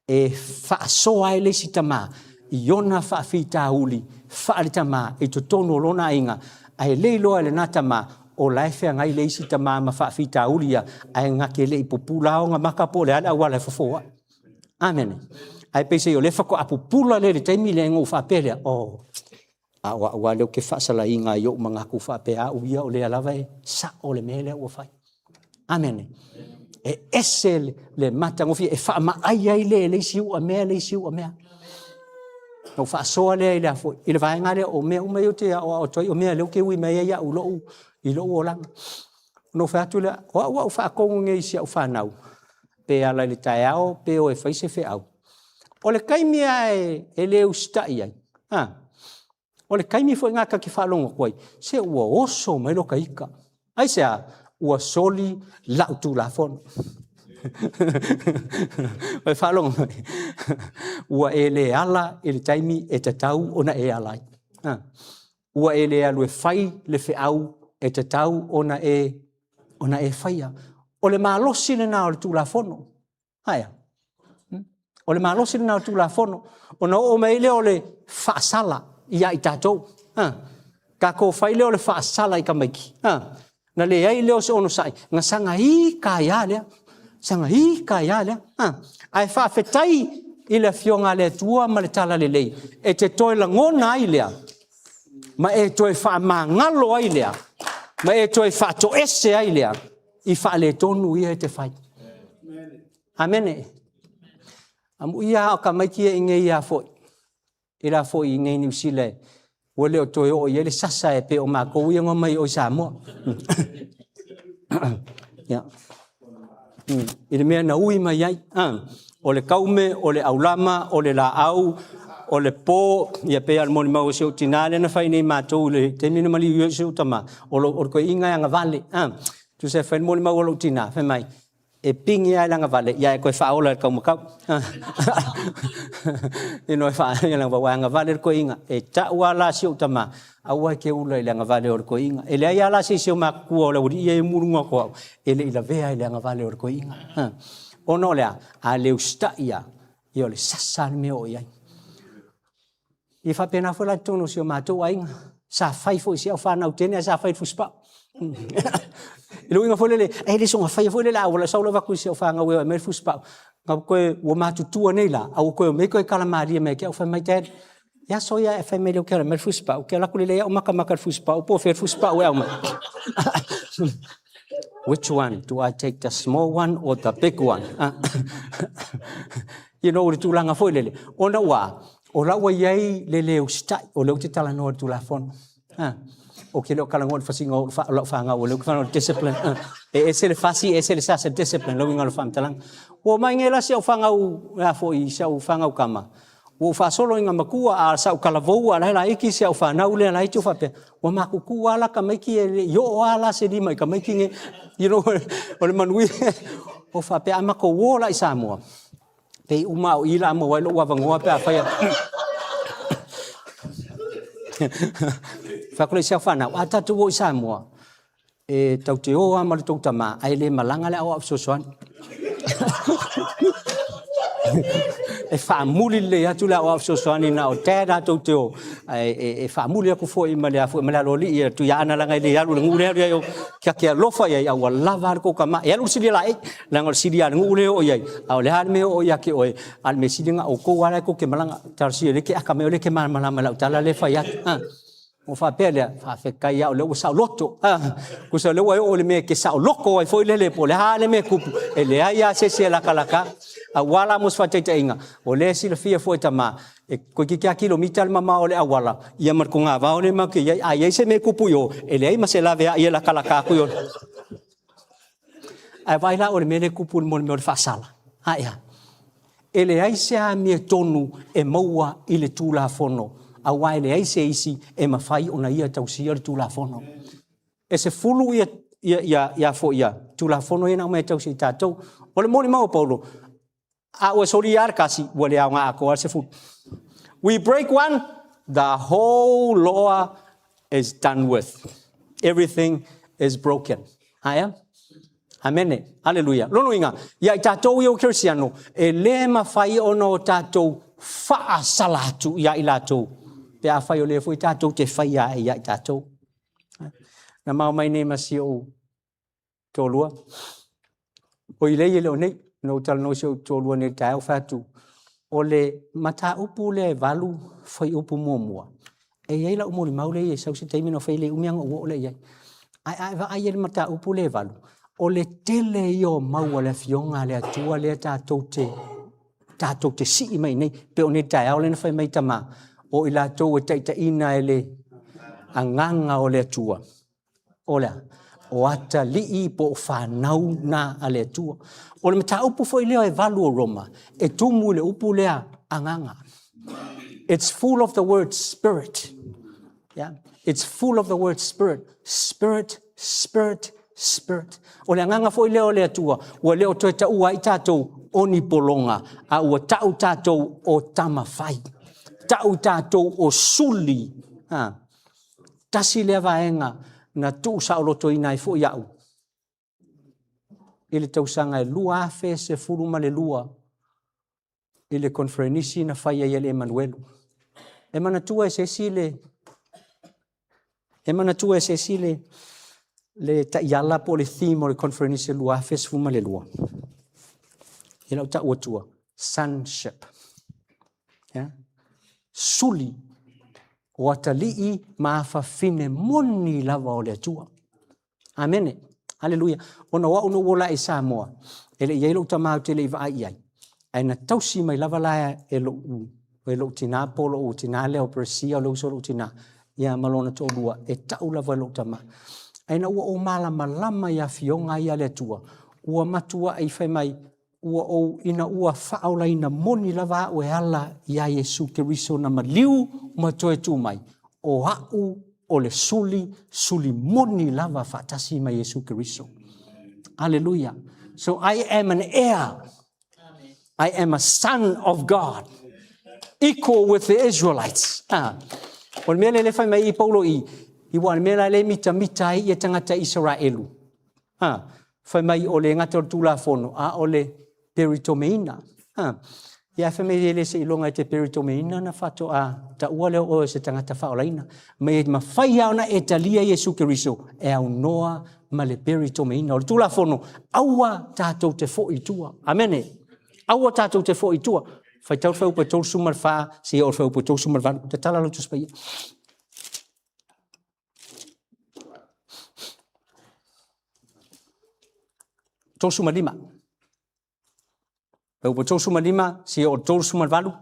e faasoa ai le isi tama i ona faafitauli faale-tama i totonu o lona aiga, ae le iloa e lena tama o la e feagai le isi tama ma faafitauli ia, ae na te le i pupula ona maka po o le a le auala e fofo ai. Amene. Ae peisei o lea faatoa pupula lea i le taimi lea, ona ou faapea lea, oh, a o au lava lea ou te faasalaina ai ou manatu faapea au ia o lea lava e sao le mea lea ua fai. Amene. E ese le, le matagofie e faamaai ai le le isi u'a mea le isi u'a mea. Na ou faasoa lea i le afoi, i le vaega lea o mea uma ia ou te aoao atu ai, o mea lea ou te ui mai ai au i lou, i lou olaga. Ona ou fai atu lea, o au a ou faatonu nei i si au fanau, pe ala i le taeao, pe o e fai se feau. O le taimi lava e, e le usitai ai, ha, o le taimi foi lena ta te faalogo atu ai, se ua oso mai lota ita. Aisea? Ua soli lau Tulafono. Ua e faalogo mai? Ua e le ala i le taimi e tatau ona e ala ai. Ha. Ua e le alu e fai le feau e tatau ona e, ona e faia. O le malosi lena o le Tulafono. Aea. Hmm? O le malosi lena o le Tulafono, ona oo mai lea o le faasala ia i tatou. Ha? Tatou fai lea o le faasala i tamaiti. Ha? Na leai lea o se onosai, na saga i ka ia lea. Saga i ka ia lea. Ha? Ae faafetai i le Afioga a le Atua ma le Talalelei, e te toe lagona ai lea, ma e toe faamagalo ai lea, ma e toe faatoese ai lea, i faaletonu ia e te fai. Amene. Amuia a o tamaiti ia i nei ia foi, i la foi i nei Niu Sila e, ua le o toe oo i ai le sasa e pei o matou ia na omai o i Samoa. Yeah. I le mea na ui mai ai. Ah. O le kaume, o le aulama, o le laau, o le po, ia pei lava o le molimau o si ou tinā lea na fai nei matou i le taimi na maliu ai si ou tama, o lo, o le toeaiina e agavale. Ah. Tusa e fai le molimau a lou tinā, fai mai, e pigi lava i le agavale, ia e toe faaola i le taumatau. You know, e faa, ua agavale le toeaina. E tau lava la si ou tama, aua e te ula i le agavale o le toeaina. E leai lava la se isi o matutua o le aualii ia e muluga atu au, e le i lavea i le agavale o le toeaina. Ona o le a? A le usitai lava, ia o le sasa le mea o i ai. Ia faapena foi la i totonu o si o matou aiga. Sa fai foi i si au fanau teine ae sa fai i le fusipau. I le uiga foi lele, e le soona faia foi lele a ua sau lava atu i si au fanau e aumai le fusipau. Na toe ua matutua nei la, a ua toe omai toe tala malie mai ke au fai mai Dad, ia aso ia e fai mai lea ou te alu e aumai le fusipau, ou te alu atu lelei au makamaka i le fusipau po o fea le fusipau e aumai. Which one? Do I take the small one or the big one? You know, o le tulaga foi lele. Ona ua, o la ua i ai le le usitai, o lea ou te talanoa i le Tulafono. Ha. Ou te le o talanoa i le fasiga o lau fanau, o lea ou te talanoa i le discipline. Ha. E ese le fasi, ese le sasa, discipline, le uiga o le faamatalaga. Ua omai nei la si au fanau, a foi, si au fanau tama, Ua ou faasolo i ngā matua, a sa ou talavou a la e laiti si au fanau lea laiti o faapea, ua matutu lava la tamaiti e le i oo lava la se lima i tamaiti nei. You know, o le manuia o faapea, a matou o la i Samoa, pei uma a o i la a maua ai lou avanoa pe afai a Fai atu lea i si au fanau, a tatou o i Samoa, E tau te o lava ma le tou tama, ae le malaga le aoao fesoasoani. E faamuli lelei atu le aoao fesoasoani na o dad a tou te o, ae e faamuli atu foi ma le a foi ma le aloalii e Tuiaana leaga e le alu i le nuu lea alu i ai o kia te alofa i ai, a ua lava a le tou tama. E alu i le silia laei, leaga o le silia a le nuu lea e oo i ai, a o le a le mea e oo ia te oe, a o le mea sili na outou lava la e tou te malaga. Talosia o lea e te aka mai o lea e te malamalama i lau tala lea e fai atu. Ua faapea lea, faafetai lava o lea ua saoloto. Ah, tusa o lea ua e oo i le mea e te saoloko ai foi lele, po o le a le mea e tupu, e leai lava se isi e lakalaka. Aua la mo se faataitaiga, o lea e silafia foi e tama, e toeitiiti lava kilomita le mamao o le auala, ia ma le togavao lea matou te i ai. A i ai se mea e tupu i o, e leai ma se laveai e lakalaka atu i o. Ae vaai la o le mea lea e tupu i le mea o le faasala. A ea? E leai se amiotonu e maua i le Tulafono, aua e leai se isi e mafai ona ia tausia le Tulafono. E 10 ia, ia, ia, ia foi ia Tulafono ia na aumai e tausi i tatou. O le molimau a Paulo, a ua solia lava le tasi, ua le aoga atoa le 10. We break one, the whole law is done with. Everything is broken. Aea? Amene. Aleluia. Lona uiga, ia i tatou ia o Kerisiano, e le mafai ona o tatou faasala atu ia i latou, pe afai o lea foi tatou te faia ai ia i tatou. Na mao mai nei ma si ou toalua, oi lei e le o nei, na ou talanoa i si ou toalua nei i le taeao, fai atu, o le mataupu lea e 8 fuaiupu muamua, e i ai lau molimau lea e sau se taimi ona fai le umi lava ona ou oo lea i ai. Ae a e vaai i ai i le mataupu lea e 8, o le tele ia o mau a le Afioga a le Atua lea tatou te tatou te sii mai nei, pei o nei taeao lea na fai mai tama, o i latou e taitaiina e le agaga o le Atua. O le a? O atalii po o fanau na a le Atua. O le mataupu foi lea e 8 o Roma, e tumu i le upu lea agaga. It's full of the word spirit. Yeah. It's full of the word spirit. Spirit, spirit, spirit. O le agaga foi lea o le Atua, ua le o toe taua ai tatou o ni pologa, a ua tau tatou o tamafai. Tau tatou o suli. Ha. Tasi lea vaega na tuusaolotoina ai foi au i le tausaga e 2012 i le conferenisi na fai ai e le Emanuelu. E manatua e se isi le e manatua e se isi le le taiala po o le theme o le conferenisi 2012. I lau tau atua, sonship. Yeah? Suli o atalii ma afafine moni lava o le Atua. Amene. Aleluia. Ona o au na ou ola i Samoa, e le i ai lou tama ou te le i vaai i ai. Ae na tausi mai lava la e lou, e lou tina po o lou tina lea o Persia, o le uso o lou tina, ia ma lona toalua, e tau lava e lou tama. Ae na ua ou malamalama i afioga ia a le Atua, ua matuai fai mai, ua ou, ina ua faaolaina moni lava au e ala iā Iesu Keriso na maliu ma toe tu mai, o a'u o le suli, suli moni lava faatasi ma Iesu Keriso. Aleluia. So I am an heir. I am a son of God. Equal with the Israelites. Ah. O le mea lea le fai mai i Paulo i, i ua le mea la le mitamita ai ia tagata Isaraelu. Ha, fai mai o le gata o le Tulafono, a o le peritomeina. Ha, ia fai mai e le seiloga e te peritomeina na faatoa taua lea o oe o se tagata faaolaina. Ma e mafai lava ona e talia Iesu Keriso e aunoa ma le peritomeina. O le Tulafono, aua tatou te foi i tua. Amene. Aua tatou te foi i tua. Faitau le fuaiupu e 34 seia oo i le fuaiupu e 38. Tatala lau Tusi Paia. 35. Fuaiupu 35, seia oo i le 38.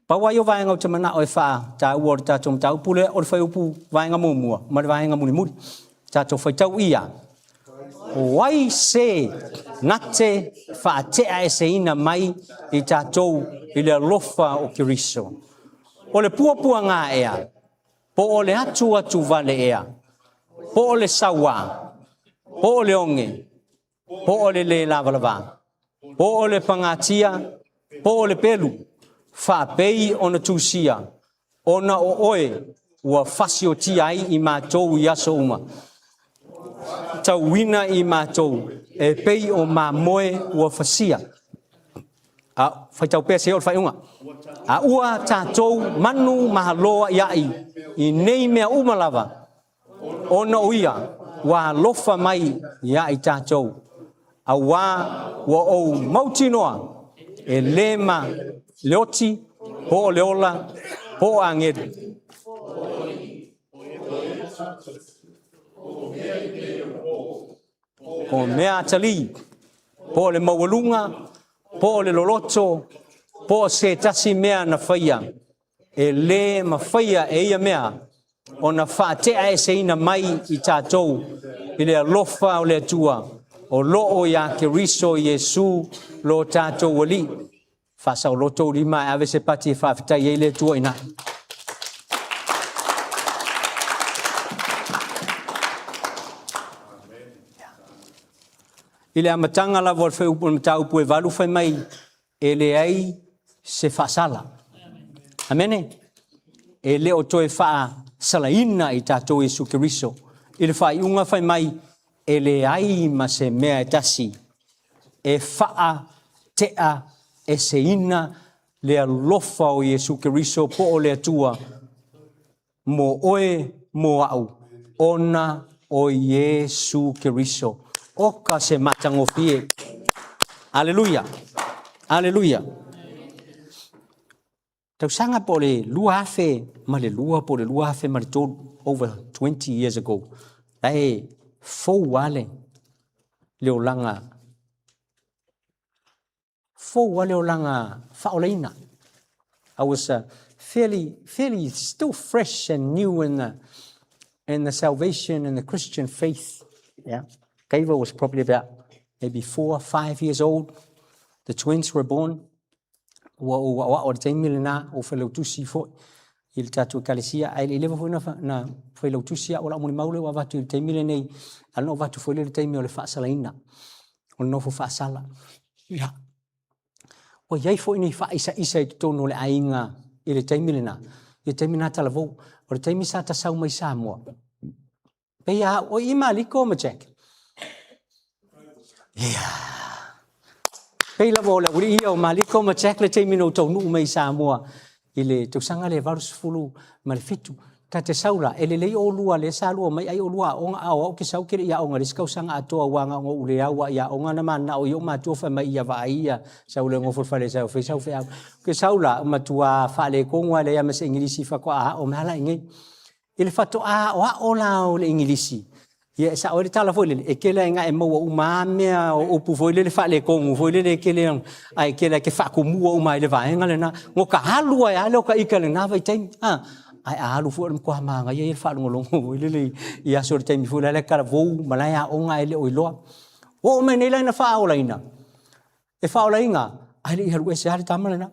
Pau lava ia o vaega ou te manao e faataua o le tatou mataupu lea, o le fuaiupu vaega muamua ma le vaega mulimuli. Tatou faitau ia. O ai se na te faateaeseina mai i tatou i le alofa o Keriso? O le puapuaga ea? Po o le atuatuvale ea? Po o le sauā? Po o le oge? Po o le lē lavalavā? Po o le pagatia? Po o le pelu? Faapei ona tusia, ona o oe ua fasiotia ai i matou i aso uma, tauina i matou e pei o mamoe ua fasia. A faitau pea seia oo i le faaiuga. A ua tatou manu malo aʻiaʻi i nei mea uma lava, ona o ia ua alofa mai iā i tatou, auā ua ou mautinoa e lē ma le oti, po o le ola, po o agelu. Po o mea atalii, po o le maualuga, po o le loloto, po o se tasi mea na faia, e lē mafaia e ia mea ona faateaeseina mai i tatou i le alofa o le Atua. o loo iā Keriso Iesu lo tatou Alii. Faasaoloto ou lima ae ave se pati e faafetai ai le Atua ina. I le amataga lava o le fuaiupu o le mataupu e 8 fai mai e leai se faasala. Amene. E le o toe faasalaina i tatou Iesu Keriso. I le faaiuga fai mai e leai ma se mea e tasi e faatea eseina le alofa o Iesu Keriso po o le Atua mo oe mo a'u ona o Iesu Keriso. Oka se matagofie. Aleluia. Aleluia. Tausaga po o le 2002 po o le 2003, over 20 years ago, la e fou lava le, le olaga, fou lava le olaga faaolaina. I was fairly, fairly still fresh and new in the, in the salvation and the Christian faith. Yeah. Kaiva was probably about maybe 4, 5 years old. The twins were born. Ua ou aoao i le taimi lena, ua ou failautusi foi i le tatou ekalesia, ae le i leva foi na failautusi au, o lau molimau lea ua avatu i le taimi lenei, a na ou avatu foi lea i le taimi o le faasalaina, o le nofo faasala. Ia, ua i ai foi ni faaisaisa i totonu o le aiga i le taimi lena, i le taimi lena talavou, o le taimi sa tasau mai Samoa, Pei a au, o i Maliko ma Jack. Yeah. Pei lava o le aualii ia o Maliko ma Jack le taimi na ou taunuu mai i Samoa i le tausaga lea 87. Ta te sau la, e lelei oulua lea sa lua mai ai oulua aoga, a o au ke sau ke le i aoga i le isi kausaga atoa aua na ona ou le au a i aoga na mananao i ou matua fai mai ia vaai ia sau le gofo i le fale sau fai sau feau. Ke sau la, matua faaletonu lava e leai lava ma se Igilisi faatoa aao mai lava la i inei. I le faatoa aoao la o le Igilisi, ia e sao ai le tala foi lele, e tele lava ina e maua uma lava mea o upu foi lele faaletonu foi lele e tele ae tele lava e te faatumua uma ai i le vaega lena. No ka alu ai lava lea o ka ika i lena vaitaimi, a, ae a alu foi o le matua manaia ia le faalogologo foi lele i aso o le taimi foi lea e talavou ma la e aoga ae le o iloa. Ua oo mai nei la ina faaolaina, E faaolaina, ae le i alu ese lava le tama lena.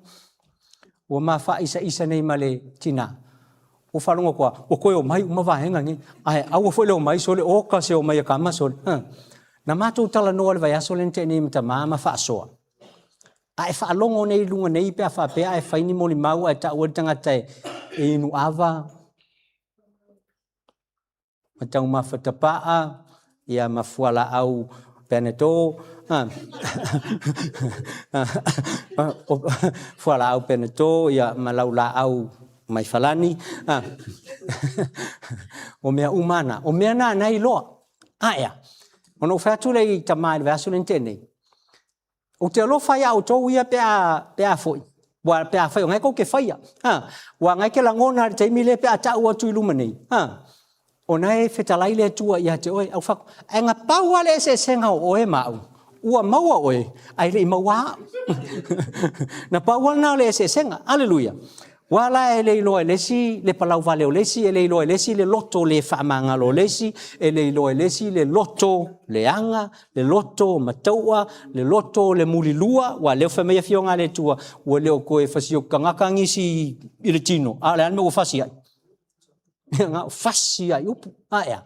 Ua ma faaisaisa nei ma le tina. Ua faalogo atu lava, ua toe omai uma vaega nei. Ae aua foi le omai sole, oka se omai a tama sole. Ha. Na matou talanoa i le vaiaso lea na tea nei ma tama ma faasoa. A e faalogo nei i luga nei pe a faapea ae fai ni molimau ae tau ai le tagata e inu ava, ma taumafa tapaa, ia ma fualaau Panadol, fualaau Panadol, ia ma laulaau mai falani, o mea uma na, o mea na na iloa. Ae a? Ona ou fai atu lea i tama i le vaiaso lea na tea nei, Ou te alofa iā outou ia pe a, pe a foi, ua, pe afai o na e tou te faia, ha, ua na e te lagona i le taimi lea pe a ta'u atu i luma nei, ha, o na e fetalai le Atua ia te oe, au fako, ae na pau lava le eseesega o oe ma au, ua maua oe, ae le i maua a'u. Na pau lava lena o le eseesega. Aleluia! Ua la e le iloa e le isi le palau vale o le isi, e le iloa e le isi le loto le faamagalo o le isi, e le iloa e le isi le loto leaga, le loto mataua, le loto le mulilua, ua lea fai mai afioga a le Atua, ua le o toe fasioki tagata nisi i le tino, a o le a le mea ua fasi ai? Ua fasi ai upu, ae a?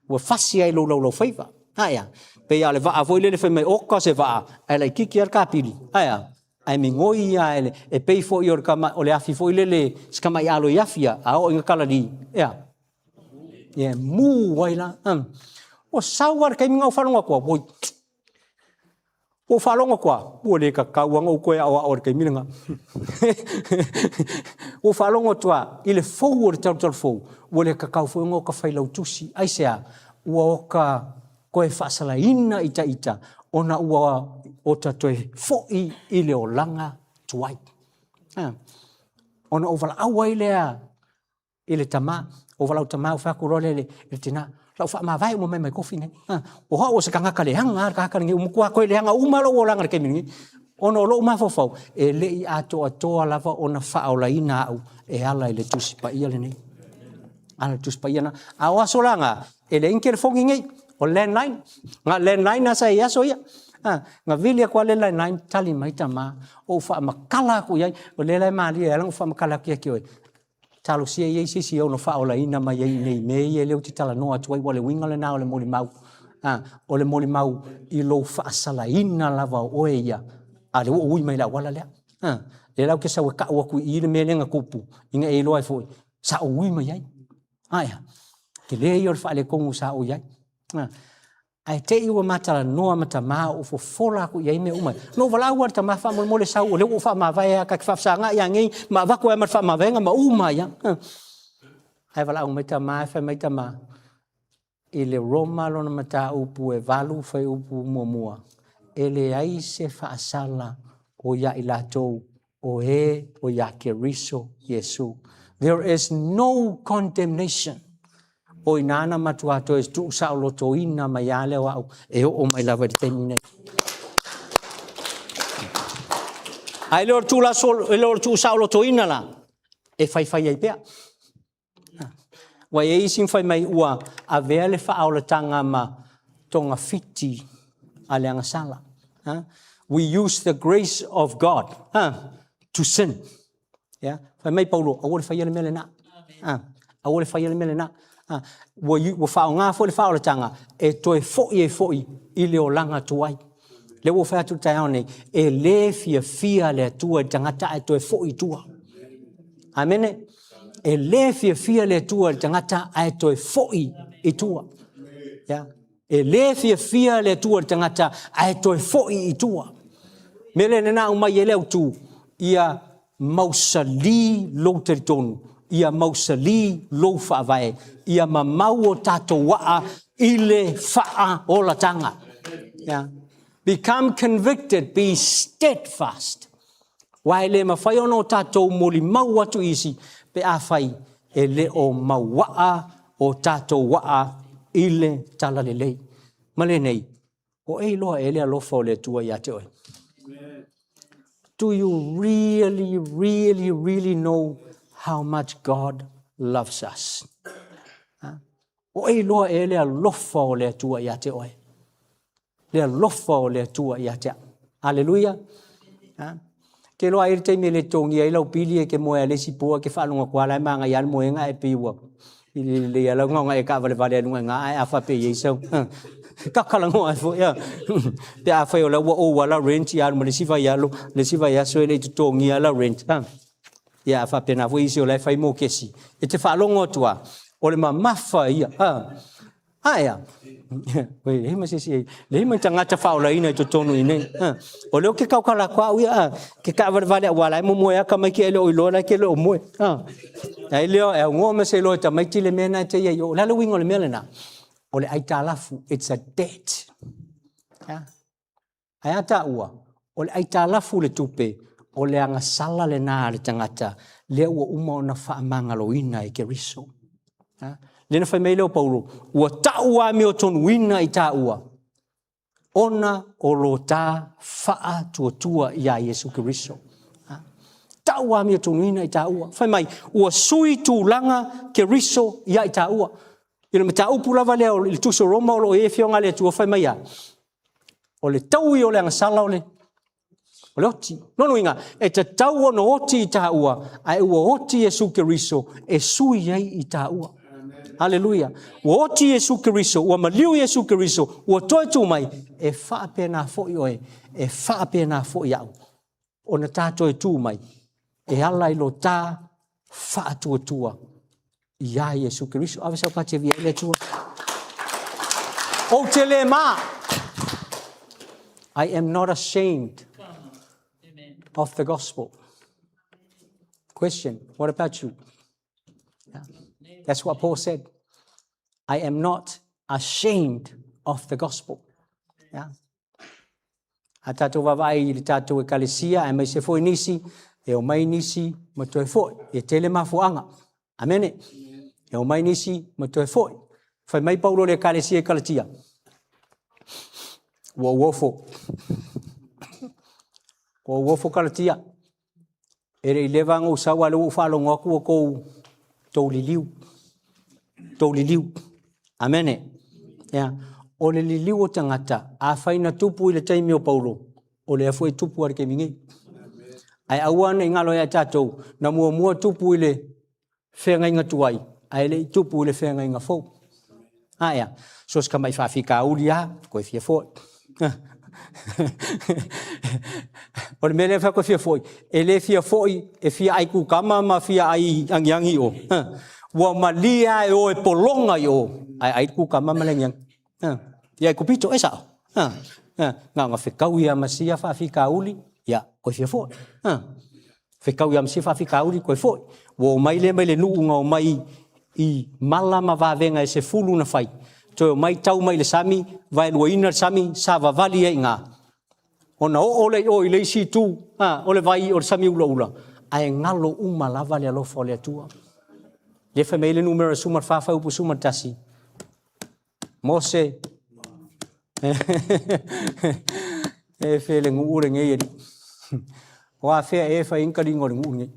Ua fasi ai lou laulaufaiva, ae a? Pei lava o le vaa foi lele fai mai, oka se vaa, ae laitiiti lava le kapili, ae a? Ae migoi lava e le, e pei foi o le tama, o le afi foi lele, si tamai alo i afi a, a oo ina kalali, ea? Ia, e mū ai la. Ua sau lava le taimi na ou faalogo atu ai, oi, ua ou faalogo atu lava, ua le tatau lava ona ou toe aoao i le taimi lena. Ua ou faalogo atu lava i le fou o le talutalufou, ua le tatau foi ona oka failautusi. Aisea? Ua oka toe faasalaina ita ita ona ua ota toe fo'i i le olaga tuai. Ona ou valaau ai lea i le tama, ou valaau tama, ou fai atu loa lea i le tina, lau faamavae uma mai mai kofi nei. O au o se tagata leaga lava le tagata lenei, ua matua toe leaga uma lou olaga i le taimi lenei. Ona o lou mafaufau, e le i atoatoa lava ona faaolaina au e ala i le Tusi Paia lenei. Ala i le Tusi Paia lena. A o aso la na, e leai ni telefoni nei. O le landline. Nga landline na sa i aso ia. Ha, nga vili aku a le landline, tali mai tama. O faamakala aku iai. O le la e malie ala o faamakala aku ia ki oe. Talosia i ai se isi e ono faaolaina mai ai i nei mea ia lea ou te talanoa atu ai, ua o le uiga lena o le molimau. A, o le molimau i lou faasalaina lava o oe ia, a lea ua ou ui mai i le auala lea. A, lea la ou te sau e kau atu i i le mea lea na tupu, ina e iloa ai foi, sa ou ui mai ai. Ae a? Tele ia o le faaletonu sa ou i ai. A, Ae te i ua ma talanoa ma tama o fofola aku i ai mea uma. Na ou valaau lava i le tama faamolemole sau o lea ua ou faamavae lava ta te faafesagai lava nei ma avatu ai ma le faamavaega ma uma ai lava. Ae valaau mai tama ae fai mai tama, i le Roma lona mataupu e 8 fuaiupu muamua, e leai se faasala o ia i latou o e o iā Keriso Iesu. There is no condemnation. O inā na matua toe tuusaolotoina mai lava lea o au e oo mai lava i le taimi nei. Ae le o le tuusaolotoina la, e faifai ai pea. Ua i ai isi na fai mai ua avea le faaolataga ma togafiti a le agasala. We use the grace of God to sin. Yeah. Fai mai Paulo, aua le faia le mea lena. Aua le faia le mea lena. Ua, ua faaaoga foi le faaolataga e toe foi ai foi i le olaga tuai. Lea ua fai atu le taeao nei, e le fiafia le Atua i le tagata ae toe foi i tua. Amene. E le fiafia le Atua i le tagata ae toe foi i tua. Yeah. E le fiafia le Atua i le tagata ae toe foi i tua. Mea lea na aumai ai le autu, ia mausali lou talitonu, ia mausali lou faavae, ia mamau o tatou aa i le faaolataga. Yeah. Become convicted, be steadfast. Aua e le mafai ona o tatou molimau atu i isi pe afai e le o mauaa o tatou aa i le talalelei. Ma lenei, o e iloa ea le alofa o le Atua ia te oe? Do you really, really, really know how much God loves us? O e iloa ea le alofa o le Atua ia te oe? Le alofa o le Atua ia te au. Aleluia. Ha? Ke loa ai le taimi e le totogia ai lau pili e ke moe a le isi po e ke faalogo atu lava la e manaia lava le moega ae pei ua lelei lava lau na ona e taavalevale ai luga i ina ae a faapea i ai sau takalanoa ai foi pe afai o la ua ou lava lau rent ia alu ma le isi vaialo le isi vaiaso e le i totogia lau rent. Ia a faapena foi isi o la e fai mokesi e te faalogo atu lava o le mamafa ia. Ae a? Oi, leai ma se isi, leai ma tagata faaolaina i totonu i nei. O lea ou te tautala atu au ia, ke taavalevale aua la e momoe lava tamaiti ae le o iloa la e te le o moe. Ai lea, e aunoa ma se iloa e tamaiti le mea lena e te i ai. O le a le uiga o le mea lena? O le aitalafu, it's a debt. Ae a taua, o le aitalafu le tupe, o le agasala lena a le tagata lea ua uma ona faamagaloina e Keriso. Lea na fai mai lea o Paulo, ua tau amiotonuina i taua ona o lo ta faatuatua iā Iesu Keriso. Tau amiotonuina i taua. Fai mai, ua sui tulaga Keriso iā i taua. I le mataupu lava lea i le Tusi o Roma o lo o i ai Afioga a le Atua, fai mai a, O le taui o le agasala o le o le oti. Lona uiga, e tatau ona oti i taua, ae ua oti Iesu Keriso e sui ai i taua. Haleluia. Ua oti Iesu Keriso, ua maliu Iesu Keriso, ua toe tū mai, e faapena foi oe, e faapena foi au. Ona ta toe tū mai, e ala i lo ta faatuatua iā Iesu Keriso. Ave sau pati e viia ai le Atua. Ou te le mā. I am not ashamed of the gospel. Question, what about you? Yeah. That's what Paul said. I am not ashamed of the gospel. Yeah. A tatou vaavaai i le tatou ekalesia, aemaise foi nisi, e omai nisi ma toe foi. E tele mafuaaga. Amene. E omai nisi ma toe foi. Fai mai Paulo i le ekalesia i Kalatia. Ua ou ofo. Ua ou ofo Kalatia. E le i leva ona ou sau a o lea ua ou faalogo atu ua tou, tou liliu. Tou liliu. Amene. Yeah. O le liliu o tagata, afai na tupu i le taimi o Paulo, o lea foi e tupu lava i le taimi nei. Ae aua ne i galo ia i tatou, na muamua tupu i le feagaiga tuai, ae le i tupu i le feagaiga fou. Ae a? So se tamai faafitauli lava, toe fia foi. O le mea lea e fai atu e fia foi, e le fia foi e fia ai kukama ma fia ai agiagi i o. Ua malie lava e o e pologa i o, ae ai le kukama ma le agiagi. Ia e kupito, e sao. Na ona fetaui lava ma sia faafitauli, ia, toe fia foi. Fetaui lava ma sia faafitauli, toe foi. Ua omai lea mai le nuu na omai i mala ma vavega e sefulu na fai. Toe omai tau mai i le sami, vaeluaina le sami, savavali ai i ina. Ona oo lea i o i le isi itu, a, o le vai o le sami ulaula, ae galo uma lava le alofa o le Atua. Lea fai mai ai le numera 14 fuaiupu 11, Mose, e fe le nuu lenei alii. O afea ea e fai ai ni taliga o le nuu lenei.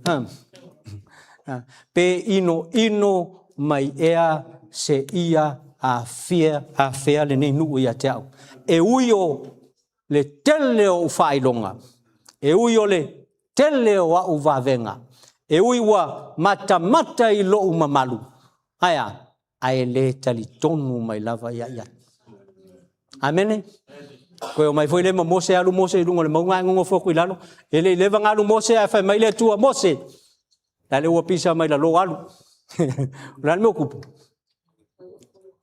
Pe inoino mai ea seia afea, afea lenei nuu ia te au. E ui o le tele o ou faailoga, e ui o le tele o au vavega, e ui ua matamata i lou mamalu, ae a? Ae le talitonu mai lava ia ia. Amene. Toe omai foi le ma Mose, alu Mose i luga o le mauga ae nonofo atu i lalo. E le i leva ona alu Mose ae fai mai le Atua, Mose, la le ua pisa mai lalo alu. O le a le mea ua tupu?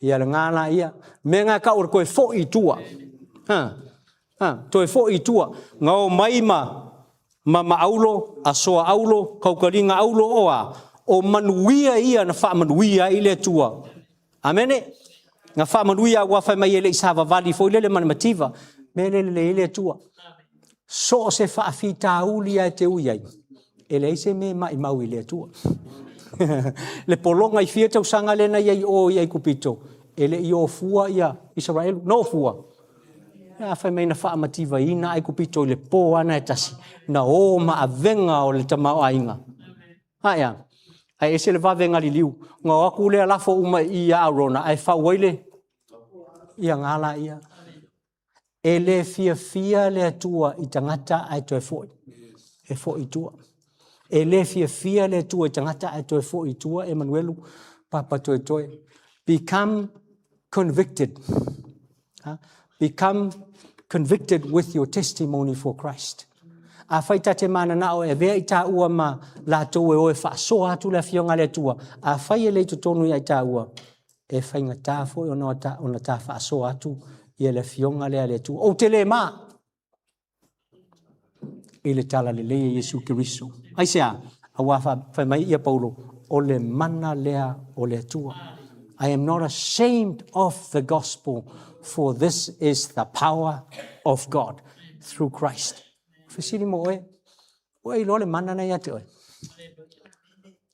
Ia lena la ia. Mea na e tau o le toe foi i tua. Ha. Ha. Toe foi i tua. Na omai ma ma aulo, asoa aulo, kaukaliga aulo, o a? O manuia ia na faamanuia ai le Atua. Amene? Na faamanuia aua fai mai e le i savavali foi lele ma le mativa. Mea lele lelei ai le Atua. So o se faafitauli lava e te ui ai, e leai se mea e maimau i le Atua. Le pologa i fia tausaga lea na i ai i o i Aikupito, e le i o fua ia Isaraelu. Na o fua? A fai mai na faamativaina Aikupito i le po lava na e tasi, na o ma avega o le tamaoaiga. Ae a? Ae ese le vavega liliu. Na o atu lea lafo uma i i ia Arona ae fau ai le ia nga la ia. E le fiafia le Atua i tagata ae toe foi. E foi i tua. E le fiafia le Atua i tagata ae toe foi i tua, Emanuelu, Papa Toetoe. Become convicted. Become convicted with your testimony for Christ. Afai ta te mananao e avea i tāua ma latou e o e faasoa atu le Afioga a le Atua, afai e le i totonu ia i tāua, e faigata foi ona ta, ona ta faasoa atu ia le Afioga lea a le Atua. Ou te le ma i le talalelei a Iesu Keriso. Aisea? Aua fai mai ia Paulo, o le mana lea o le Atua. I am not ashamed of the gospel, for this is the power of God through Christ. Fesili mo oe, ua e iloa le mana na ia te oe?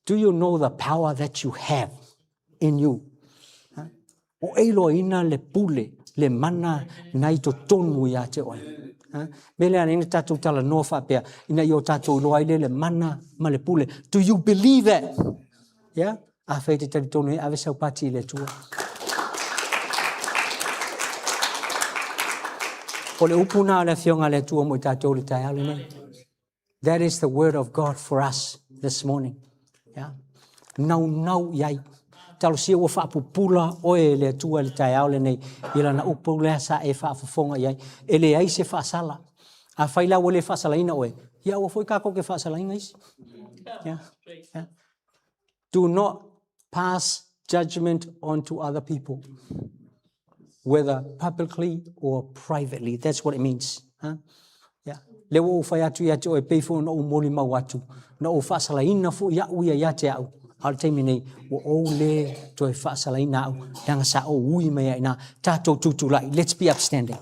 Do you know the power that you have in you? O e iloaina le pule, le mana na i totonu ia te oe. Ha? Me lea ina tatou talanoa faapea, ina ia o tatou iloa ai le le mana ma le pule. Do you believe that? Yeah? Afai e te talitonu ai, ave sau pati i le Atua. O le upu na o le Afioga a le Atua mo i tatou i le taeao lenei. That is the word of God for us this morning. Yeah. Naunau i ai. Talosia ua faapupula oe e le Atua i le taeao lenei i lana upu lea sa e faafofoga i ai. E leai se faasala. Afai la ua le faasalaina oe, ia aua foi tatou te faasalaina isi. Yeah. Yeah. Do not pass judgment onto other people, whether publicly or privately. That's what it means. Huh? Yeah. Le ua ou fai atu ia te oe, pei foi ona ou molimau atu, na ou faasalaina foi au ia ia te au. A o le taimi nei, ua ou le toe faasalaina au, leaga sa ou ui mai ai i ina. Tatou tutulai. Let's be upstanding.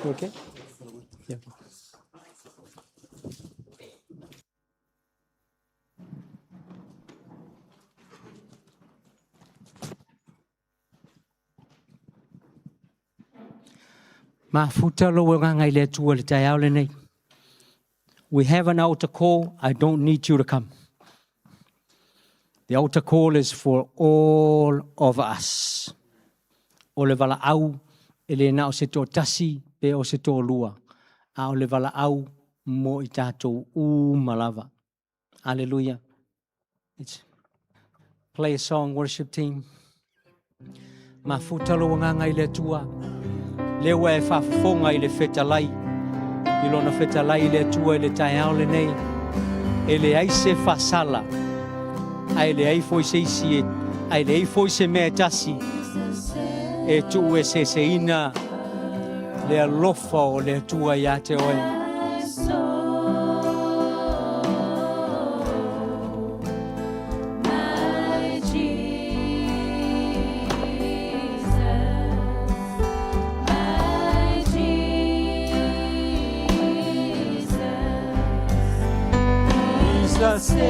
Okay. Yeah. Mafuta lou agaga i le Atua i le taeao lenei. We have an altar call. I don't need you to come. The altar call is for all of us. O le valaau e le na o se toatasi pe o se toalua, a o le valaau mo i tatou uma lava. Hallelujah. Let's play a song, worship team. Mafuta lou agaga i le Atua. Lea ua e faafofoga i le fetalai, i lona fetalai i le Atua i le taeao lenei. E leai se faasala, ae leai foi se isi e, ae leai foi se mea e tasi e tuueseeseina le alofa o le Atua ia te oe. The Savior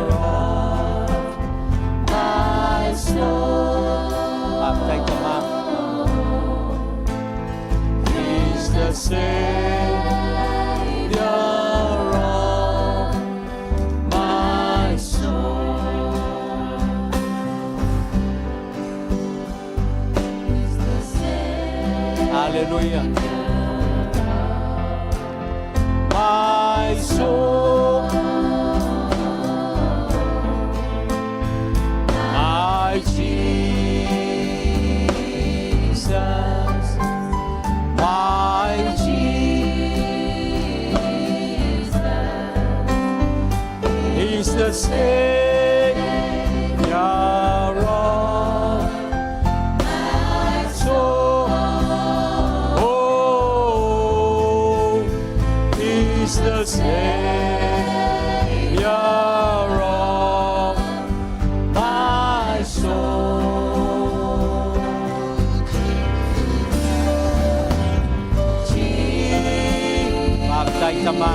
of my soul. Faafetai tama. He's the Savior of my soul. Hallelujah. My soul. My Jesus, my Jesus, He's the Savior of my soul. Oh, He's the Savior of my soul. Faafetai tama.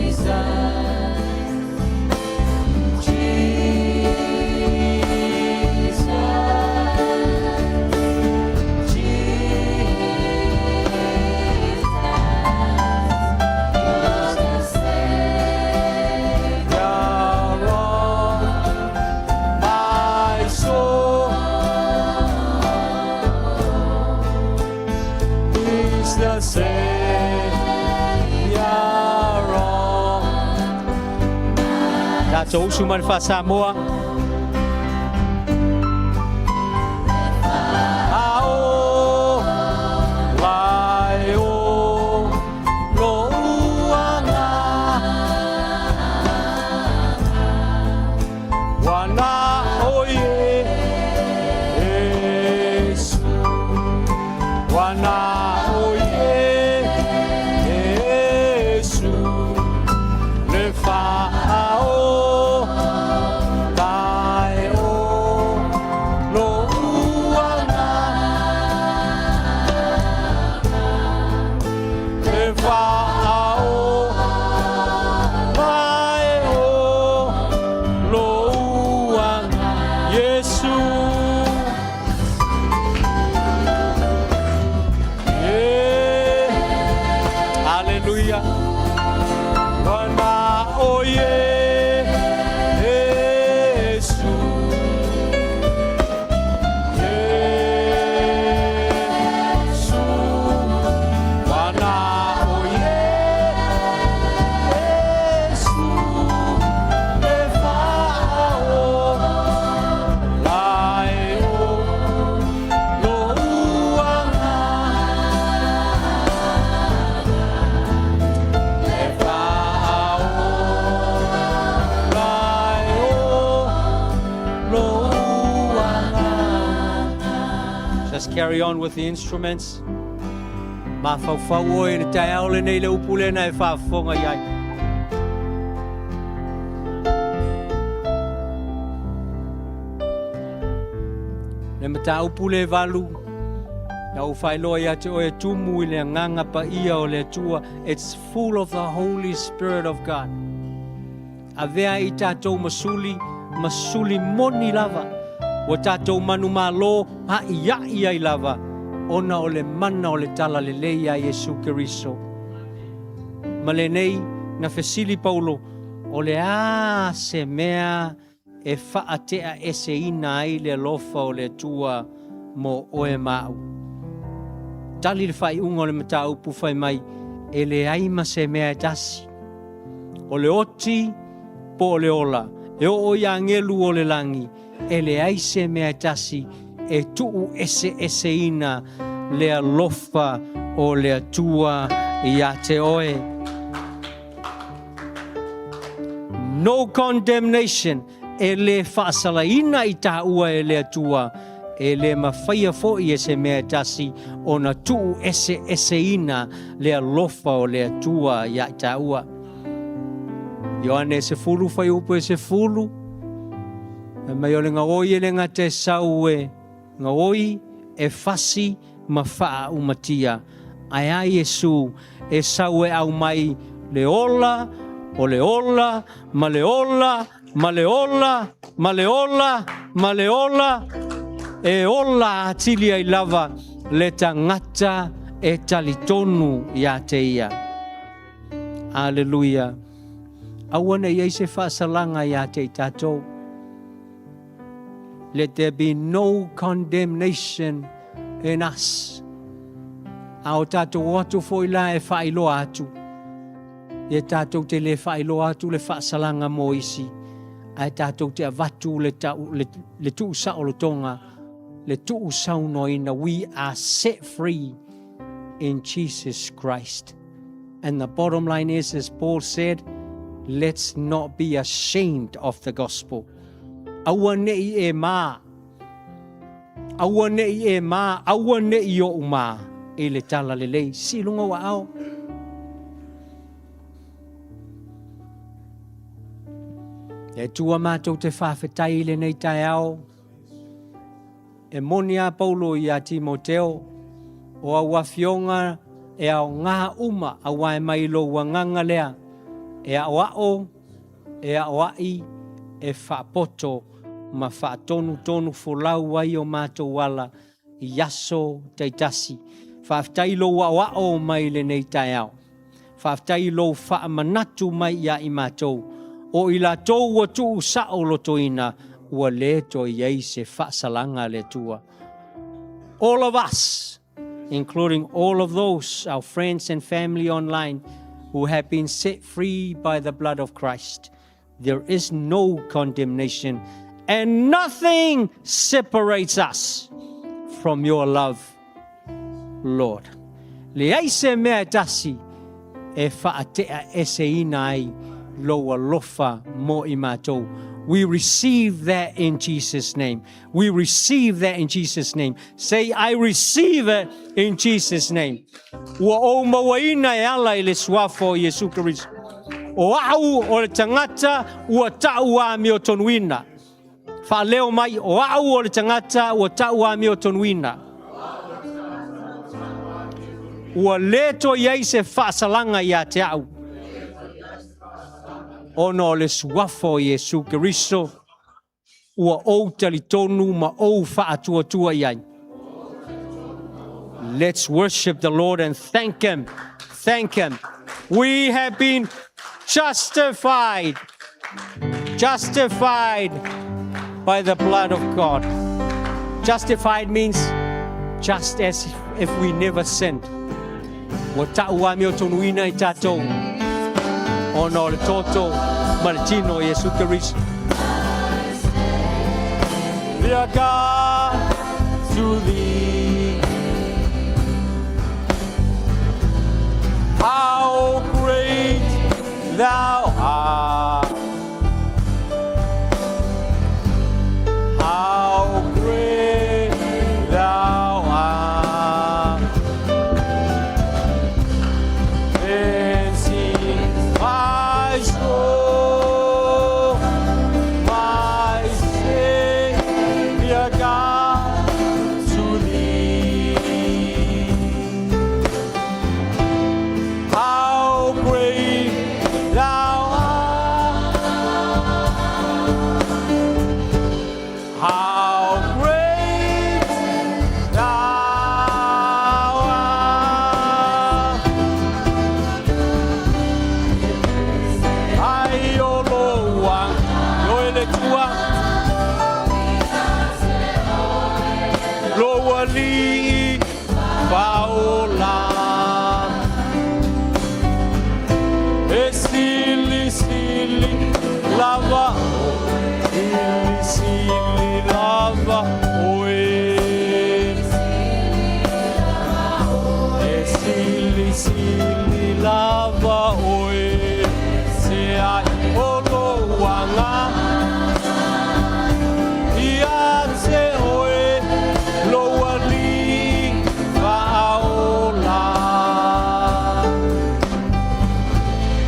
Jesus, Jesus, Jesus, Savior of my soul. He's the Savior of Tatou usu mai le faa-Samoa. Ao lai o lo'u agaga Ua na o Iesu Ua na o Iesu Le fa'ao lae o lo'u agaga Le fa'ao lae o lo'u agaga Iesu Yeah. Hallelujah. Ua na o Iesu Iesu Ua na o Iesu Le fa'ao lae o lo'u agaga Le fa'ao lae o lo'u agaga Just carry on with the instruments. Mafaufau oe i le taeao lenei le upu lea na e faafofoga i ai. Le mataupu le valu, na ou faailoa ia te oe tumu i le agaga paia o le Atua. It's full of the Holy Spirit of God. Avea i tatou masuli. ma suli moni lava, ua tatou manumalo a'ia'i ai lava ona o le mana o le Talalelei a Iesu Keriso. Ma lenei, na fesili Paulo, O le a se mea e faate'aeseina ai le alofa o le Atua mo oe ma a'u? Tali le faaiuga o le mataupu fai mai, E leai ma se mea e tasi. O le oti po o le ola, e oo i agelu o le lagi, e leai se mea e tasi e tuueseeseina le alofa o le Atua iā te oe. No condemnation, e lē faasalaina i tāua e le Atua, e lē mafaia foʻi e se mea e tasi ona tuueseeseina le alofa o le Atua iā i tāua. Ioane 10 fuaiupu e 10, Fai mai o le gaoi e le gata e sau e gaoi, e fasi ma faaaumatia, ae a Iesu e sau e aumai le ola, o le ola, ma le ola, ma le ola, ma le ola, ma le ola, e ola atili ai lava le tagata e talitonu iā te Ia. Aleluia. Aua ne i ai se faasalaga iā te i tatou. Let there be no condemnation in us. A o tatou o atu foi la e faailoa atu. Ia tatou te le faailoa atu le faasalaga mo isi, ae tatou te avatu le, tau, le, le tuusaolotoga, le tuusaunoaina. We are set free in Jesus Christ. And the bottom line is, as Paul said, let's not be ashamed of the gospel. Aua ne'i e mā. Aua ne'i e mā, aua ne'i oʻu mā i le talalelei. Sii i luga ou aao. E Atua matou te faafetai i lenei taeao. E moni a Paulo iā Timoteo, O au afioga e aoga uma auā e mai lou agaga lea e aʻoaʻo, e aʻoaʻi, e faapoto ma faatonutonu folau ai o matou ala i aso taitasi. Faafetai i lou aʻoaʻo mai lenei taeao. Faafetai i lou faamanatu mai iā i matou, o i latou ua tuu saolotoina, ua le toe i ai se faasalaga a le Atua. All of us, including all of those, our friends and family online, who have been set free by the blood of Christ, there is no condemnation and nothing separates us from your love, Lord. Leai se mea e tasi e faate'aeseina ai lou alofa mo i matou. We receive that in Jesus' name. We receive that in Jesus' name. Say, I receive it in Jesus' name. Ua ou mauaina e ala i le suafa o Iesu Keriso. O a'u o le tagata ua ta'u amiotonuina. Faaleo mai, o a'u o le tagata ua ta'u amiotonuina. Ua lē toe i ai se faasalaga iā te a'u, ona o le suafa o Iesu Keriso ua ou talitonu ma ou faatuatua i ai. Let's worship the Lord and thank Him. Thank Him. We have been justified. Justified by the blood of God. Justified means just as if we never sinned. Ua ta'u amiotonuina i tatou ona o le toto ma le tino o Iesu Keriso. Dear God, to thee. How great thou art. How great thou art. Then sings my soul, my Savior God, to thee. How great thou art. Atua Lou Alii Faaola E silisili lava Silisili lava oe E silisili lava oe Se ai o lou aga Ia te oe lou Alii Faaola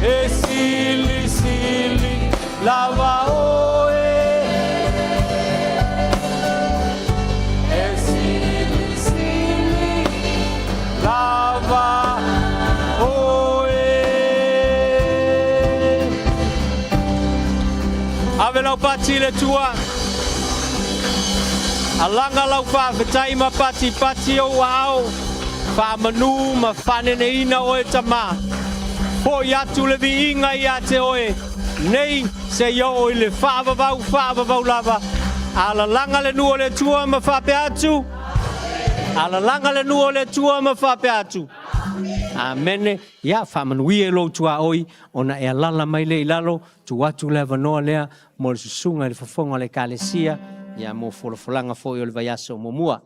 E silisili lava oe E silisili lava oe Ave lau pati i le Atua. Alaga lau faafetai ma patipati ou aao, faamanu ma faaneneina oe Tama. Foi atu le viiga ia te oe nei seia oo i le faavavau faavavau lava. Alalaga le nuu o le Atua ma faapea atu. Alalaga le nuu o le Atua ma faapea atu. Amene. Ia faamanuia i lou tuaoi ona e alala mai lea i lalo, tuu atu le avanoa lea mo le susuga i le fofoga o le Ekalesia, ia mo folafolaga foi o le vaiaso muamua.